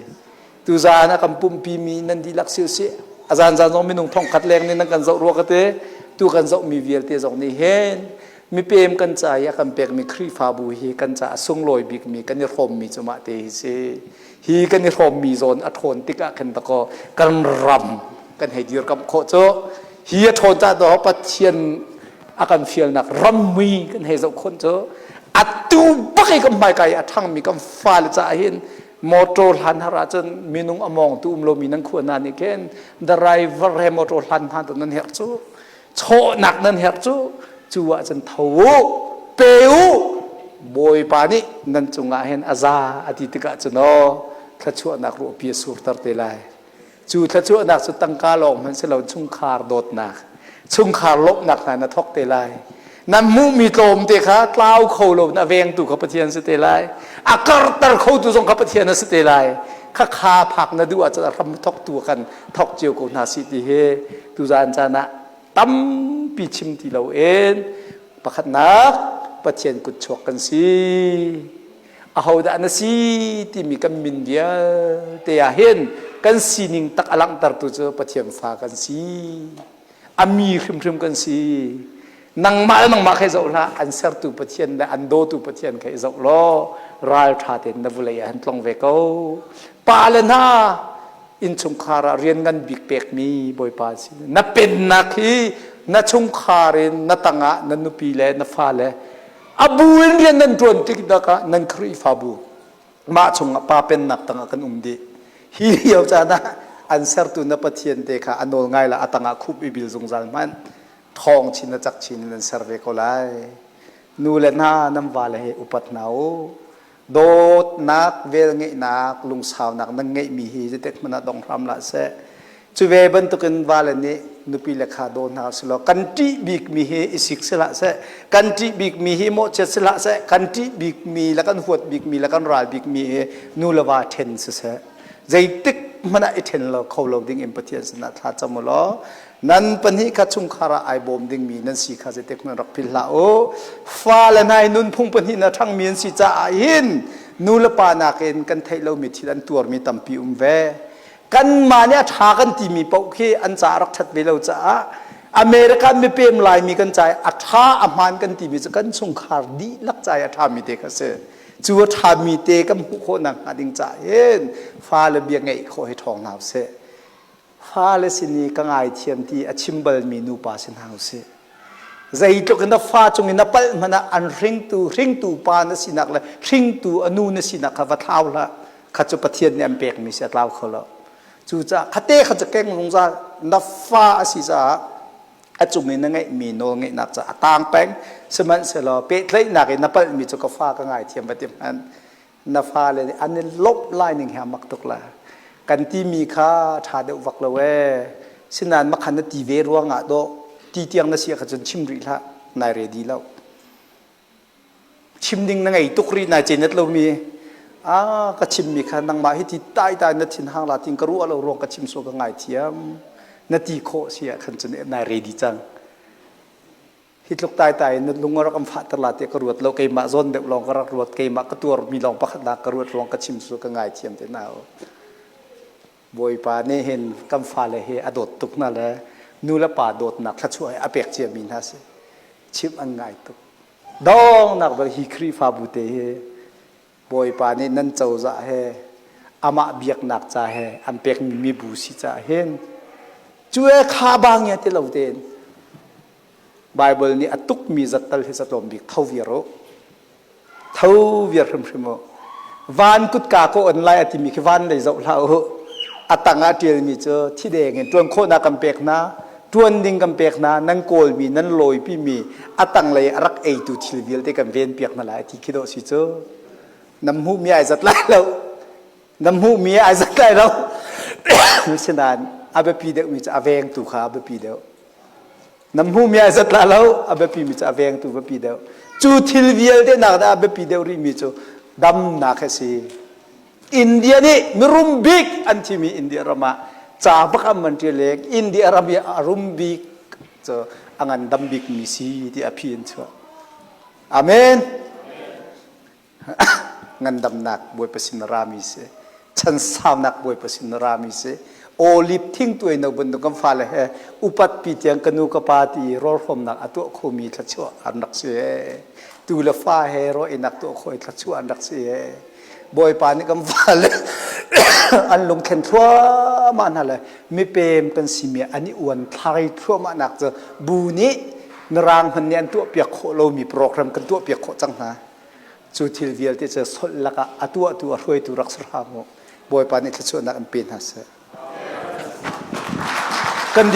Tuzaan a kan pumhpimi nan dihlak si usih. A zanzan zong minung thongkhat leng nih nan kan zoh rua ka ti. Tu kan zohmi vialte zong nih hin mipem kan ca i a kan pekmi Khrihfabu hi kan ca a sunglawi bikmi kan i hrawmmi cu mah te hi si. Hi kan i hrawmmi zawn a ṭhawn tikah khin dakaw kan ram kan hei dirkamh khawh cu hi a ṭhawn cah dawh Pathian a kan fialnak rammi kan hei zoh khawh cu atu bak i kan hmaika i a ṭhangmi kan fale caah hin motor hlan har ahcun minung a mawngtu um lomi nan khua hna nih khin driver he motor hlan hna tu nan herh cu chawhnak nan herh cu cu ahcun tho u pe u Bawipa nih nan cungah hin a za a ti tikah cun aw thluachuahnak ruahpi a surter te lai. Cu thluachuahnak cu tangka lawng hmanh si lo chungkhar dawtnak, chungkhar lawmhnak hna na thawk te lai. Nan hmuhmi tlawmte kha tlau kho lo in a vengtu kha Pathian si te lai. A karter khotu zong kha Pathian a si te lai. Kha kha phak na duh ahcun a hram thawktu kan thawk cio ko hna si ti hi tuzaan caan ah tampi chim ti loin pakhatnak Pathian kutchuak kan si. Ahodah na si timi kan min vialte ah hin kan sining tak a langhtertu cu Pathian fa kan si. A mi hrimhrim kan si. Nangmah le nangmah kha i zoh hlah, an sertu Pathian le an dawtu Pathian kha i zoh law ralṭha tein na vulei ah han tlong ve ko. Pa le hna innchungkhar ah rian ngan bik pekmi Bawipa si. Na pennak hi na chungkhar in na tangah na nupi le na fale a bu in rian nan ṭuan tik ah nan Khrihfabu mah chungah pa pennak tangah kan um dih. Hi lio caan ah an sertu na Pathian te kha a nawl ngai la a tangah khup i bil zungzal hmanh thawng chin le cak chin in nan ser ve ko lai. Nu le hna nan vale he upat hna u. Dawtnak, velngeihnak, lungsaunak nan ngeihmi hi zeitik hmanh ah dong hram hlah seh. Cu ve bantukin vale nih nupi le kha daw hna usih law kan ṭih bikmi hi i sik si hlah seh. Kan ṭih bikmi hi mawhchiat si hlah seh. Kan ṭih bikmi le kan huat bikmi le kan ral bikmi hi nu le va ṭhen siseh. Zeitik hmanh ah i ṭhen lo kho lo ding in Pathian sinah thla cam u law nan pahnih kha chungkhar ah ai bawm dingmi nan si kha zeitik hmanh rak philh hlah u. Fale hna hi nunphung pahnih na ṭhangmi an si caah hin nu le pa nakin kan theih lomi thil an tuarmi tampi um ve. Kanmah nih a ṭha kan timi paoh khi an ca a rak ṭhat ve lo caah American mipem Laimi kan ca i a ṭha a hmaan kan timi cu kan chungkhar dihlak ca i a ṭhami te kha si. Cu a ṭhami te kan hmuh khawh nakhnga ding caah hin fale bia ngeih khawh hi ṭhawng hna usih. Fale sin i ka ngaithiam ti a chim balmi nupa si hna usih. Zeitluk in na fa cung in na palh hmanh ah an hringtu hringtu pa na sinak le hringtu a nu na sinak kha va thlau hlah. Kha cu Pathian nih an pekmi si a tlau kho lo. Cucaah khate kha cu keng zungzal na fa a si caah a cung i na ngeihmi nawl ngeihnak cu a tang peng. Sihmanhsehlaw pehtlaihnak in na palhmi cu ka fa ka ngaithiam va ti hmanh na fale nih an i lawmh lai ning hi a mak tuk la. Kan timi kha ṭha deuh vak lo ee. Sinain makhan na ti ve ruangah dawh ti tiang na si ah kha cun chim rih hlah nai ready lo. Chim ding na ngei tuk rih nai cenet lomi ah ka chimmi kha nangmah hi ti tai tai na thin hang la tin ka ruah lo ruang ka chim sual ka ngaithiam na ti khawh si ah khan cun nai ready cang. Hi tluk tai tai in na lung a rak am fahter la tiah ka ruat lo keimah zawn deuh lawng ka rak ruat keimah ka tuarmi lawng pakhat nak ka ruat ruang ka chim sual ka ngaithiam te na Bawipa nih hin kan fale hi a dawt tuk hna le nu le pa dawtnak thluachuah hi a pek ciami hna si chimh an ngai tuk dongnak bal hi Khrihfabu te hi Bawipa nih nan cozah he amah biaknak ca he an pekmi mibu si caah hin cu e kha bang ya ti lo tein Bible nih a tukmi zat tal hi zatlawm bik tho viar u tho viar hrimhrim u van kutka ko on lai a timi khi van lei zoh hlah u a tang ah ṭialmi cu thideng in ṭuan khawhnak kan pek hna ṭuan ding kan pek hna nan kawlmi nan lawipimi a tanglei a rak eitu thil vialte kan ven piak hna lai ti khi dawh si cu nan hmuhmi ai zat lai lo nan hmuhmi ai zat lai lo sinain. A biapi deuhmi cu a vengtu kha a biapi deuh. Na hmuhmi ai zat la lo, a biapimi cu a vengtu biapi deuh. Cu thil vialte nak dah a biapi deuh rihmi cu damnak a si. India nih mirum bik an thimi India ram ah ca bak an man ṭial le India ram i a rum bik cu a ngandam bikmi si ti a phi an chuah. Amen. Ngandamnak Bawipa sin rami si. Chansaunak Bawipa sin rami si. Olive thing tuai no bantuk kan fale he upat pi tiang ka nu ka pa ti rawlhrawmnak a tuah khomi thluachuah an rak si. Tu le fa he ro inak tuah kho i thluachuah an rak si. Bawipa nih kan fale an lungthlen thluahmah hna le mipem kan simi an i uan thlai thluahmah nak cu bu nih mirang hmanh nih an tuahpiak khawh lomi program kan tuahpiak khawh cang hna. Cu thil vialte cu solh lakah a tuahtu a hruaitu rak si hram u. Bawipa nih thluachuahnak an pe hna seh. Kan.